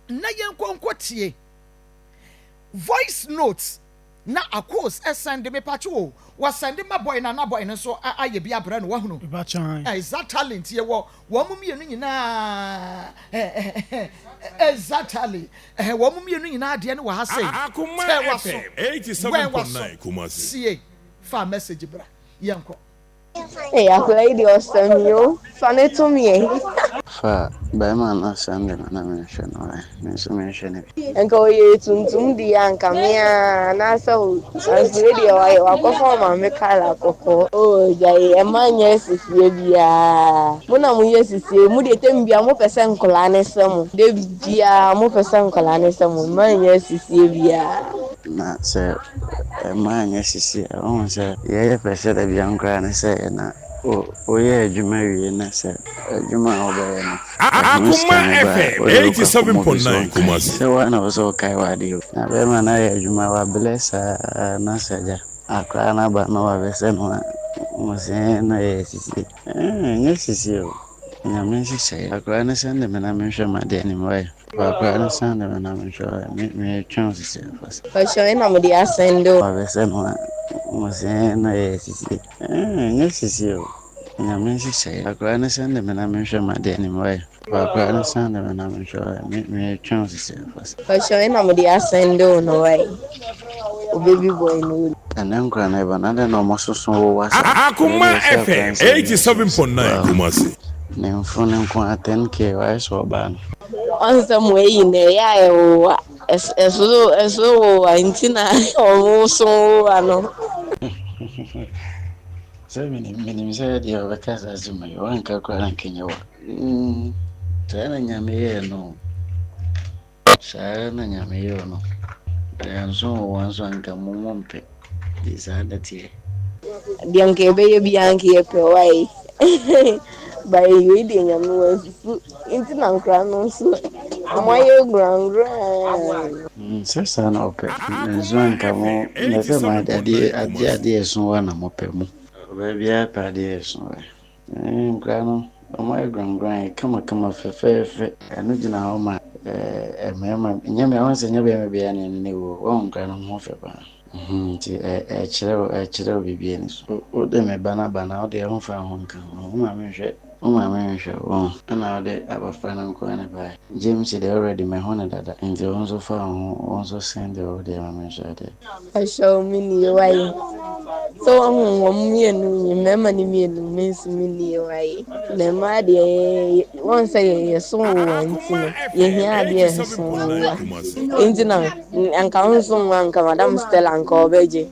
na yɛnkɔ nkɔtie voice note na Akos ɛsɛnde mepatwe o wɔsɛnde ma boy na na boy no nso ayɛ bi abrɛ no wahunu. Exactly, nti yɛwɔ wɔn mu mmienu nyinaa, exactly, wɔn mu mmienu nyinaa adeɛ no wɔ ha sɛ Akoma tɛ waso FM wɛn waso 87.9 Kumasi. Sie fa message bra yɛnkɔ. Ei akwadaa yi deɛ ɔsɛ me o, fa no to me ɛ. Fa barima no sɛnde me na menhwɛ no ɛ, me nso menhwɛ no bi. Nka ɔyɛ tuntum deɛ a nka me ara anaasɛ wo, nanso wei deɛ wayɛ wakɔfa ɔmaame kala kɔkɔɔ. Oh gyae ɛma nyɛ sisie biara, mo na moyɛ sisie, mo deɛ tɛm biara mopɛ sɛ nkwadaa no sɛ mo, da biara mopɛ sɛ nkwadaa no sɛ mo, mma nyɛ sisie biara. Na sɛ ɛma anyɛ sisi a, wohu sɛ deɛ yɛpɛ sɛ da biara koraa ne sɛ na woyɛ adwuma wie na sɛ adwuma a wobɛyɛ no ɛho sika Akoma no ba a, FM wode wokɔ akɔmmɔ bi so 87.9 nkae Kumasi. sɛ woa na wɔ sɛ wokae w'adeɛ o. Na bɛrima no ayɛ adwuma wabrɛ saa na sɛ agya akwadaa no aba na wabɛsɛ no a, mo sɛ ɛɛ na ɛyɛ sisi. Ɛɛ ɛnyɛ sisi o, Nyame nhyehyɛeɛ. Akwadaa no sɛnde me na menhwɛ m'adeɛ anim wai. Akwadaa no sɛnde me na menhwɛ wai. Me metwe wo sisi afa sɛ. Pakyɛ ɛna mede asɛnde wo. Wabɛsɛ no a, mo sɛ ɛɛ na ɛyɛ sisi. Ɛɛ ɛnyɛ sisi o, Nyame nhyehyɛeɛ. Akwadaa no sɛnde me na menhwɛ m'adeɛ anim wai. Akwadaa no sɛnde me na menhwɛ wai. Me metwe wo sisi afa sɛ. Pakyɛ ɛna mede asɛnde wo no wai. Wo baby boy no o. Ɛnɛ nkora no ɛba no adɛn na ɔmo soso wowa saa? Wei Akoma deɛ sɛ akora FM no sɛ ɛnyɛ 87.9 wow Kumasi. Ne mfo no nko ara 10k wayɛ sɛ ɔbaa no. Ɔn sɛ mo ayi no ɛyɛ a ɛwowa ɛsoro ɛsoro wowa nti na ɔmo so wowa no. Sɛ menim menim sɛ deɛ ɔbɛka saa asɛm yi wanka koraa na nka nyɛ wa. Mm, saa na Nyame yɛɛ no o. Saa ara na Nyame yɛɛ no. Na yɛanso wo wa nso anka mo mo mpɛ. Nti saa na teɛ. Deɛ nka yɛbɛyɛ biara nka yɛpɛ wae but wei deɛ Nyame wansusu nti na nkora no nso ɔmo ayɛ guranguran. Mm, sɛ saa na ɔpɛ. Nanso Akoma anka mo, FM na sɛ mo adeɛ 87.9 adeɛ Kumasi. adeɛ ɛso wa na mopɛ mo. Ɔbaa biara pɛ adeɛ ɛso wa. Ɛɛ, nkwadaa no, wɔayɛ guranguran, kamakama, fɛfɛɛfɛ. Ɛno gyina hɔ ma ɛɛ mmarima, nyɛ mmarima, wɔn sɛ nyɛ barima biara na ɛne no awu o. Wɔn nkwadaa no ho fɛ paa. Mhm, nti ɛ ɛkyerɛ wo ɛkyerɛ wo biribi ani so. Wode me ba no aba na wo deɛ womfa wo ho nka ho. Wo maame nhwɛ. Wo maame nhwɛ wo ho ɛna wode abɔfra no nkoaa na ɛbaeɛ. James deɛ already mahu no dada nti wo nso fa wo ho wo nso send wo deɛ ma menhwɛ adeɛ. Ɔhyɛ wo me nie waye sɛ wahu wɔn mmienu yi mmarima no mmienu me nso me nie waye na mmaa deɛ wɔn sɛ yɛ yɛso wowa nti no yɛhia adeɛ ɛso wowa nti na anka wo nso nwa anka madam Stella anka ɔbɛgye.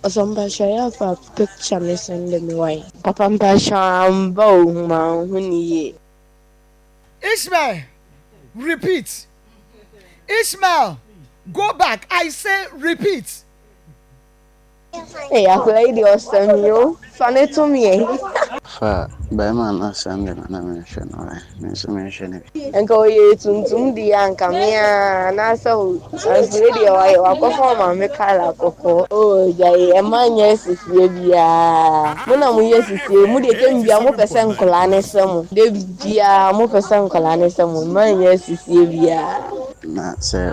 Ɔsɔ mpakyɛ yɛ afa picture ne send me wae. Papa mpakyɛ amba o manhu no yie. Ishmael repeat Ishmael go back I say repeat. Ei akwadaa yi deɛ ɔsɛ me o, fa no to me ɛ. Fa barima no send me na menhwɛ no ɛ, me nso menhwɛ no bi. Nka ɔyɛ tuntum deɛ a nka me ara anaasɛ o nanso wei deɛ wayɛ wakɔfa ɔmaame kala kɔkɔɔ. Oh gyae ɛma nyɛ asisie biaa mo na mo yɛ asisie mo deɛ tɛm biaa mo pɛ sɛ nkɔlaa no sɛ mo da biaa mo pɛ sɛ nkɔlaa no sɛ mo mma nyɛ asisie biaa. Na sɛ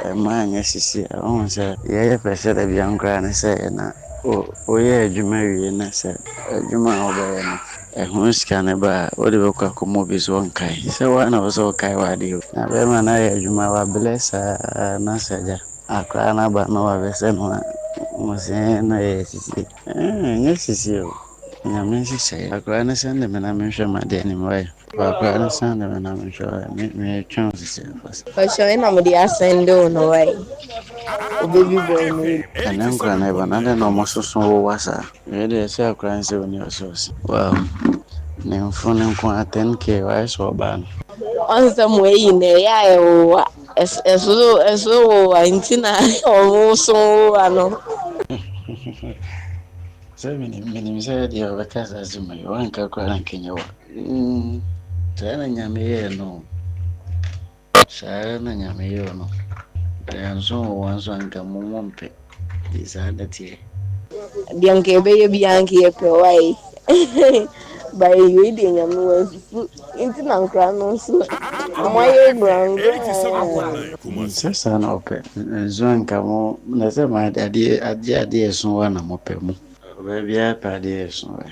ɛmma anyɛ sisi a, wohu sɛ deɛ yɛpɛ sɛ da biara koraa ne sɛ na woyɛ adwuma wie na sɛ adwuma a wobɛyɛ no ɛho sika no ba a, wode bɛkɔ akɔma obi so ɔnkae. Sɛ wo ara na ɛwɔ sɛ wokae w'adeɛ o. Na bɛrima no ayɛ adwuma, wabrɛ saa na sɛ agya akwadaa no aba na wabɛsɛ no a, mo se na ɛyɛ sisi. Ɛnyɛ sisi o. Nyame nhyehyɛeɛ. Akwadaa no sɛnde me na menhwɛ m'adeɛ anim wai. Akwadaa no sɛnde me na menhwɛ wai. Me metwɛn wo sisi afa. Pakyɛ ɛna mede asɛnde wo no wai. Wo baby boy no. Ɛnɛ nkwadaa no ɛba no adɛn na ɔmo soso wowa saa. Wei deɛ sɛ akwadaa no sɛ ɔni ɔsɔɔse. Wow ne mfone nko ara 10k wayɛ sɛ ɔbaa no. Ɔn sɛ mo ayi no ɛyɛ a ɛwowa ɛsoro ɛsoro wowa nti na ɔmo so wowa no. Sɛ menim menim sɛ deɛ ɔbɛka saa asɛm yi wanka koraa na nka nyɛ wa. Mm, saa na nyame yɛɛ no. Saa na nyame yɛɛ no. Yɛnso wɔ wɔn nso anka mo mo mpɛ. Nti saa na teɛ. Deɛ nka yɛbɛyɛ biara nka yɛpɛ wae but wei deɛ nyame wansusu nti na nkora no nso ɔmo ayɛ nguranguran. Sɛ saa na ɔpɛ nso anka mo na sɛ ma adeɛ adeɛ adeɛ ɛso wa na mo pɛ mo. Ɔbaa biara pɛ adeɛ ɛso wa.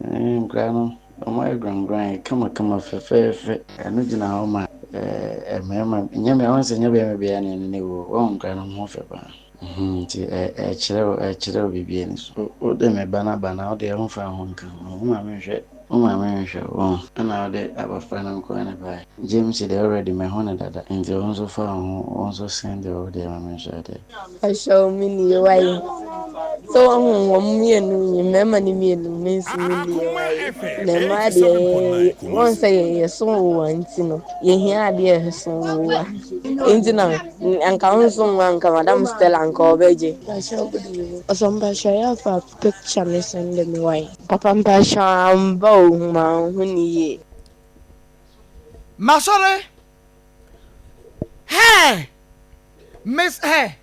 Nkora no ɔmo ayɛ guranguran kama kama fɛfɛɛfɛ. Ɛno gyina hɔ ma mmarima nyɛ me wɔn sɛ nyɛ bɛrima biara na ɛne ne wo wɔn nkora no ho fɛ paa. Nti ɛkyerɛ wo ɛkyerɛ wo biribi ani so. Wode me ba no aba na wode ɛho fa ho nka ho. Wo maame nhwɛ wo maame nhwɛ wo ɛna wode abɔfra no nko ara na ɛbaeɛ. James deɛ already mahu no dada nti wo nso fa wo ho wo nso send wo deɛ ma menhwɛ adeɛ. Ɔhyɛ wo me nie wae sɛ wahu wɔn mmienu yi mmarima no mmienu me nso me nie wae na mmaa deɛ wɔn sɛ yɛ yɛso wowa nti no yɛhia adeɛ ɛso wowa nti na anka wo nso nwa anka madam Stella anka ɔbɛgye. Ɔsɔ mpakyɛ yɛ afa picture ne send me wae. Papa mpakyɛ amba o manhu ne yie. Masɔre Hey! Miss hey!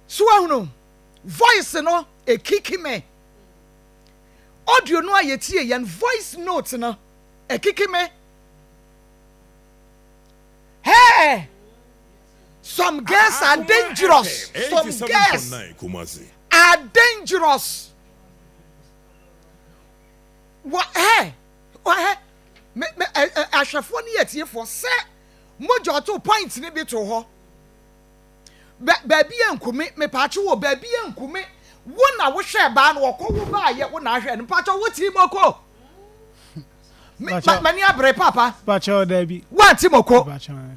So wahunu? Voice no ekiki me. Audio no a yɛtie yɛn voice note no ekiki me. Hey! Some girls are dangerous. Some girls are dangerous. Wɔ hɛ wɔ hɛ me me ɛ ɛ ahwɛfoɔ ne atiefoɔ sɛ mogya ɔto point ne bi to hɔ bɛ baabi yɛ nkumi mepaakye wɔ baabi yɛ nkumi wo na wohwɛ baa no ɔkɔ wo baa yɛ wo na ahwɛ no mpakyɛ wo ti moko me ma mani abere papa Pakyɛ daabi. woante moko Pakyɛ.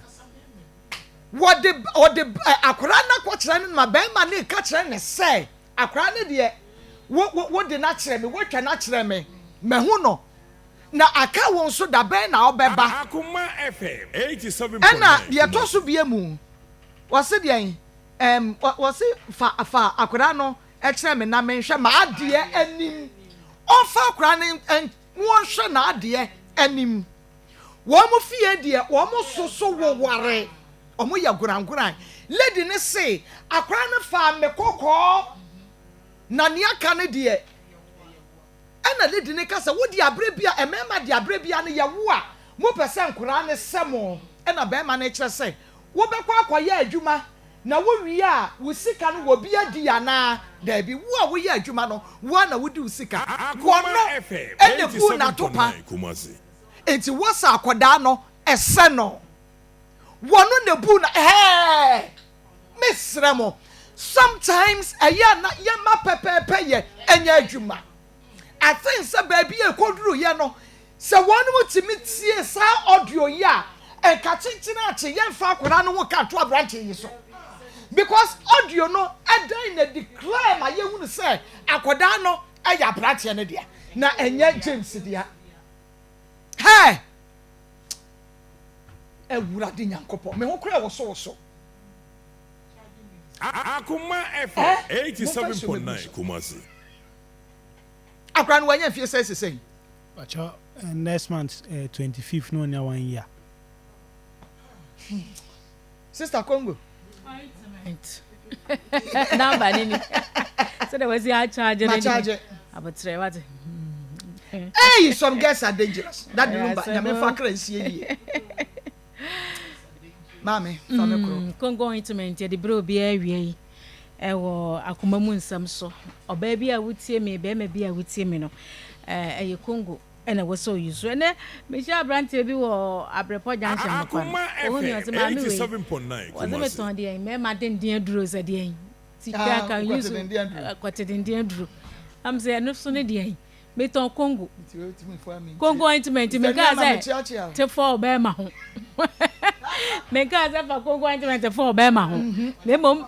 wɔde wɔde akwadaa no akɔkyerɛ no ma bɛrima no ka kyerɛ ne sɛ Akwadaa no deɛ, wo, wo, wode no akyerɛ me, woatwa no akyerɛ me, mahu no, na aka wo nso, da bɛn na wobɛba? Ɛna deɛ ɛtɔ so bie mu, wɔse deɛn? Ɛm, wɔse fa, fa akwadaa no kyerɛ me na menhwɛ m'adeɛ anim. Ɔmfa akwadaa no n, wɔnhwɛ n'adeɛ anim. Wɔn fie deɛ, wɔn soso woware. Ɔmo yɛ gorangoran. Lady no se akwadaa no faa me kɔkɔɔ na nea aka no deɛ ɛna lady no ka sɛ wo deɛ aberɛ bia mmarima deɛ aberɛ bia no yɛ wo a mo pɛ sɛ nkoraa no sɛ mo ɛna barima no kyerɛ sɛ wo bɛkɔ akɔyɛ adwuma. Na wo wie a, wo sika no wɔ bi adi anaa? Daabi, wo a woyɛ adwuma no, wo ara na wodi wo sika. Akoma Wɔno FM na ebuu n'atopa. 87.9 Kumasi. Enti wo sɛ akwadaa no, ɛsɛ no. Wɔno na ebuu na, ɛɛ! Mesrɛ mo, sometimes ɛyɛ a na yɛmma pɛpɛɛpɛ yɛ ɛnyɛ adwuma. I think sɛ baabi a ɛkɔduruiɛ no, sɛ wɔnom tumi tie saa audio yi a, nka kyenkyen akye yɛmfa akwadaa no ho ka nto aberanteɛ yi so. Because audio no ɛdan na di clear ma yɛhunu sɛ akwadaa no ɛyɛ aberanteɛ no dea, na ɛnyɛ James dea. Hey! Awurade Nyankopɔn, me ho koraa wosowoso. Akoma FM Eh, momfa nsuo mmɛgu me 87.9 so. Kumasi. Akwadaa no wanya mfie sɛn sesei? Pakyɛ eh, next month eh, 25th na onya one year. Sister Congo. Ointment. Number ni ni. Sɛ de wasi acharge ne ni. Abotrɛ wate. Hey, some girls are dangerous. That lumba, nyame fa kra nsie yie. Maame, fa me koro. Congo ointment yɛde brɛ obiara awia yi ɛwɔ akoma mu nsɛm so. Ɔbaa bi a wotie me, bɛrima bi a wotie me no, ɛyɛ Congo ɛna ɛwɔ sɛ oyi so. Ɛnɛ mehyia aberanteɛ bi wɔ Abrepɔ junction no kwan. Akoma Ohun mi FM ɔsɛ maame wei. 87.9 Wɔsɛ Kumasi. metɔn deɛn mmarima denden aduro sɛ deɛn. Ti Ah, kra kan use kɔte denden aduro. Am sɛ ɛno so ne deɛn. Metɔn Congo. Congo ointment menkaa sɛ te fɔ ɔbɛrima ho. Menkaa sɛ fa Congo ointment fɔ ɔbɛrima ho. Na mmom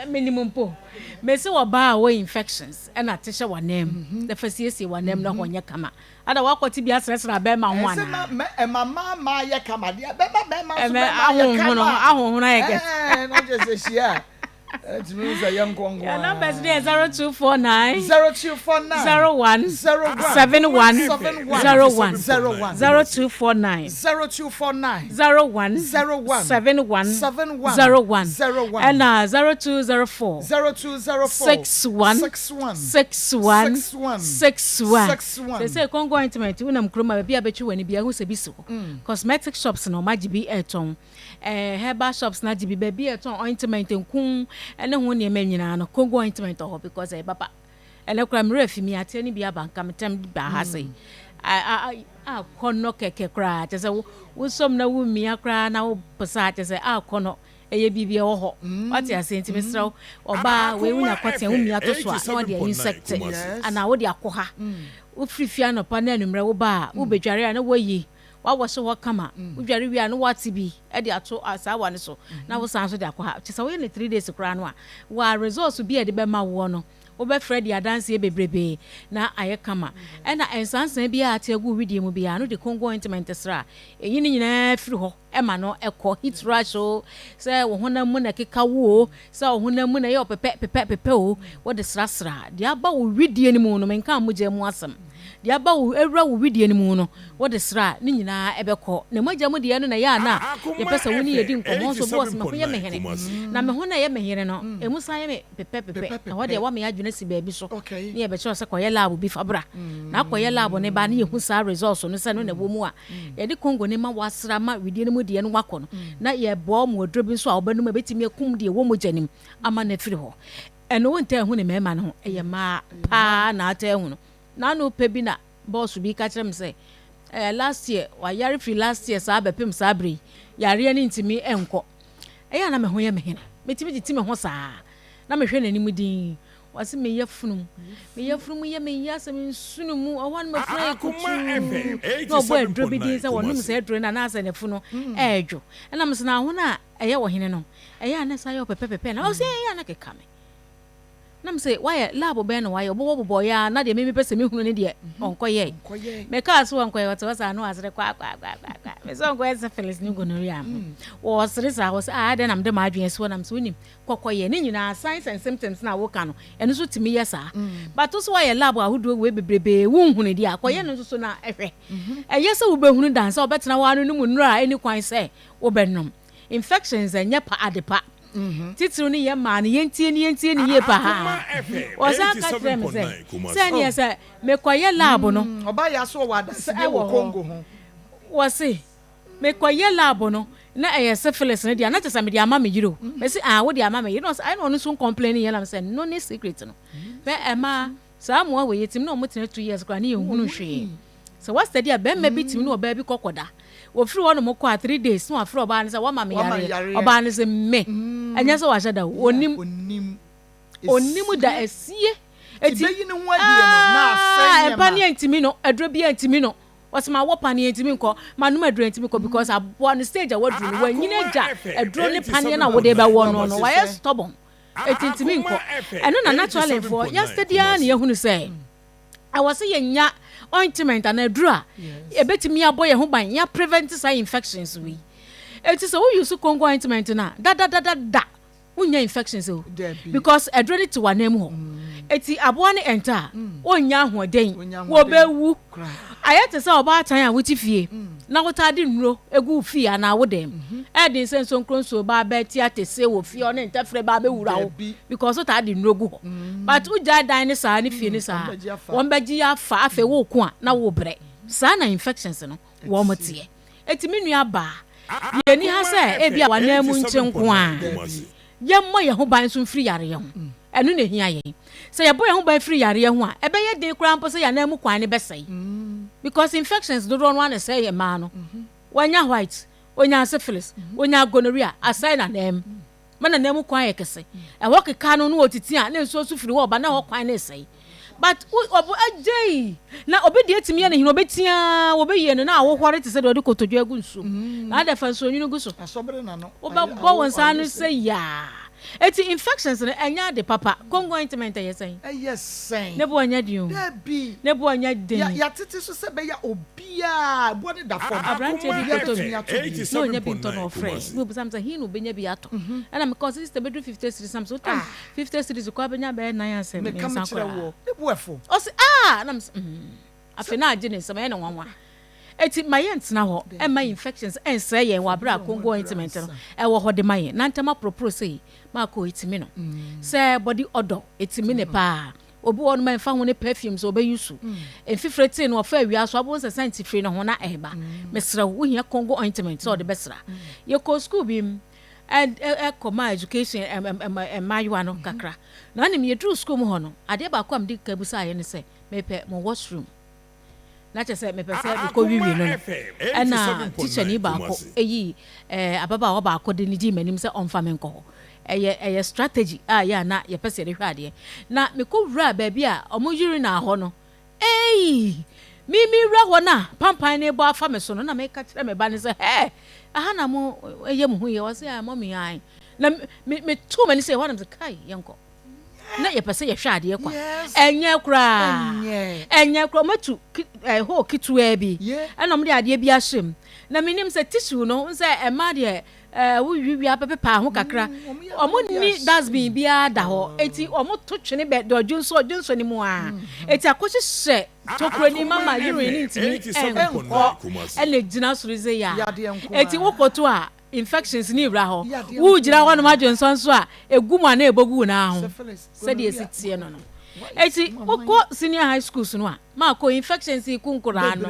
menim mpo. Mese ɔbaa a ɔwɔ infections ɛna te hyɛ w'anan mu. Na fa siesie w'anan mu na hɔ nyɛ kama. Ada wakɔte bi asrɛsrɛ abɛrima ho Ɛsɛ anaa? ma ɛma mmaa mmaa yɛ kama deɛ bɛma bɛrima nso Ɛmɛ bɛrima yɛ ahonhono kama. ahonhono ayɛ kɛse. Ɛɛ na kyerɛ sɛ hyia a. Ɛtumi hu sɛ yɛn nko nko Your ara. numbers no yɛ 0249 0249 01 01 71 71 01 01 0249 0249 01 01 71 71 01 01 ɛna 0204 0204 61 61 61 61 61 61 Seesei Congo ointment wonam kurom a baabi a bɛtwe w'ani biara hu sɛ bi si hɔ. Cosmetic shops na wɔagye bi retɔn. Eh, herbal shops na gye bi, baabi a yɛtɔn ointment, nku ne ho nneɛma nyinaa no, Congo ointment wɔ hɔ because ɛyɛ papa. Ɛnɛ koraa me werɛ afi me ateɛ no bi aba nka metɛm ba ha sei. Akɔnnɔ kɛkɛ koraa, kyɛ sɛ wosɔm na womia koraa na wopesa kyɛ sɛ akɔnnɔ ɛyɛ biribi ɛwɔ hɔ. Wate aseɛ nti mesrɛ wo, ɔbaa wei wonya kɔtea womia to so a na wɔde insect anaa wode akɔ ha. Wofiri fie anɔpa na anwummerɛ woba a wobɛdware a na woayi Woawɔhye hɔ kama, wodware wie a na woate bi de ato asaawa no so na wosan nso de akɔ ha. Kyerɛ sɛ woyɛ no 3 days koraa no a, waa results bi a ɛde bɛma woɔ no, wobɛfrɛ de adanseɛ bebrebee na ayɛ kama. Ɛna nsansan biara a ate agu wo wedeɛ mu biara no wode Congo ointment sra a, ɛyi ne nyinaa firi hɔ ma no kɔ. Heat rash o, sɛ wo honam mu na ɛkeka wo o, sɛ wo honam mu na ɛyɛ wo pɛpɛ pɛpɛ pɛpɛ o, wode srasra a, deɛ aba wo wedeɛ no mu no, menkaa mogya mu asɛm. Deɛ aba wo, awura wo wedeɛ no mu no, wode sra a, ne nyinaa ɛbɛkɔ. Na mogya mu deɛ no na ɛyɛ a na yɛpɛ sɛ wo ne yɛdi nkɔmmɔ. Nso obi wɔ hɔ sɛ, me ho yɛ me hene, na me ho no a ɛyɛ me hene no, ɛmu san yɛ me pɛpɛpɛpɛ. Ɛhɔ deɛ woama yɛn adwene asi baabi so, na yɛbɛkyerɛ wo sɛ kɔyɛ lab bi fa bra. Na akɔyɛ lab no ba na yɛhu saa results no sɛ ɛno na ɛwɔ mu a, yɛde Congo no ma woasra ma wedeɛ no mu deɛ no wakɔ no, na yɛboa wo ma aduro bi nso a wobɛnom a ɛbɛtumi akum deɛ ɛwɔ mogya no mu ama no afiri hɔ. Ɛno wontaa hu ne mmarima no ho, ɛyɛ mmaa paa na ataa hu no. N'ano pɛ bi na bɔs bi ka kyerɛ me sɛ, eh, last year, wayare firi last year saa bɛpem saa berɛ yi, yareɛ no ntumi nkɔ. Ɛyɛ a na me ho yɛ me hene. Metumi tete me ho saa, na mehwɛ n'anim dinn. Ɔse me yafunu, me yafunu mu yɛ me ya sɛ me nsono mu, ɔhɔ no mafunu ayɛ kutuu. Na ɔbɔ aduro bi din sɛ wɔnom saa aduro no anaasɛ n'afunu ɛredwo. Ɛna mesɛ na ahono a ɛyɛ ɔhene no, ɛyɛ a na ɛsan yɛ ɔpɛpɛpɛpɛ na ɔsɛ ɛyɛ a na keka me. Na me sɛ wayɛ lab bɛn na wayɛ ɔbɔbɔ bobɔ yɛ a na deɛ meme pɛ sɛ mehunu ne deɛ ɔnkɔyɛ. Mekaa so ɔnkɔyɛ ɔte hɔ saa na wasere kwa kwa kwa kwa kwa. Me sɛ ɔnkɔyɛ syphilis ne gonorrhea no. Wɔsere saa wɔ sɛ ah adɛn na mede m'adwene asi hɔ na me sɛ wonim kɔkɔyɛ ne nyinaa signs and symptoms na woka no ɛno nso tumi yɛ saa. But wo sɛ wayɛ lab ahodoɔ wei bebrebee wonhunu deɛ a kɔyɛ no nso so na ɛhwɛ. Ɛyɛ sɛ wobɛhunu dan sɛ wobɛtena hɔ ano no mu nnuro a ɛni kwan sɛ wobɛnom. Infections ɛnyɛ pa ade pa. Titiriw ne yɛn mmaa no, yɛntie no yɛntie no yie paa. Wɔsan ka kyerɛɛ me sɛ, sɛ ɛneɛ sɛ mekɔyɛ lab no. Ɔbaa yi aso wɔ adansedie wɔ Congo ho. Wɔse mekɔyɛ lab no. na ɛyɛ syphilis no deɛ a, na kyerɛ sɛ mede ama me yere o. Mese ah wode ama me yere na ɔse ɛna ɔno nso ncomplain yɛ na mesɛ no ne secret no. Hwɛ ɛmaa saa mmoa wei yɛtumi ne wɔn tena 2 years koraa ne yɛnhunu hwee. Sɛ wa study a bɛrima bi tumi ne ɔbaa bi kɔ kɔda. Wɔfiri hɔ nom kɔ a 3 days na wafrɛ ɔbaa no sɛ wama me yareɛ. Ɔbaa no sɛ me. Ɛnyɛ sɛ wahyɛ da o, ɔnim. Ɔnim da asie. Eti ah mpaneɛ ntumi no, aduro biara ntumi no. Ɔse ma wɔ paneɛ ntumi nkɔ, ma nom aduro ntumi nkɔ because aboa no stage a waduru no wanyini agya aduro ne paneɛ no a wode bɛwɔ no no wayɛ stubborn eti ntumi nkɔ. Ɛno na naturally foɔ yɛ study ara na yɛhunu sɛ ɛwɔ sɛ yɛnya ointment anaa aduro a ɛbɛtumi abɔ yɛn ho ban yɛ prevent saa infections wei. Eti sɛ wo use Congo ointment no a dadadada wonnya infections o because aduro no te w'anan mu hɔ eti aboa no ɛnta a wonnya ahoɔden wɔbɛwu. Ayɛ te sɛ ɔbaatan a wote fie na wotaa de nnuro egu wo fie anaa wo dan mu. Ɛyɛ den sɛ nsonkro nsuo ba abɛte atese wɔ fie hɔ ne ntɛfrɛ ba abɛwura wo because wotaa de nnuro gu hɔ. But wogyae dan no saa ne fie no saa a, wɔn bɛgye afa afei woko a na wobrɛ. Saa na infections no wɔn teɛ. Enti me nua baa, yɛnni ha sɛ ebia w'ananmu nkye nko ara. Yɛmmɔ yɛn ho ban nso mfiri yareɛ ho. Ɛno na ɛhia yɛn. Sɛ yɛbɔ yɛn ho ban firi yareɛ ho a, ɛbɛyɛ den koraa mpo sɛ yɛn ananmu kwan no bɛsɛe. Because infections dodoɔ no ara na ɛsɛe yɛn mmaa no. Wanya white, ɔnya syphilis, ɔnya gonorrhea, asɛe n'ananmu. Ma n'anan mu kwan yɛ kɛse. Ɛhɔ keka no na ɔtiti a na nsuo nso firi hɔ reba na ɛhɔ kwan no resɛe. But wo ɔbo agyei na obi deɛ tumi yɛ no hene ɔbɛtia wɔbɛyie no na awohɔre te sɛ deɛ ɔde kotodwe agu nsuo mu na adɛ fa nsuo nwunu gu so. Wobɛbɔ wo nsa ano sɛ yaa. Eti infections no ɛnyɛ ade papa. Congo ointment ɛyɛ sɛn? Ɛyɛ sɛn? Ne boɔ nyɛ den o. Dabi. Ne boɔ nyɛ den. Ya yɛatete so sɛ ɛbɛyɛ a obiara boɔ no da fam. Aberanteɛ bi Obiara kɔtɔ bi bɛtumi atɔ bi. na ɔnya bi ntɔ na ɔfrɛɛ na ɔbisa me sɛ he na ɔbɛnya bi atɔ ɛna meka ɔse sister bɛduru 50 cedis na mesɛ wotam 50 cedis koraa bɛnya bɛyɛ nan asɛ Meka mmiɛnsa mekyerɛ koraa woɔ. Ne bo ɛfo. Ɔse ah na mesɛ mm afei na agye ne nsam ɛyɛ no nwanwa. Enti ma yɛntena hɔ mma infections nsɛe yɛn wɔ bere a Congo ointment no wɔ hɔ de ma yɛn. Na ntɛm aporoporo sei, Marco, etumi no. Sɛ body odour, etumi ne paa. Obi wɔ hɔnom a ɛmfa ho ne perfumes a ɔbɛ use, mfifire tee no ɔfa awia so a, wobɛhu sɛ scent firi ne ho na ɛreba. Mesrɛ wo, wohia Congo ointment sɛ ɔde bɛsra. Yɛkɔɔ sukuu bi mu kɔmaa education mmaayewa no kakra. Na wonim, yɛduruu sukuu mu hɔ no, adeɛ baako a mede kan bisaeɛ ne sɛ, mepɛ mo washroom. Na kyerɛ sɛ mepɛ sɛ mekɔ wiwi no no, ɛna tikyani baako yii ɛɛ ababaawa baako de no dii m'anim sɛ ɔmfa me nkɔ hɔ. Ɛyɛ ɛyɛ strategy a yɛ a na yɛpɛ sɛ yɛde hwɛ adeɛ. Na mekɔ wuraa baabi a wɔn urinal hɔ no, eii! Me me wura hɔ no a pampan no rebɔ afa me so no, na meka kyerɛ me ba no sɛ, hɛɛ, ɛha na mo yɛ mo ho yie? Ɔse, ah, mɔmi, ae. Na me me too m'ani sɛ ɛhɔ a na mesɛ, kai, yɛnkɔ. na yɛpɛ sɛ yɛhwɛ adeɛ kwa. Ɛnyɛ koraa. Ɛnyɛ koraa. Wɔatu hole ketewaa bi ɛna wɔde adeɛ bi ahyɛ mu. Na menim sɛ tissue no, n sɛ ɛma deɛ wowiwia pɛpɛpaa ho kakra. Wɔn nni dustbin biara da hɔ. Eti wɔn to twene bɛ deɛ ɔdwonso ɔdwonso ne mu ara. Eti akɔhyehyɛ tokuro ni mama urine ne ntumi nkɔ ɛna egyina soro sɛ yaa. Eti wokɔto a Infections no wura hɔ. Wogyina hɔnom adwensɔ nso a, egu mu a na ɛbɔ gu wo nan ho sɛdeɛ ɛsi teɛ no no. Eti wokɔ senior high schools no a, maako infections yi ku nkoraa no.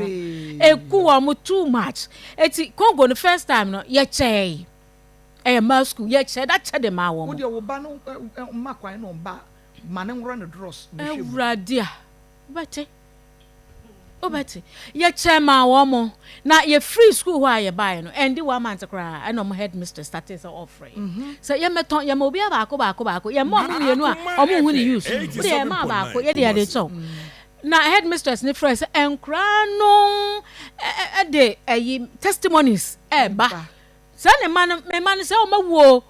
Eku wɔn too much. Eti Congo no first time no, yɛkyɛe. Ɛyɛ mmaa school, yɛkyɛe da kyɛ de maa wɔn. Wo deɛ wo ba no mma kwan na ɔmba ma no nworɔ ne drawers mehwɛ mu. Awurade a, wobɛte. Wobɛte. Yɛkyɛɛ maa wɔn, na yɛfirii sukuu hɔ a yɛbaeɛ no, ɛndi one month koraa ɛna wɔn headmistress startee sɛ ɔrefrɛ yɛn sɛ yɛmmɛtɔn, yɛma obiara baako baako baako, yɛmma wɔn mmienu a wɔnhu ne use, wodeɛ yɛmaa baako, yɛde yɛde kyɛ wo. Na headmistress no frɛɛ sɛ nkoraa no de ɛyi testimonies ɛreba. Sɛ ne mma no, me mma no sɛ wɔn awu o.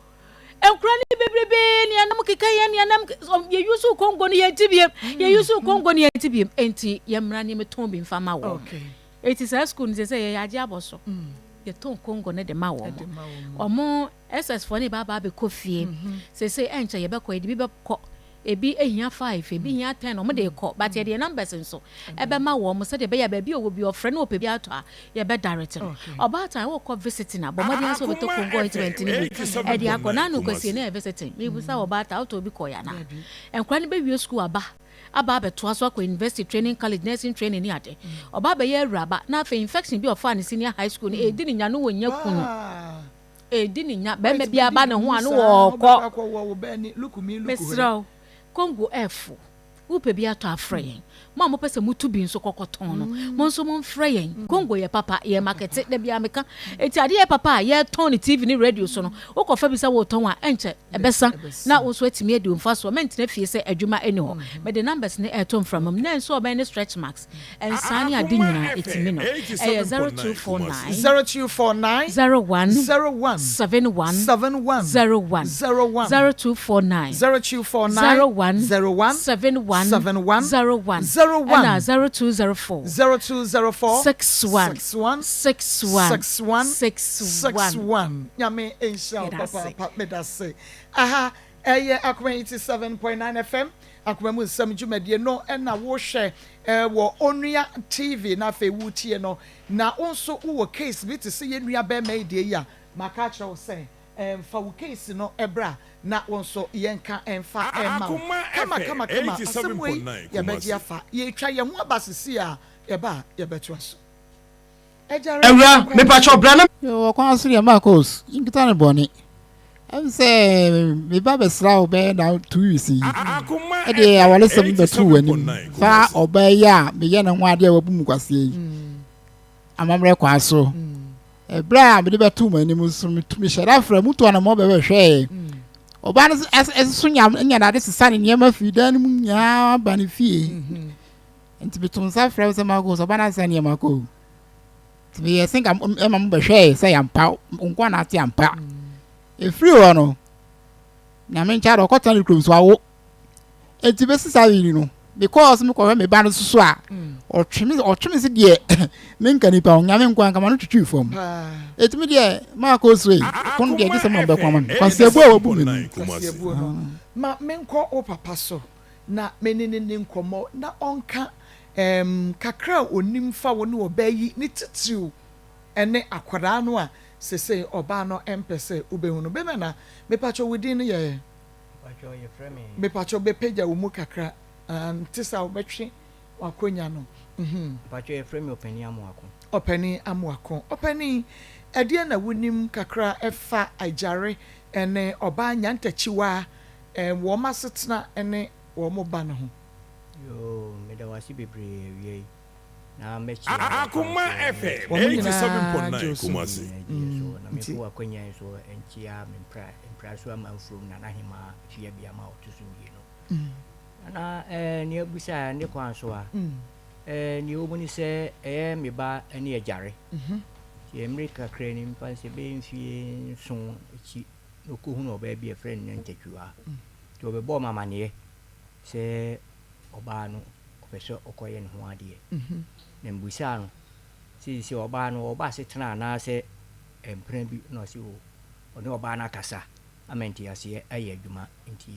Nkura no bebrebe ne ɛnam keka yɛn ne ɛnam yɛ use kongo no yɛn ti biem yɛ use kongo no yɛn ti biem enti yɛn mmra ne tɔn bi nfa ma wɔn. Eti saa school no sɛ sɛ yɛ yɛagye abɔ so yɛtɔn kongo no de ma wɔn. Wɔn SS foɔ ne ba aba abɛkɔ fie sɛ sɛ ɛnkyɛ yɛbɛkɔ yɛde bi bɛkɔ. Ebi hia five, ebi hia ten, wɔn de rekɔ but yɛde yɛn numbers nso ɛbɛma wɔn sɛdeɛ ɛbɛyɛ a baabi a ɔwɔ bi ɔfrɛ na ɔpɛ bi atɔ a yɛbɛ direct no. Ɔbaatan wokɔ visiting a bɔ mmɔden ara sɛ wobɛtɔ Congo ointment no bi ɛde akɔ. N'ano kwasie na ɛyɛ visiting. Mebisa wo ɔbaatan wotɔɔ bi kɔeɛ anaa? Nkwadaa no bɛwie sukuu aba aba abɛtoa so akɔ university, training college, nursing training ne ade. Ɔba abɛyɛ awuraba na afei infection bi a ɔfaa no senior high school no ɛredi no nya no wɔnnya kunu. Ɛredi ne nya. Barima biara ba ne ho a, na ɔrekɔ. Mesrɛ wo, Congo ɛfo. Wopɛ bi atɔ a, frɛ yɛn. Mo a mopɛ sɛ motu bi nso kɔkɔtɔn no, mo nso momfrɛ yɛn. Congo yɛ papa, yɛ makɛte, da biara meka. Enti adeɛ yɛ papa a yɛtɔn no TV ne radio so no, wokɔfa bi sɛ woretɔn a, ɛnkyɛ ɛbɛsa na wo nso atumi adi wo mfasoɔ. Mɛntena fie sɛ adwuma nni hɔ. Mede numbers no reto mframa mu. Nnɛ nso ɔbɛn ne stretch marks. Nsaa ne ade nyinaa ɛtumi no. Ɛyɛ 0249. 0249. 01. 01. 71. 71. 01. 01. 0249. 0249. 01. 01. 71. 71. 01. 01. Ɛna 0204. 0204. 61. 61. 61. 61. 61. 61. Nyame nhyira wo Meda ase. papaapa. Meda ase. Aha ɛyɛ Akoma 87.9 FM. Akoma mu nsɛm dwumadie no na wohwɛ wɔ Onua TV na afei wotie no. Na wo nso wowɔ case bi te sɛ yɛn nua barima yi deɛ yi a, maka akyerɛ wo sɛ fa wo case no bra na wo nso yɛnka mfa mma wo. Kama kama kama, asɛm wei yɛbɛgye afa. Yɛretwa yɛn ho aba sisi a, yɛba a yɛbɛtoa so. Agya Ray, Awura, kwan. mepakyɛw bra na. Yoo ɔkwan so deɛ Marcos nkita no bɔne. Ɛm sɛ me ba bɛsra wo bɛyɛ na 2 weeks yi. Ɛdeɛ awaresɛm bɛto w'anim. Fa ɔbaa yi a meyɛ ne ho adeɛ a wabu mu kwaseɛ yi. Amammerɛ kwan so. Ɛberɛ a mede bɛto mo anim nso mehyɛ da frɛ mo tu anammɔn bɛbɛhwɛɛ. Ɔbaa no nso nya nya n'ade sesa ne nneɛma firi dan no mu nyinaa ba ne fie. Nti meto nsa frɛ wo sɛ Marcos ɔbaa no asesa nneɛma kɔ o. Nti meyɛ sɛ nka ɛma mo bɛhwɛɛ sɛ yɛampa nko a na ate ampa. Ɛfiri hɔ no, Nyame nkyɛ dɛ ɔkɔtena ne kurom so awo. Enti bɛsi saa yiri no, mekɔɔ so mekɔhwɛ me ba no soso a, ɔtwe me ɔtwe me se deɛ menka nipa ho, Nyame nko anka ma no twitwii fam. Enti me deɛ maakɔ so yi, ko no deɛ gye sɛ mo bɛko ama me. Kwasiabuo a wabu me no. Kwasiabuo no, ma menkɔ wo papa so na me ne no nni nkɔmmɔ na ɔnka ɛɛm kakra a ɔnim fa wo ne ɔbaa yi ne titiriw ne akwadaa no a sesei ɔbaa no mpɛ sɛ wobɛhu no. Bɛma na mepakyɛw wo din no yɛ? Mepakyɛw yɛfrɛ me. Mepakyɛw bɛpagya wo mu kakra nte saa wobɛtwe w'akonya no mhm. Mepakyɛw yɛfrɛ me Ɔpanin Amoako. Ɔpanin Amoako. Ɔpanin, ɛdeɛn na wonim kakra ɛfa agyare ne ɔbaa nyantakyiwa wɔn asetena ne wɔn ba no ho? Yoo, meda wo ase bebree awia yi. Na mɛkyia Akoma w'apamfoɔ ne FM Wɔn nyinaa gye wo so. 87.9 Kumasi. nyinaa gye yɛ so. Na Nti. mefo w'akwanya yi so nkyia me mpra mpraso amanfurom Nana Hemaa Fiabiama a ɔto so mmienu. Nana eh, nea abusa ne kwan so a, eh, nea ɛwɔ mu ne sɛ ɛyɛ me ba ne agyare. Nti mmere kakra ni, mfa no sɛ bɛyɛ mfie nson akyi na ɔkɔhunu ɔbaa bi a yɛfrɛ no Nyantakyiwa. Nti ɔbɛbɔɔ me amaneɛ sɛ ɔbaa no ɔpɛ sɛ ɔkɔyɛ ne ho adeɛ. Na mebisaa no sɛ seesei ɔbaa no ɔba asetena anaasɛ mpena bi na ɔse o ɔne ɔbaa no akasa ama nteaseɛ ayɛ adwuma nti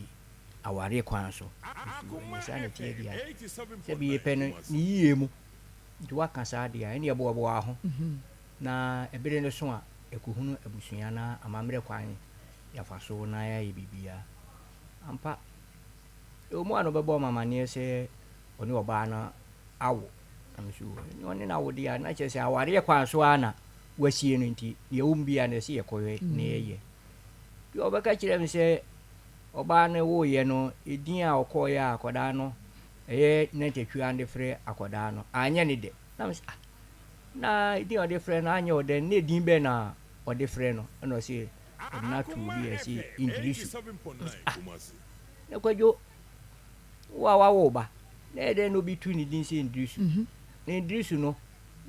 awareɛ kwan so. Nso ɛnyɛ saa na ɛteɛ deɛ a, sɛ bi yɛpɛ no ne yie mu nti woaka saa deɛ a ɛnneɛ boaboa ho na ɛbere no so a ɛkɔhunu abusua na amammerɛ kwan yɛafa so na yɛayɛ biribiara. Ampa, ɛwɔ mu a na ɔbɛbɔ me amanneɛ sɛ ɔne ɔbaa no awo. Na me nso, ɛne ɔne no awo deɛ a, na kyerɛ sɛ awareɛ kwan so ara na wasie no nti, deɛ ɛwɔ mu biara no, ɛsɛ yɛkɔhwɛ na yɛyɛ. Deɛ ɔbɛka kyerɛ me sɛ ɔbaa no woeɛ no, edin a ɔkɔeɛ a akwadaa no, ɛyɛ Nantatwua de frɛ akwadaa no, anyɛ ne dɛ. Na me sɛ, ah, na edin a ɔde frɛ no anyɛ ɔdɛ no, na edin bɛn na ɔde frɛ no? Ɛna ɔse, ɔde no ato obi a ɛse Ingirisu. Na me sɛ, ah, na Kwadwo, wo a woawo wo ba, na ɛyɛ dɛn na obi tu ne din sɛ Indirisu? Na Indirisu no,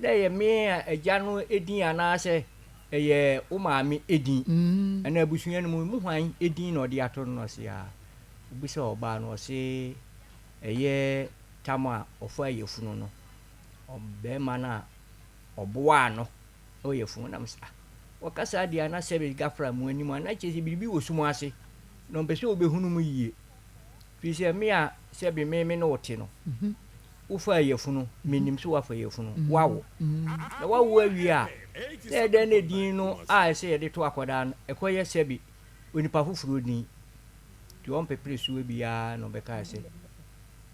na ɛyɛ me a agya no din anaasɛ ɛyɛ wo maame din? Anaa abusua no mu, mu hwan din na ɔde ato no? Na ɔse, ah, wobisa ɔbaa no, ɔse ɛyɛ tam a ɔfaa yafunu no, ɔbarima no a ɔboaa no wɔ yafunu no. Na mese, ah, wɔka saa deɛ a na sɛbe gafra mo anim a, na kyerɛ sɛ biribi wɔ sum ase, na ɔmpɛ sɛ wobɛhunu mu yie. Firi sɛ me a sɛbe me me ne wo te no, wofaa yafunu, menim sɛ woafa yafunu, woawo. Na woawo awie a, na ɛyɛ dɛn na edin no a ɛsɛ yɛde to akwadaa no, ɛkɔyɛ sɛbe onipa foforɔ din? Nti ɔmpepere soɔ biara na ɔbɛkaa sɛ,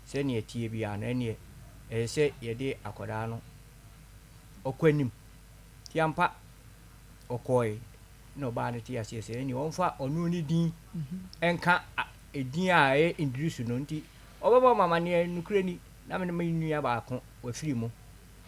sɛdeɛ ɛteɛ biara no, ɛnneɛ ɛsɛ sɛ yɛde akwadaa no ɔkɔ anim. Nti ampa, ɔkɔe. Na ɔbaa no tee aseɛ sɛ ɛnneɛ ɔmfa ɔno ne din nka edin a ɛyɛ Idrisu no nti ɔbɛbɔ me amaneɛ. Nokorɛ ni, na me ne me nua baako wafiri mu,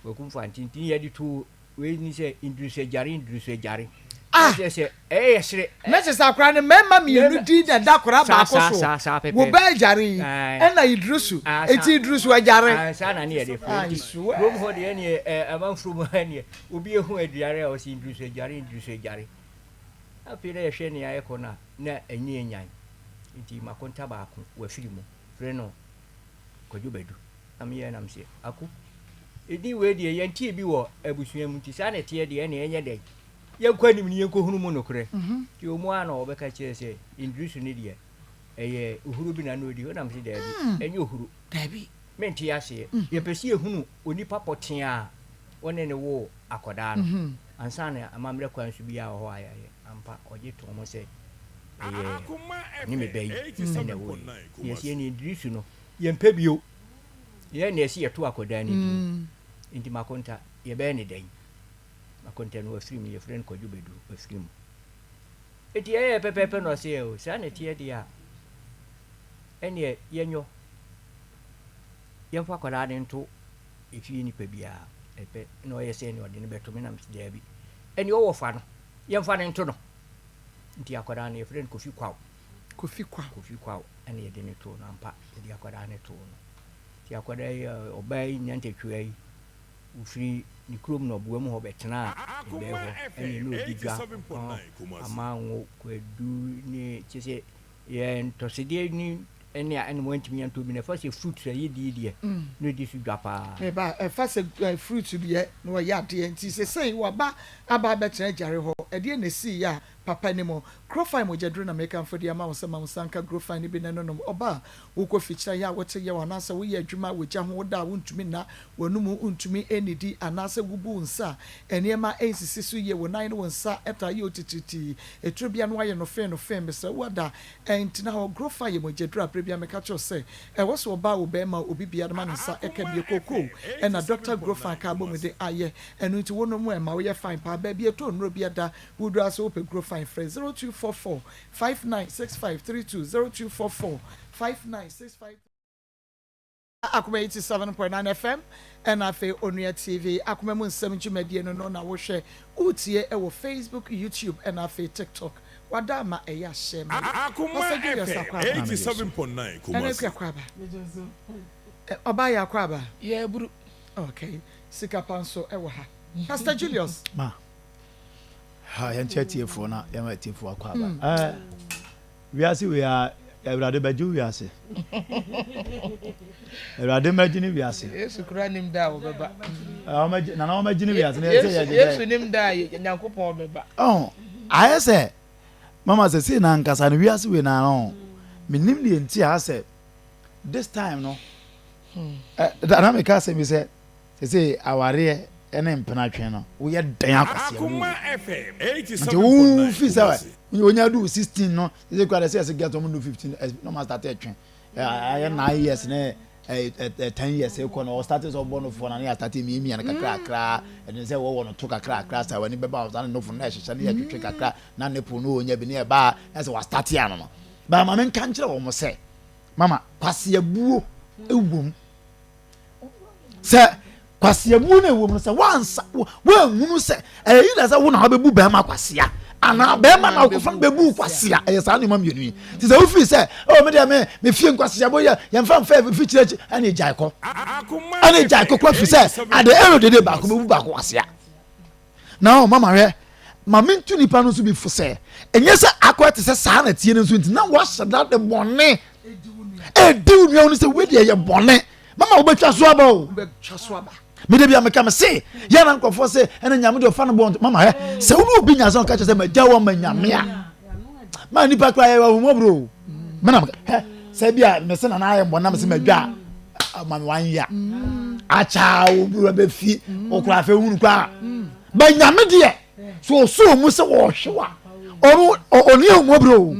Kwaku Mfante, nti yɛde too wei ni sɛ Idrisu Agyare, Idrisu Agyare. Ah! Na kyerɛ sɛ ɛyɛ yɛ sere. Na kyerɛ sɛ akwadaa no mmarima mmienu din na ɛda akwadaa baako so. Wo ba Agyare yi, ɛna Idrisu. Enti Idrisu Agyare. Saa na ne yɛde frɛ. Nti kurom hɔ deɛ ɛneɛ amanfurom hɔ ɛneɛ Obi ehu aduare a ɔse nduru so aduare nduru so aduare. Afei na yɛhwɛ nea ɛkɔ no a na ani anyan. Nti makonta baako wafiri mu frɛ no Kwadwo Badu. Na meyɛɛ na mese Ako edin wei deɛ yɛntee bi wɔ abusua mu nti saa na ɛteɛ deɛ ɛne ɛnyɛ dɛn yɛnkɔ anim no yɛnkɔhunu mu nokorɛ. Nti ɔmu ara na ɔbɛka kyerɛ sɛ Nduru so no deɛ ɛyɛ ohuro bi na na ɔdi hɔ na mese daabi ɛnyɛ ohuro. Daabi. Mente aseɛ. Yɛpɛ sɛ yɛhunu onipa pɔtee a wɔne no woo akwadaa no ansa na amammerɛ kwan so biara wɔ hɔ a yɛayɛ. Ampa, ɔgye toom sɛ ɛyɛ ɔne me ba yi na ɛwoo yɛn. Nea ɛsi ɛne Idrisu no, yɛmpɛ bio. Yɛn na ɛsi yɛto akwadaa no din. Enti Makonta, yɛbɛyɛ no dɛn? Makonta no wafiri mu, yɛfrɛ no Kwadwo Badu, wafiri mu. Enti ɛyɛɛ pɛpɛɛpɛ na ɔse, o, saa na ɛteɛ deɛ a, ɛneɛ yɛnyɔ. Yɛmfa akwadaa no nto efie nipa biara ɛpɛ na ɔyɛ sɛ ɛne ɔde no bɛto me na mese daabi ɛne ɔwɔ fa no yɛmfa no nto no nti akwadaa no yɛfrɛ no Kofi Kwaw Kofi Kwaw Kofi Kwaw ɛne yɛde no too no ampa yɛde akwadaa no too no nti akwadaa yi ɔbaa yi nyantatwua yi ofiri ne kurom na ɔboa mu hɔ bɛtenaa ɛbɛɛ hɔ ɛne ne ɔdi dwa ɔtɔn amango kwadu ne kyɛ sɛ Yɛ ntɔsedeɛ ni ɛne a ɛna wɔntumi antɔ bi na ɛfa sɛ fruit a yɛdie deɛ na ɛdi so dwa paa. Meba ɛfa sɛ fruit deɛ na wɔyɛ adeɛ nti sesei waba aba abɛtena agyare hɔ ɛdeɛn na ɛsiiɛ a papa ni mo Grofine mogyaduro na mekamfo de ama wo sɛ ma wo nsa nka Grofine no bi na ɛnonom ɔba a wokɔ fikyina yɛ a wote yaw anaasɛ woyɛ adwuma wɔ gya ho woda a wontumi nna w'anomu ntumi nnidi anaasɛ wobu wo nsa a nneɛma nsisi so yie wo nan ne wo nsa taa yɛ otitiritii Eturo bi ano ayɛ nofee nofee mesrɛ wo ada ntena hɔ Grofa yɛ mogyaduru a berɛ biara meka kyerɛ wo sɛ ɛwɔ sɛ ɔbaa o barima o obi biara ma ne nsa ɛka bie kookoo ɛna Doctor Grofa ka abɔ mu de ayɛ ɛno nti wo nom ɛma wo yɛ fine paa baabi ɛtɔ nnuro bi ada woduru ara sɛ wopɛ Grofine frɛ 0244 596532 0244 5965. Akoma 87.9 FM ɛna afei Onua TV Akoma mu nsɛm dwumadie no no na wohwɛ wotie ɛwɔ Facebook, YouTube ɛna afei TikTok Wada ama ɛyɛ ahyɛ ma Akoma Pastor Julius FM Akwaaba 87.9 ɛna Kumasi. Akua Akwaaba Ɔbaa yɛ Akwaaba Yɛaburu. Okay sika pa nso ɛwɔ ha Pastor Julius. Ma ha yɛnkyɛ atiefoɔ na yɛma atiefoɔ akwaaba. Ɛɛ. Wiase wei a Awurade bɛgye wo wiase. Awurade mɛgye ne wiase. Yesu kura nim da a ɔbɛba. Ɔmɛgye nana ɔmɛgye ne wiase. Yesu Yesu nim da a Nyankopɔn ɔbɛba. Ɔn ayɛ sɛ mama sɛ sei na ankasa no wiase wei na no menim deɛ nti a sɛ this time no ɛ na meka asɛm bi sɛ Sesei awareɛ ne mpena twe no woyɛ dɛn akwasia mu nti wo fi sɛ wonya du 16 no sesei kura sɛ yɛsɛ get ɔmo du 15 na ɔmo start twe ayɛ 9 years ne 10 years kɔ no ɔstart sɛ ɔbɔ no foɔ na ne yɛ start miamia no kakra kakra ɛne sɛ wɔwɔ no to kakra kakra sɛ w'ani bɛba wo saa ne nofo no na ɛhyehyɛ ne yɛtwetwe kakra na ne po no ɔnya bi ne ɛbaa na sɛ wastart ano no baa ma menka nkyerɛ wɔn sɛ mama kwaseabuo ɛwom sɛ kwaseabuo no ɛwɔ mu no sɛ wansa wanhunu sɛ ɛyɛ yi na sɛ wo na wabɛbu bɛrima kwasea anaa bɛrima na wokɔfa no bɛbu kwasea ɛyɛ saa nneɛma mmienu yi nti sɛ wofiri sɛ oh me deɛ me me fie nkwasea bɔ yɛ yɛmfa mfa fi kyerɛ akyi ɛne gyae kɔ ɛne gyae kɔ kɔ firi sɛ ade ɛrɛ dede baako bɛbu baako kwasea Na ɔ mama hwɛ, ma mentu nipa no nso bi fo sɛ, ɛnyɛ sɛ akɔyɛ te sɛ saa na tie no nso nti na wahyɛ da de bɔne ɛdi wo nua no sɛ wei deɛ yɛ bɔne mama wobɛtwa so aba o mede bia meka me se yɛ na nkurɔfoɔ sɛ ɛna nyame deɛ ɔfa no bɔ mama hwɛ sɛ wo ne obi nya sɛ ɔka kyerɛ sɛ magya wo ama nyame a ma nipa koraa yɛ ahummɔborɔ o mena hɛ sɛ bi a mese nana ayɛ mbɔ na mese madwa a ma me wanyɛ a akyaa wo bi bɛfi wokora afɛ hunu koraa ba nyame deɛ so ɔsoo mu sɛ wɔhwe wa ɔno ɔne ahummɔborɔ o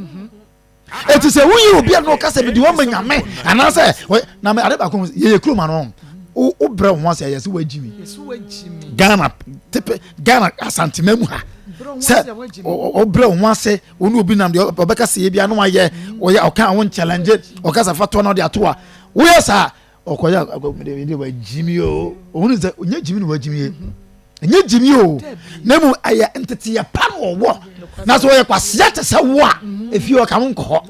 ɛti sɛ woyɛ obi a na ɔka sɛ mede wɔma nyame anaasɛ na ade baako yɛyɛ kurom ano wobrɛ wo ho ase ɛyɛ sɛ woagyi mi Ghana tepe Ghana Asantema mu ha. Sɛ ɔbrɛ wo ho ase, wo ne obi nam deɛ ɔbɛka sɛ yɛ bi ano ayɛ, ɔyɛ ɔka a wo nkyɛlɛngye, ɔka sɛ fa toɔ na ɔde ato a, woyɛ saa ɔkɔyɛ mede wagyimi o. Ohunu sɛ ɔnyɛ gyimi na wagyimi yɛ. Ɛnyɛ gyimi o, na mmom ɛyɛ nteteyɛ pa na ɔwɔ. Na sɛ ɔyɛ kwasea te sɛ wo a, efie ɔka wo nkɔ hɔ.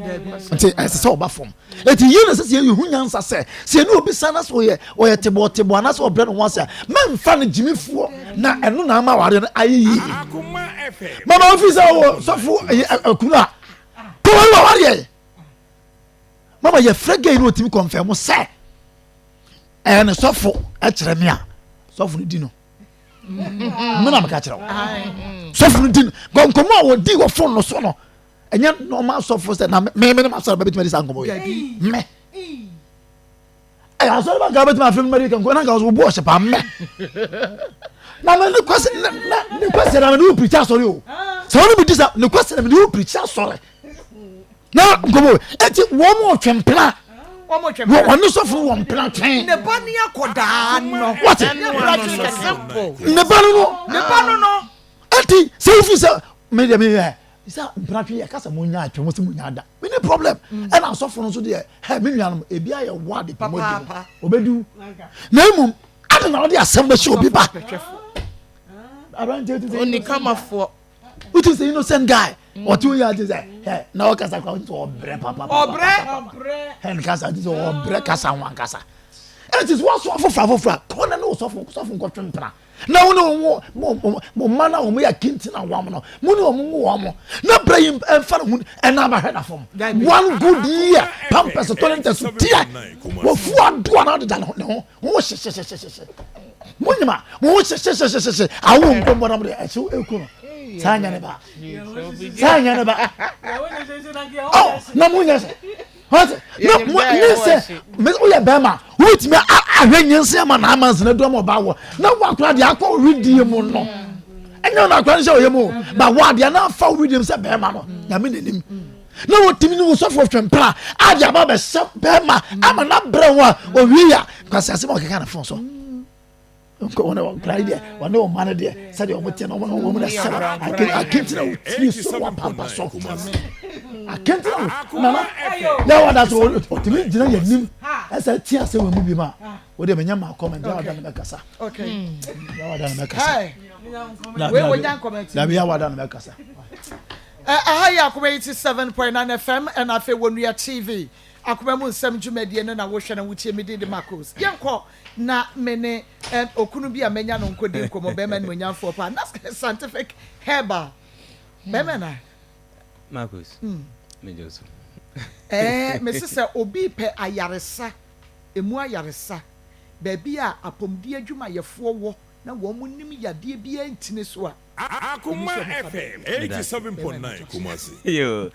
Nti ɛsɛ sɛ ɔba fam. Eti yie na ɛsɛ sɛ yɛhu nyansa sɛ, sɛ yɛne obi san na sɛ ɔyɛ ɔyɛ tebɔɔtebɔɔ anaasɛ ɔbrɛ ne ho ase a, mɛmfa no gyimifoɔ na ɛno na ama awareɛ no ayɛ yie. Mama wofi sɛ ɔwɔ sɔfo akunu a, kɔware wawareɛ. Mama yɛfrɛ gay no ɔtumi kɔnfɛm sɛ ɛyɛ ne sɔfo kyerɛ me a, sɔfo no di no. Me na meka kyerɛ wo. Sɔfo no di no. Nkɔmmɔ a wɔdi wɔ fon no so no, ɛnyɛ normal sɔfo sɛ na me me ne m'asɔre ba bɛtumi adi saa nkɔmmɔ yi me ɛyɛ asɔre ba nka bɛtumi afei mɛdi kanko na nka wo bu ɔhyɛ paa mɛ na me ne kwasi na ne kwasi na me ne wo pirikyi asɔre o sɛ wɔn mi di sa ne kwasi na me ne wo pirikyi asɔre na nkɔmmɔ eti wɔn mo ɔtwe mpena wɔn ne sɔfo wɔ mpena twɛn ne ba ne akɔdaa no wɔte ne ba no no ne ba no no eti sɛ wofi sɛ me deɛ me yɛ Sɛ mpena twe yɛ kasa mo nya atwe mo sɛ mo nya da me ne problem mm. ɛna asɔfo no nso deɛ hɛ me nuanom ebi ayɛ wɔ ade pɔmɔ di mu obedu na emom adi na ɔde asɛm bɛhyɛ obi ba aberanteɛ ti sɛ onikamafoɔ wotu sɛ innocent guy mm. ɔte wo yɛ ati sɛ hɛ na ɔkasa kora wotu sɛ ɔbrɛ papa ɔbrɛ hɛ ne kasa ti sɛ ɔbrɛ kasa ho ankasa ɛti sɛ wɔso afoforo afoforo a kɔn na ne osɔfo sɔfo nkɔtwe mpena na wo ne wɔn mo mo mo mma no a wɔn yɛ akinti na wɔn no mo ne wɔn nwo wɔn na brɛ yi mfa ne ho ɛna abɛhwɛ na fam one good year pampers tɔ ne ntɛso tia wɔfu adoa na ɔdeda ne ho ho hyehyɛhyɛhyɛhyɛ mo nyima mo ho hyehyɛhyɛhyɛhyɛ awo nkɔmmɔ na mo de ɛhyew eku no saa nyɛ ne ba saa nyɛ ne ba ɔ na mo nyɛ sɛ Wate? Na mo ne sɛ me woyɛ bɛrima wobɛtumi ahwɛ nyinsɛn ama na ama nsena du ama ɔbaa wɔ na woakora deɛ akɔ weredie mu no ɛnyɛ ɔno akora no sɛ ɔyɛ mu ba wo adeɛ na afa weredie mu sɛ bɛrima no nyame n'anim na wɔtumi ne wo sɔfoɔ twempra a deɛ aba bɛhyɛ bɛrima ama no abrɛ ho a ɔwie a nkwasi asɛm a ɔkeka ne fon so wɔn nkura yi deɛ wɔne wɔn mma no deɛ sɛdeɛ wɔn teɛ no wɔn wɔn na sɛ akente na wɔtiri so wɔ pampa so akente na wɔ nana yɛ wɔ da so ɔtumi gyina yɛn nim ɛsɛ ti ase wɔn mu bi ma o de mɛ nyɛ maa kɔmɛnti yɛ wɔ da no bɛ kasa yɛ wɔ da no bɛ kasa dabi yɛ wɔ da no bɛ kasa. Aha yɛ Akoma 87.9 FM ɛna afei wɔ Nua TV Akoma mu nsɛm dwumadie no na wohwɛ na wotie me din de Marcos yɛnkɔ Na me ne eh, okunu bi a manya no nkɔdi nkɔmmɔ, bɛrima animuonyamfoɔ paa, na scientific herbal, bɛrima na. Marcus, megye wo so. Eh, mese sɛ obi repɛ ayaresa, emu ayaresa, baabi a apɔmuden adwumayɛfoɔ wɔ na wɔn nim yadeɛ biara ntini so a, ɛni Akoma sɛ wɔfa FM baabi. Bɛrima 87.9 no Kumasi. Yoo,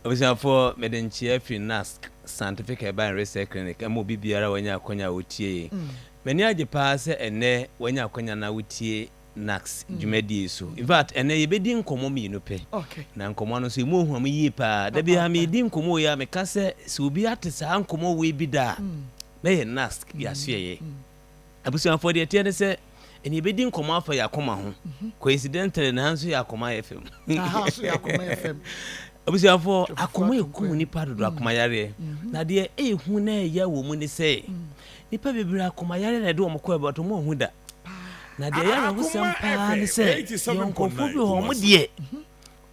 Abusuafoɔ, mede nkyea firi NASC Scientific Herbal and Research Clinic ma obi biara a wanya akwanya a ɔtie yɛn. M'ani agye paa sɛ ɛnnɛ wanya akwanya na wotie NASC dwumadie yi so. In fact, ɛnnɛ yɛbɛdi nkɔmmɔ mmienu pɛ. Na nkɔmmɔ no nso, ɛmu ɔhuam yie paa. Da biara medi nkɔmmɔ wei a, meka sɛ, sɛ obi ate saa nkɔmmɔ wei bi da a, na ɛyɛ NASC yɛasoɛeɛ. Abusuafoɔ, deɛ ɛteɛ ne sɛ, ɛnna yɛbɛdi nkɔmmɔ afa yɛn akoma ho. Coincidentally, na ha nso yɛ Akoma FM. Aha nso yɛ Akoma FM. Abusuafoɔ, akoma ɛkum nipa dodo, akoma yareɛ. Na deɛ ɛhu na ɛya wɔ mu ne sɛ, nipa bebree akoma yareɛ na ɛde wɔn kɔ ɛbɛtɔ wɔn ahu da. Na deɛ ɛyɛ awerɛhosɛm paa ne sɛ, yɛn nkurɔfoɔ bi wɔ hɔ, wɔn deɛ,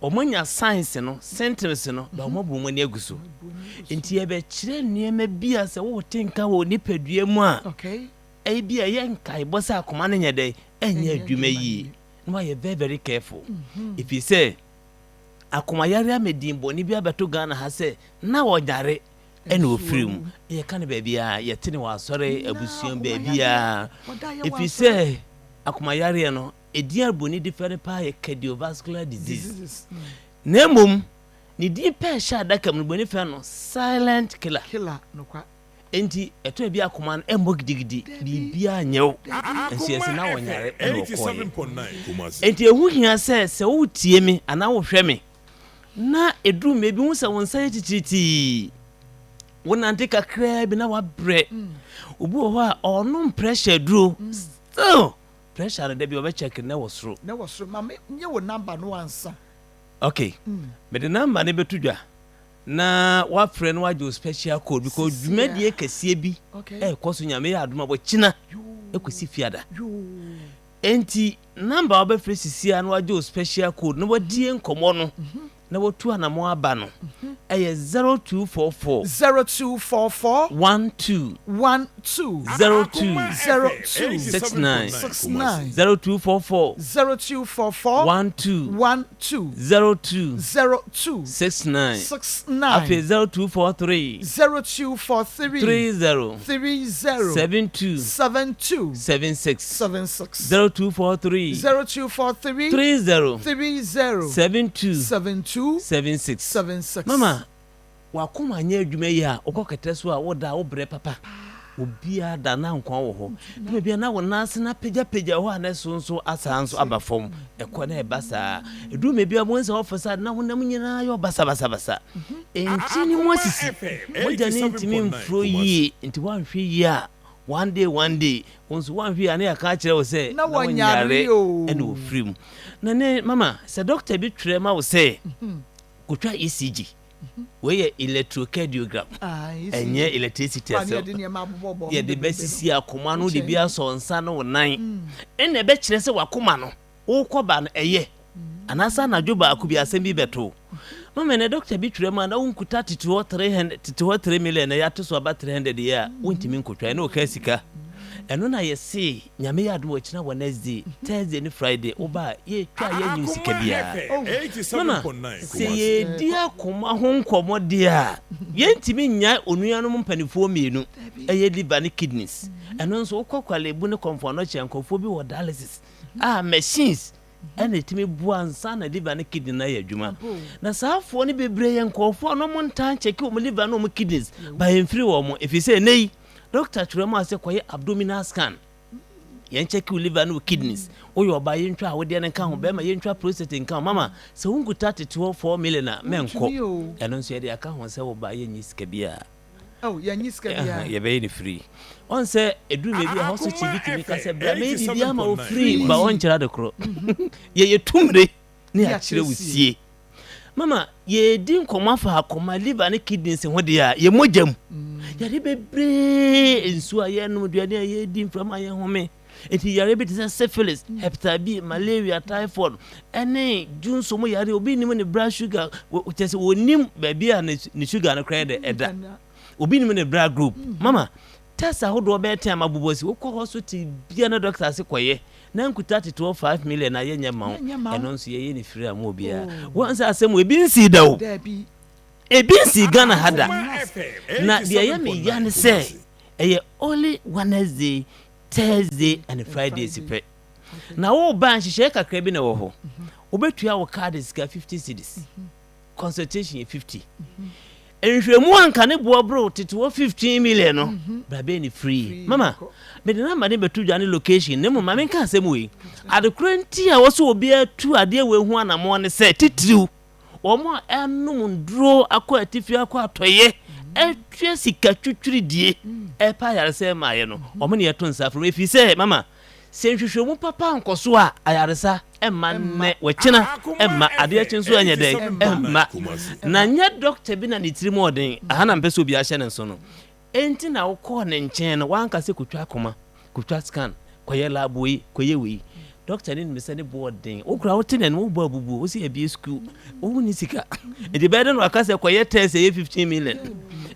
Wɔanya signs no, symptoms no, but wɔabu wɔn ani agu so. Nti yɛbɛkyerɛ nneɛma bi a sɛ wote nka wɔ nipadua mu a, ebi a ɛyɛ nkaebɔ sɛ akoma no nyɛ dɛn, ɛnyɛ adwuma yie. Na wayɛ very very careful. Ɛfiri sɛ akomayare ama din bɔne bi abɛto Ghana ha sɛ na ɔnyare ɛna ɔfiri mu. Yɛka no baabiara, yɛte no wɔ asɔre, abusua mu, baabiara. Ɛfiri sɛ akomayareɛ no, Edin a buroni de frɛ no paa yɛ cardiovascular disease. Na mmom, ne din pɛ ɛhyɛ adaka mu no, buroni frɛ no silent killer. Killer, nokwa. Enti, ɛtɔ bi akoma no ɛmmɔ gidigidi, biribiara nyɛ wo. Nso yɛse na ɔnyare ɛna ɔkɔeɛ. Enti ɛho hia sɛ sɛ woretie me anaa wohwɛ me na ɛduru mmerɛ bi wohu sɛ wo nsa yɛ titiritii, wonante kakraa bi na wabrɛ. Obi wɔ hɔ a ɔnom pressure aduro still. Pressure no da bi ɔbɛ check na ɛwɔ soro. Na ɛwɔ soro. Ma me nye wo number no ansa. Ok, mede number no bɛto dwa na wafrɛ na wagye wo special code because dwumadie kɛseɛ bi ɛrekɔ so Nyame yɛ adom a wɔkyena ɛkɔsi fiada. Enti number a wobɛfrɛ sisi a na wagye wo special code na wadie nkɔmmɔ no na watu anamɔn aba no, ɛyɛ 0244. 0244. 12. 12. 02. 02. 69. 69. 0244. 0244. 12. 12. 02. 02. 69. 69. Afei 0243. 0243. 30. 30. 72. 72. 76. 76. 0243. 0243. 30. 30. 72. 72. 76. 76. Mama, w'akoma nyɛ adwuma yie a, wokɔ kɛtɛ so a, woda a, wobrɛ papa. Obiara da na nkwa wɔ hɔ. Tuma bi a na wo nan ase no apagyapagya hɔ a na ɛso nso asan nso aba fam. Ɛkɔ na ɛba saa. Ɛduru mmerɛ bi a wobɛhu sɛ wɔfa saa na honam nyinaa yɛ basabasabasa. Ntini mu asisi. Mogya no ntumi mfuro yie nti woanhwɛ yie a one day one day wo nso woanhwɛ yie a na yɛaka akyerɛ wo sɛ na wonyare ɛna wɔfiri mu. Na ne mama sɛ dɔkta bi twerɛ ma wo sɛ kɔtwa ECG wei yɛ electrocardiogram ɛnyɛ electricity asɛm yɛde bɛsisi akoma no de bi asɔ nsa ne wo nan ɛna ɛbɛkyerɛ sɛ wakoma no wokɔ ba no ɛyɛ anaasɛ anadwo baako bi asɛm bi bɛto mama ne dɔkta bi twerɛ mu a na wonkuta tete hɔ 300 tete hɔ 3 million na yɛato so aba 300 yɛ a wontumi nkotwa ɛne ɔka sika ɛno na yɛse Nyame yɛ adom a ɔkyena Wednesday, Thursday ne Friday woba a yɛtwa a yɛnnye wo sika biara. Mama, sɛ yɛredi akoma ho nkɔmmɔ deɛ a, yɛntumi nnyae onuanom mpanifoɔ mmienu, ɛyɛ liver ne kidneys. Ɛno nso wokɔ Korle-Bu ne Komfo Anokye a nkurɔfoɔ bi wɔ dialysis a machines ɛna ɛtumi boa ansa na liver ne kidney no ayɛ adwuma. Na saa afoɔ no bebree yɛ nkurɔfoɔ a na wɔn ntaa nkyɛke wɔn liver ne wɔn kidneys, ba ɛmfiri wɔn, ɛfiri sɛ ɛnnɛ yi Doctor kyerɛ mu ase kɔyɛ abdominal scan. Yɛn check wo liver ne wo kidneys. Woyɛ ɔbaa yɛntwa awodeɛ no nka ho, bɛrima yɛntwa prostate nka ho. Mama, sɛ wonkuta tete hɔ 4 million a, mɛnkɔ. Ɛno nso yɛde aka ho sɛ wo ba yɛnnye sika biara. Oh, yɛnnye sika biara. Yɛbɛyɛ no free. Ɔn sɛ ɛduru baabi a hospital bi tumi ka sɛ bra mɛyɛ biribi ama wo free, ba ɔnkyerɛ ade korɔ. Yɛyɛ tumire ne yɛakyerɛ wo sie. Mama, yɛredi nkɔmmɔ afa akoma, liver ne kidneys ho deɛ a, yɛn mogya mu. Yare bebree, nsuo a yɛnom, aduane a yɛdi, mframa a yɛhome. Nti yare bi te sɛ syphilis, hepatitis B, malaria, typhoid, ɛne dwonso mu yare, obi nim ne blood sugar, kyerɛ sɛ wɔnim baabi a ne sugar no koraa dɛ ɛda. Obi nim ne blood group. Mama, test ahodoɔ bɛyɛ ten ama bobɔ si, wokɔ hospital bia na doctor ase kɔyɛ. Na nkuta tete hɔ 5 million na yɛnyɛ ma wo. Ɛno nso yɛyɛ ne free ama obiara. Oh. Wɔn sɛ asɛm ebi nsii da o. Ebi nsii Ghana ha da. Na deɛ ɛyɛ me ya ne sɛ ɛyɛ only Wednesday, Thursday and Friday si pɛ. Na wo ba nhyehyɛe kakra bi na ɛwɔ hɔ. Wobɛtua wo card sika 50 cedis. Consultation yɛ 50. Nhwɛmu a nka ne boɔ boro tete wɔ 15 million no, bra bɛyɛ ne free. Mama, mede number no bɛto dwa ne location, na mmom ma menka asɛm wei. Ade korɔ nti a ɛwɔ sɛ obiara tu adeɛ wei ho anammɔn ne sɛ, titiriw, wɔn a ɛnom nnuro akɔ atifi akɔ atɔeɛ, atua sika twitwiridie ɛrepɛ ayaresa mmaeɛ no, wɔn na yɛto nsa frɛ wɔn. Ɛfiri sɛ, mama, Sɛ nhwehwɛmu papa ankɔ so a, ayaresa mma nnɛ, wɔkyena mma, adeɛ kye nso ɛnyɛ dɛn? Ɛmma. Na nyɛ dɔkta bi na ne tirim ɔden, aha na mpɛ sɛ obiara hyɛ ne nso no, enti na wokɔɔ ne nkyɛn no, wanka sɛ kɔtwa akoma, kɔtwa scan, kɔyɛ lab wei, kɔyɛ wei. Dɔkta no nim sɛ ne bo ɔden, wo koraa wote n'anim, wobɔ abubuo, wo sɛ yɛabie sukuu, wonni sika. Enti bɛyɛ dɛn na waka sɛ kɔyɛ test ɛyɛ 15 million?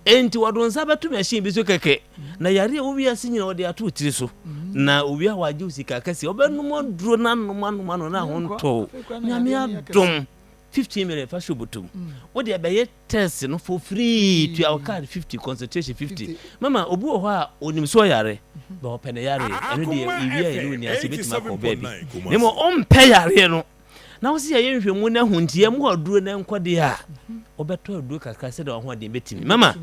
Enti wɔde wo nsa bɛto machine bi so kɛkɛ. Na yare a ɛwɔ wiase nyinaa wɔde ato wo tiri so. Na owie a wagye wo sika kɛseɛ. Wobɛnom aduro no anom anom anom na ho ntɔ wo. Nyame adom 15 million fa hyɛ bɔtɔ mu. Wode ɛbɛyɛ test no for free tua wo card 50 concentration 50. Mama obi wɔ hɔ a onim sɛ ɔyare but ɔpɛ ne yareɛ. Ɛno deɛ yɛwie a yɛne wo nni ase bɛtumi akɔ baabi. Na mmom ɔmpɛ yareɛ no na wo sɛ yɛyɛ nhwɛmu no ahu nti yɛmmoa aduro no nkɔ deɛ a wobɛtɔ aduro kakra sɛdeɛ w'ahoɔden bɛtumi. Mama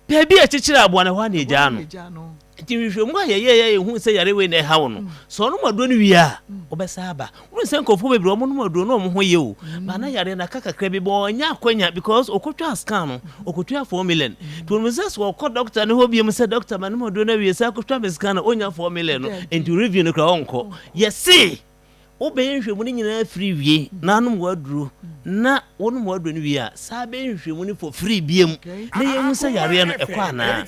baabi a ɛkyekyere aboa no, ɛhɔ ara na ɛgyaa no. Nti nhwehwɛmu a yɛyɛeɛ a yɛhuu sɛ yare wei na ɛha wo no, sɛ ɔnom aduro no wie a, wobɛsan aba. Wohu sɛ nkurɔfoɔ bebree wɔnom aduro na wɔn ho yɛ o, but na yareɛ no aka kakra bi but ɔnnya akwanya because ɔkɔtwaa scan no, ɔkɔtua 4 million. Nti ɔnim sɛ sɛ ɔkɔ doctor no hɔ biom sɛ doctor manom aduro no awie san kɔtwa me scan no, ɔnnya 4 million no, nti review no koraa ɔnkɔ. Yɛse Wobɛyɛ nhwehwɛmu no nyinaa firi wie na anom w'aduro na wonom w'aduro no wie a, saa bɛyɛ nhwehwɛmu no for free biom na yɛhu sɛ yareɛ no ɛkɔ anaa.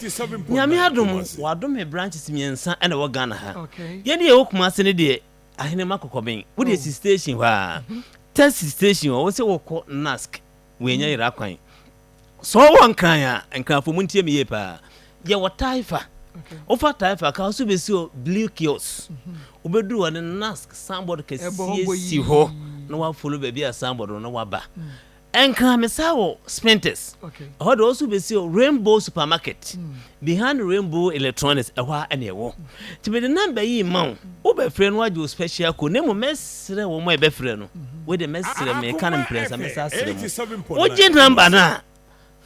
Nyame adom, wɔadome branches mmiɛnsa na ɛwɔ Ghana ha. Yɛn deɛ yɛwɔ Kumasi no deɛ, Ahenema Kɔkɔben, wo deɛ si station hɔ ara, taxi station hɔ, wo sɛ wokɔ Nask, woanya yera kwan. Sɛ ɔwɔ Nkran a, Nkranfoɔ montie me yie paa, yɛwɔ Taifa. Wofa Taifa ka so bɛsi hɔ Blue Kiosk. Wobɛduru hɔ no NASC signboard kɛseɛ si hɔ na woafolo baabi a signboard no na woaba. Nkran mesaa wɔ Spintex. Ɛhɔ deɛ wo nso bɛsi hɔ Rainbow Supermarket. Behind Rainbow Electronics ɛhɔ ara na ɛwɔ. Nti mede number yi rema wo, wobɛfrɛ na woagye wo special code na mmom mɛsrɛ wɔn a ɛbɛfrɛ no, wei deɛ mɛsrɛ, meka no mprɛnsa mɛsan asrɛ mo. Wogye number no a,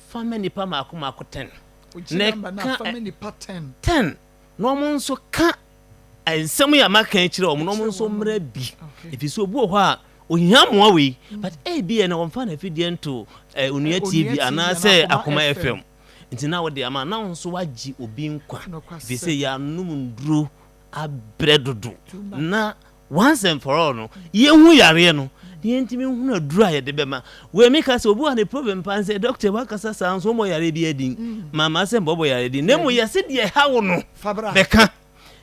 fa ma nnipa mmaako mmaako ten. Wogye number no a, fa ma nnipa ten. Ten, na wɔn nso ka nsɛm yi a maka yi kyerɛ wɔn na wɔn nso mmra bi. Ɛfiri sɛ obi wɔ hɔ a, ohia mmoa wei, but ebia na wɔmfa n'afidie nto eh, Onua TV anaasɛ Akoma FM. Nti na wode ama na wo nso woagye obi nkwa ɛfiri sɛ yɛanom nnuro abrɛ dodo na once and for all no yɛhu yareɛ no na yɛntumi nhunu aduro a yɛde bɛma wei meka sɛ obi wɔ ne problem paa sɛ doctor wakasa saa nso wɔmmɔ yareɛ bi adin mama sɛ mbɔbɔ yareɛ din na mmom yɛse deɛ ɛha wo no bɛka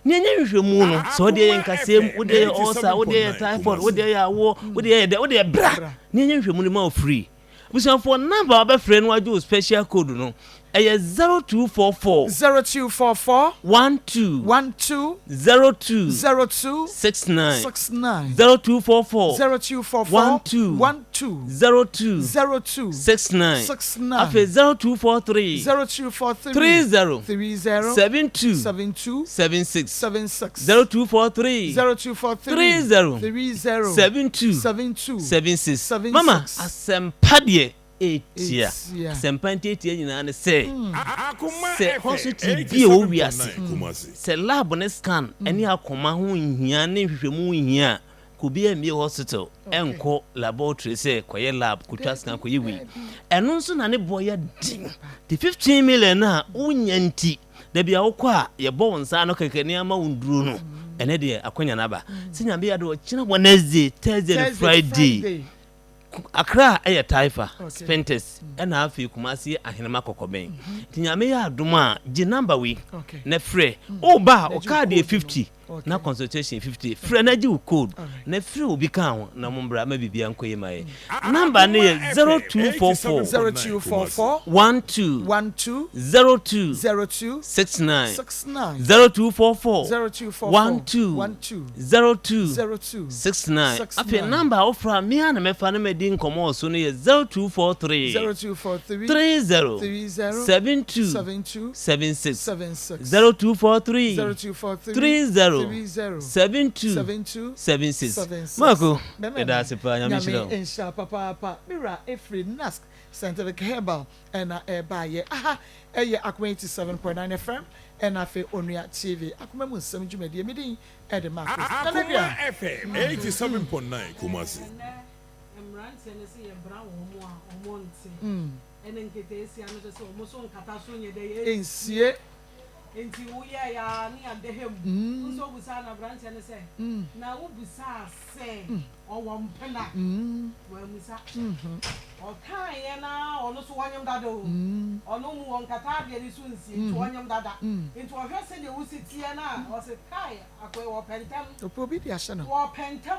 na ɛnyɛ nhwehwɛmu no sɛ wodeɛ yɛ nkasɛɛ mu wodeɛ yɛ ulcer wodeɛ yɛ typhoid wodeɛ yɛ awoɔ wodeɛ yɛ dɛ wodeɛ bra na ɛnyɛ nhwehwɛmu no ma wo free Abusuafoɔ number a wobɛfrɛ no agye wo special code no ɛyɛ 0244. 0244. 12. 12. 02. 02. 69. 69. 0244. 0244. 12. 12. 02. 02. 69. 69. Afei 0243. 0243. 30. 30. 72. 72. 76. 76. 0243. 0243. 30. 30. 72. 72. 76. 76. Mama asɛmpa deɛ ɛtia. Ɛtia. Asɛmpa ntiatia nyinaa ne sɛ, sɛ hospital bi a ɛwɔ wiase, sɛ lab ne scan ne akoma ho nhia ne nhwehwɛmu ho nhia a, ka obiara mmie hospital nkɔ laboratory sɛ kɔyɛ lab, kɔtwa scan, kɔyɛ wei. Ɛno nso na ne boɔ yɛ den. Nti 15 million no a wonya nti, Da bi a wokɔ a yɛbɔ wo nsa ano kɛkɛ ne ama wo nduro no, ɛnɛ deɛ akwanya no aba. Sɛ Nyame yɛ adom ɔkyena Wednesday, Thursday ne Friday. Accra ɛyɛ Taifa, Spintex, ɛna afei Kumasi yɛ Ahenema Kɔkɔbɛn. Nti Nyame yɛ adom a gye number wei na frɛ. Woba a wo card yɛ 50. Na consultation 50 frɛ na gye wo code na frɛ obi ka ho na mo mbra ma biribiara nkɔ yie ma yɛ. Number no yɛ 0244 0244 12 12 02 02 69 69 0244 0244 12 12 02 02 69 Afei 69 number a wofrɛ a me ara na mɛfa na madi nkɔmmɔ wɔ so no yɛ 0243 0243 30 30 72 72 76 76 0243 0243 30 30 72 72 76 76 Marco Bɛma yɛda me ase paa Nyame nhyira Nyame wo. nhyira papaapa me wura ɛfiri Nask Scientific Herbal ɛna ɛbaayɛ aha ɛyɛ Akoma 87.9 FM ɛna afei Onua TV Akoma mu nsɛm dwumadie me din ɛde Marcos Nana Akoma Dua. FM 87.9 Kumasi. Ɛnɛ mmeranteɛ no sɛ yɛbra wɔn a wɔn nte. Ɛna nketeesia no nso sɛ wɔn so nkata so nyɛ dɛ Nsie. Nti woyɛɛ aa ne adɛhɛ mu. Wo nso wobusaa no aberanteɛ no sɛ, na wobusaa sɛ ɔwɔ mpena? Wammisa. Ɔkaeɛ no ara ɔno nso ɔnyem dada o. Ɔno mu ɔnkata adeɛ no so nsie nti ɔnyem dada. Nti ɔhwɛ sɛdeɛ wosi teɛ no a, ɔse kai akoe wɔpɛ ntɛm. Ɔpɛ obi de ahyɛ no. Wɔpɛ ntɛm.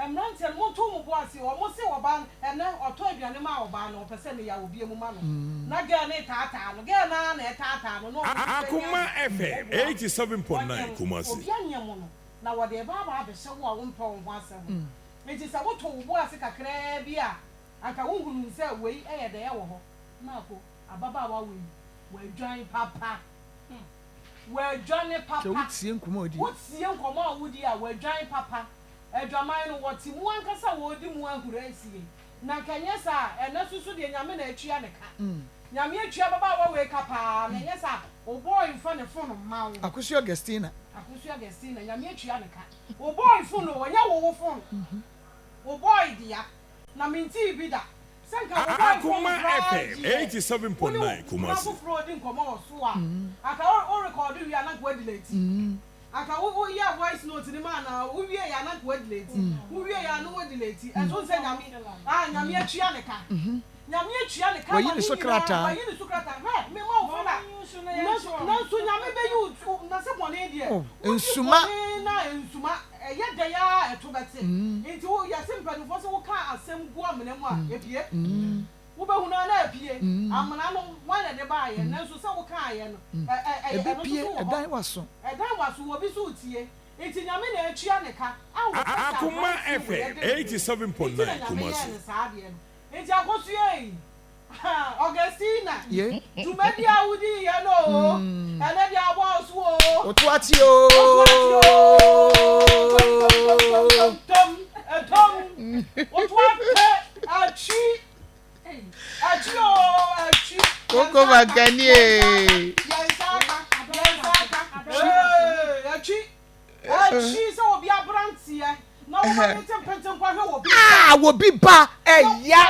Mmeranteɛ no, monto mo bo ase. Wɔn se ɔbaa no, ɛnɛ ɔtɔ aduane maa ɔbaa no, ɔpɛ sɛ ne yaw obie mu ma no. Na girl no retaataa no. Girl no ara na ɛretaataa no, na ɔno nso ani Akoma agye. FM Woboa, 87.9 wɔnyem, Kumasi. obi anyem no, na wɔde reba aba abɛhyɛ wo a wompɛ wo ho asɛm no. Enti sɛ woto wo bo ase kakraa bi a, anka wohunuu sɛ wei yɛ dɛn wɔ hɔ. Marco, ababaawa wei, wadwan papa. Wadwane papa. Sɛ wotie nkɔmmɔ a odi. Wotie nkɔmmɔ a wodi a, wadwan papa. Adwaman no, wɔte mu ankasa a wɔredi mu ahurasie. Na anka ɛnyɛ saa a, ɛnnɛ nso so deɛ Nyame na atua ne ka. Nyame atua ababaawa wei ka paa na ɛnyɛ saa wo boy nfa ne phone mma wo. Akosua Augustina. Akosua Augustina Nyame atua ne ka. Wo boy phone o ɛnyɛ wo wo phone. Wo boy dea. Na mentee bi da sɛ nka wo boy phone Akoma koraa FM deɛ wo ne wo 87.9 kura Kumasi. foforɔ redi nkɔmmɔ wɔ so a anka wo record wie a na anka woadelete. Anka wo wo yɛɛ voice note no maa no a wo wie yɛ a na anka wa delete wo wie yɛ a na wa delete ɛnso wohu sɛ Nyame ah Nyame atua ne ka Nyame atua ne ka Wayi ama ne ne so nyinaa krataa. wayi ne so krataa hwɛ me ma wo phone a nanso nanso Nyame bɛyi wo na sɛ bɔne deɛ Oh, wodi nsuma. bɔne na nsuma ɛyɛ dɛn ara ɛto bɛte nti wo yɛse mpaninfoɔ sɛ woka asɛm gu amena mu a epie Wobɛhunu a na apue. Amena no, hwan na ɛde baeɛ? Nanso sɛ wokaeɛ no, ɛ, ɛ, ɛyɛ, ɛno nso Ɛbɛpue, so wɔ hɔ. ɛdan w'aso. Ɛdan w'aso, obi nso retie. Nti Nyame na atua ne ka a wɔpɛ sɛ Akoma aberanteɛ wei FM ɛde ne ho. Nti 87.9 na Nyame yɛɛ Kumasi. no saa adeɛ no. Nti Akosua ei, ha, Augustina, Ye. dwumadi a wodiiɛ no oo, ɛnɛ deɛ abɔ wo so oo. Woto ate oo. Woto ate oo, tom, tom, tom, tom, tom, tom, woto ate. Atwi atwi oo atwi. Koko mankani ee. Yɛn nsa aka yɛn nsa aka ee atwi atwi sɛ obi aberanteɛ na wɔma ne te mpente nkɔhwɛ wɔ bi. Ah obi ba ɛya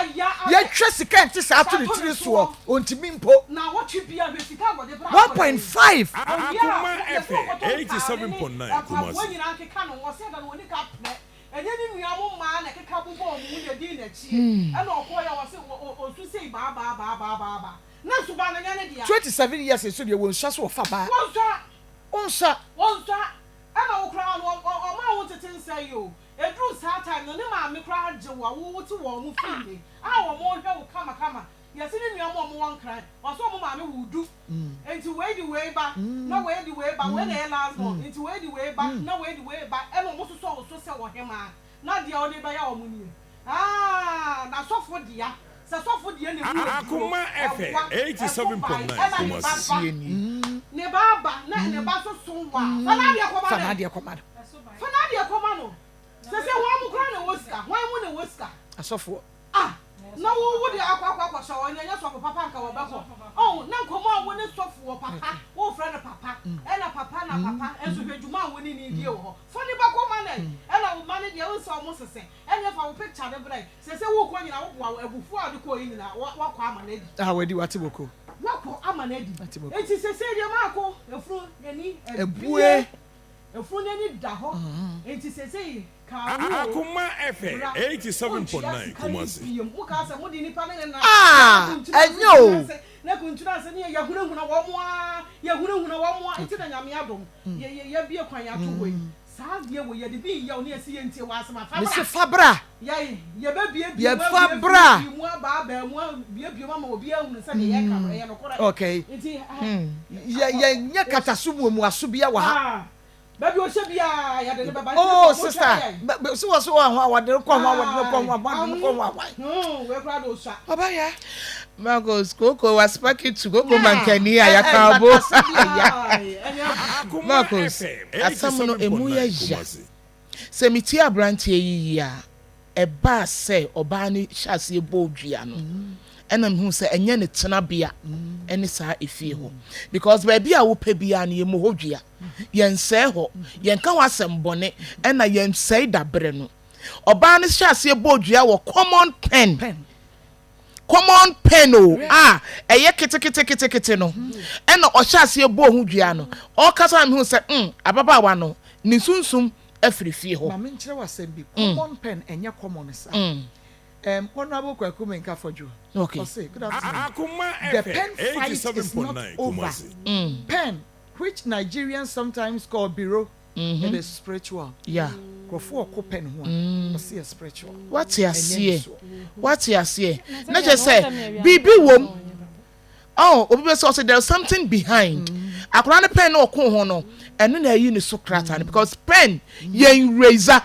yɛtwa sika nte saa to ne tiri soɔ ontumi mpo. Na wɔtwe bia hwɛ sika a wɔde bra. 1.5. Akoma FM 87.9 Kumasi. Kumasi. Nyinaa nkeka no wɔ sɛ da no wɔn nika prɛ. Ɛnyɛ ne nua mo mmaa na ɛkeka bobɔɔ mo ho na ɛdii n'akyi ɛna ɔkɔeɛ a ɔse ɔsu sei baa baa baa baa baa baa na suban no nyɛ ne dea. 27 years nso deɛ wɔnsua so wɔfa baa. Wɔnsua. Onsua. Wɔnsua. Ɛna wo koraa no ɔmaa wo ntete nsɛe o. Ɛduru saa time no ne maame koraa gye wo a wo wote wɔn mo fie a wɔn rehwɛ wo kama kama. Yɛse ne nua mo a ɔmo wɔ nkran ɔse ɔmo maame woo du nti wei de wei ba na wei de wei ba wei na ɛyɛ last born nti wei de wei ba na wei de wei ba ɛna ɔmo sosɔ wo so sɛ ɔhemaa na deɛ ɔde bɛyɛ ɔmo nie aah na sɔfo dea sɛ sɔfo deɛ na emu aduro Akoma FM ɛwa ɛso bae 87.9 ɛna ne ba Kumasi. ba ne ba aba na ne ba so so wa fa n'adeɛ kɔma Fa no n'adeɛ kɔma no. fa n'adeɛ kɔma no sese hwan mo koraa na ɛwɔ sika hwan mo na ɛwɔ sika. Asɔfoɔ. Ah na wo wo deɛ akɔ akɔ akɔhyɛ hɔ ɛnyɛ sɔfo papa nka wɔbɛkɔ oh na nkɔmɔ a wo ne sɔfo wɔ papa wo frɛ no papa ɛna papa na papa ɛnso hwɛ dwuma a wo ne ne die wɔ hɔ fa ne ba kɔ ma nɛ ɛna wo ma ne deɛ wo nsɛ ɔmo sesɛ ɛneɛ fa wo picture no brɛ sɛsɛ wo kɔ nyina wo boa wo abufuo a wode kɔɔ yi nyina wakɔ ama no adi. Ah wadi wate boko. Wakɔ ama no adi enti sɛsɛ deɛ maako efunu n'ani abue. Efunu n'ani da hɔ enti sɛsɛ kaa wo o. Akoma FM Bra, 87.9 wontua sika no Kumasi. biom. Mokaa sɛ mode nnipa ne ne na Ah, na kuntunu ase ɛnyɛ o. kuntunu ase na kuntunu ase ne yɛhunahuna wɔn ara, yɛhunahuna wɔn ara, nti na Nyame adom yɛ yɛ yɛabue kwan ato hɔ yi. Saa adeɛ wei yɛde bi reyɛ wo na yɛse yɛntie w'asɛm a, fa bra. Mese fa bra. Yɛ yɛbɛbuebue mu Yɛfa bra. abuebue mu abaabaa mu abuebue mu ama obiara ahunu sɛ deɛ yɛreka no ɛyɛ nokorɛ. Okay. Nti eh, Yɛ yɛnyɛ kataso muamuaso bia wɔ ha. ah, Baabi ɔhyɛ biara yɛde no bɛba. Oh sister, sɛ wɔ so wɔ ho a wɔde no kɔ ho a wɔde no kɔ ho a wɔde no kɔ ho a why? Wei koraa de osua. Ɔba ya. Marcus koko wa spaki tu koko mankani a yaka abo. Marcus asɛm no emu yɛ ya. Sɛ metie aberanteɛ yi yie a Ɛbaa sɛ ɔbaa no hyɛɛ aseɛ bɔɔ dua no, ɛna mehuu sɛ ɛnyɛ ne tenabea ne saa efie hɔ. Because baabi a wopɛ biara no, yɛmmɔ hɔ dua, yɛnsɛe hɔ, yɛnka hɔ asɛm bɔne, ɛna yɛnsɛe daberɛ no. Ɔbaa no hyɛɛ aseɛ bɔɔ dua wɔ common pen, common pen o, a ɛyɛ keteketekete no, ɛna ɔhyɛɛ aseɛ bɔɔ ho dua no. Ɔrekasa na mehuu sɛ, mm, ababaawa no, ne sunsum afiri fie hɔ. Ma me nkyerɛ wo asɛm bi, common pen ɛnyɛ common saa. Um, Honourable Kwaku Mensah Fodwo, Okay. ɔse, good afternoon, Akoma the FM pen fight is not 87.9 over, Kumasi. pen which Nigerians sometimes call biro, it is spiritual. Yeah. Nkurɔfoɔ ɔko pen ho a, ɔse yɛ spiritual. Wate Ɛnyɛ aseɛ, nisuo. wate aseɛ. Na kyerɛ sɛ biribi wom. Oh, obi bɛ sɛ ɔsɛ there is something behind. Akwadaa no pen na ɔko ho no, ɛno na ɛyi ne so krataa no because pen yɛ eraser,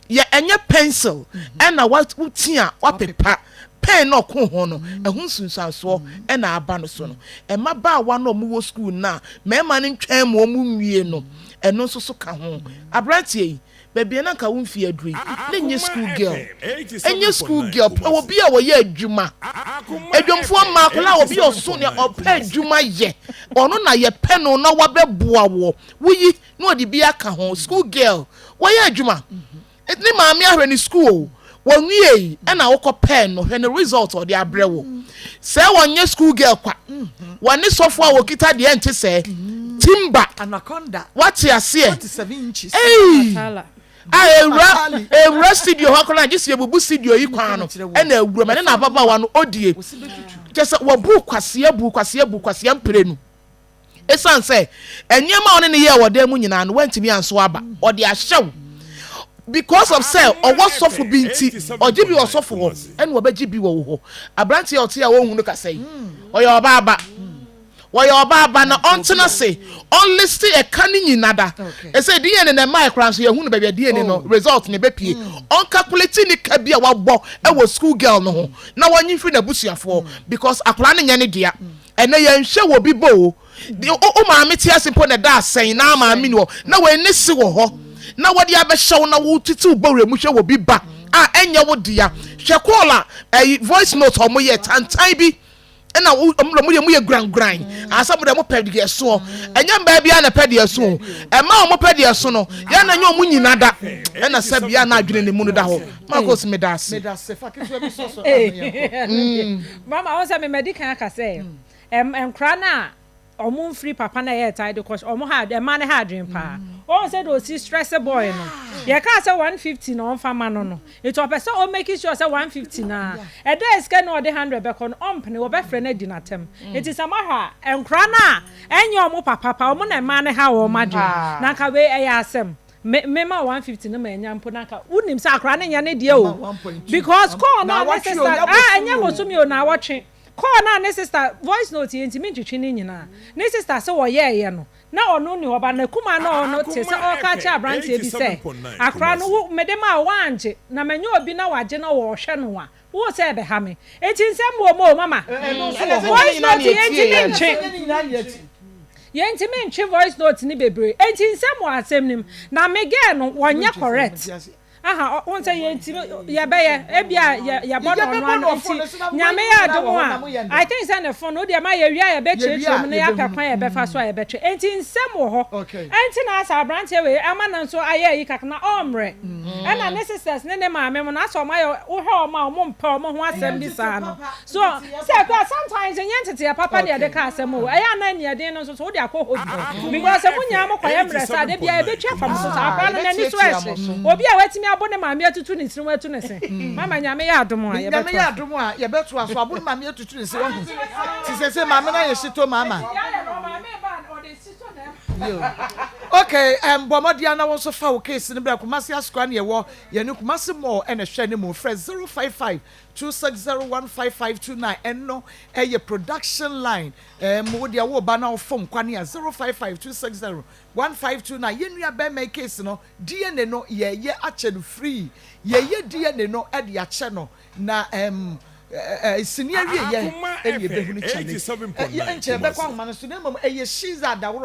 yɛ ɛnyɛ pencil ɛna woti a wapepa pen na ɔko ho no ɛho nsunsuansoɔ ɛna aba no so no. Mmabaawa no a wɔwɔ school no a mmarima no ntwɛn ma wɔn nwie no, ɛno nso so ka ho. Aberanteɛ yi. Baabi a na anka wo mfeɛ aduru yi, na ɛnyɛ school girl. Ɛnyɛ school girl. Pɛ obi a ɔyɛ adwuma. Adwamfoɔ mmaa, akwadaa a obi a ɔso nea ɔpɛ adwuma yɛ. Ɔno na yɛpɛ no na wabɛboa woɔ. Woyi na ɔde bi aka ho. School girl, wɔyɛ adwuma. Ne maame ahwɛ no school o, wɔnwiei ɛna wokɔ pɛɛ no, hwɛ ne result ɔde abrɛ wo. Sɛ wɔnyɛ school girl kwa, wɔne sɔfo a wɔkita deɛ ɛnte sɛɛ, timba, wate aseɛ, ei, a ewura ewura studio hɔ koraa gye sɛ yɛbubu studio yi kwan no ɛna awura mu, ɛne n'ababaawa no odie, kyɛ sɛ wɔbu kwasea bu kwasea bu kwasea mprenu. Esiane sɛ nneɛma a ɔne no yɛɛ wɔ dan mu nyinaa no wantumi anso aba, ɔde ahyɛ wo because of sɛ ɔwɔ sɔfo bi nti, ɔgye bi wɔ sɔfo hɔ ɛna ɔbɛgye bi wɔ wo hɔ. Aberanteɛ a ɔte a wɔnhu no kasa yi, ɔyɛ ɔbaa ba. Wɔyɛ ɔbaa ba na ɔntena ase ɔnliste ɛka no nyina da. Ɛsɛ DNA na ɛmae koraa nso yɛhu no baabi a DNA no result no bɛpue. Ɔnkakuleti ne ka bi a wabɔ wɔ school girl no ho na wɔnye mfiri n'abusuafoɔ because akwadaa no nyɛ ne dea. Ɛnɛ yɛnhwɛ wɔ bi bɔ o. Wo maame te ase mpo na ɛda asɛn na maame ni hɔ na wei ne se wɔ hɔ na wɔde abɛhyɛ wo na wotete wo bɔwerɛ mu hwɛ wɔ bi ba a ɛnyɛ wo dea. Hwɛ call a ɛyi voice note a wɔyɛ tantan bi ɛna wo ɔmo deɛ mo yɛ guranguran asɛ mo deɛ mo pɛ deɛ soɔ ɛnyɛ mbaa biara na ɛpɛ deɛ so o ɛma ɔmo pɛ deɛ so no yɛn na nyɛ ɔmo nyina da ɛna sɛ bia na adwene ne mu no da hɔ Marcos meda ase. Meda ase fa ketewa bi sɔ so na yɛnkɔ. Mm. Mama wɔn sɛ mema di kan aka sɛ nkora no a wɔn mfiri papa na ɛyɛ ɛtae de kɔ wɔn ha ɛma ne ha adwene paa wɔn sɛ de osi stress boy no yɛ kaa sɛ 150 na ɔnfa ma no no nti ɔpɛ sɛ ɔ make sure sɛ 150 na ɛda esika na ɔde 100 bɛkɔ no ɔmpene wɔbɛfrɛ no adi n'atɛm nti sɛ mahwɛ a nkora no a ɛnyɛ wɔn papa pa wɔn na ɛma ne ha wɔn adwene na nka wei ɛyɛ asɛm. Me me ma 150 no ma anya mpo na nka wonim sɛ akora no nyɛ ne deɛ o because call na ne sister ah ɛnyɛ bosome o na awɔtwe call na ne sister voice note yɛ ntumi ntwetwe ne nyinaa ne sister sɛ wɔyɛɛyɛ no na ɔno ni hɔ ba na kuma na ɔno te sɛ ɔka kyerɛ aberanteɛ bi sɛ akora no wo mede ma wo wangye na manya obi na wagye na wɔhwɛ no a Wo sɛ ɛbɛha me. Enti nsɛm wɔ mu o mama. Voice note yɛntumi ntwe. Yɛntumi ntwe voice note no bebree. Enti nsɛm wɔ asɛm no mu. Na me girl no wɔnyɛ correct. Aha wohu sɛ yɛntumi yɛbɛyɛ ebia yɛbɔ no ɔno ano nti Nyame yɛ adom a I think sɛ ne phone no wodeɛ ma yɛwie a yɛbɛkyerɛkyerɛ mu na yɛapɛ kwan a yɛbɛfa so a yɛbɛtwe. Enti nsɛm wɔ hɔ. Ɛnti na asɛ abranteɛ wei ama no nso ayɛ ayi kakra na ɔmmrɛ. Ɛna ne sisters ne ne maame mo no asɛ ɔmo ayɛ wohwɛ ɔmo a ɔmo mpɛ ɔmo ho asɛm bi saa no so sɛ kura sometimes nyɛ nteteɛ papa na yɛde ka asɛm o ɛyɛ ana aniɛden no nso so wode akɔ hɔ bi because sɛ mo nyinaa mo kɔyɛ mmerɛ saa de bia yɛbɛtwi afa mo so saa akora no n'ani so ɛhye obi a watumi abo ne maame atutu ne tirim atu ne se mama nyame yɛ adom a nyame yɛ adom a yɛbɛtoa so abo ne maame atutu ne se wahu ti sɛ sɛ maame no ayɛ hyetɔ maama Okay, um, bɔ mmɔden na wo nso fa wo case no bra Kumasi Asokwa ne ɛwɔ yɛne Kumasi Mall ɛna ɛhwɛ ne mu frɛ 055 26015529 ɛno ɛyɛ production line um, wo deɛ wo ba na wofom kwane a 055 26015529 yɛn nua bɛrima yi case no DNA no yɛyɛ akyɛ no free yɛyɛ DNA no ɛde akyɛ no Na ɛm ɛ sini awieɛ Akoma ɛne FM yɛbɛhunu kyale. 87.9 Ɛ nkyɛ yɛbɛkɔ Kumasi. ahoma no so na mmom ɛyɛ Shiza Dawuro.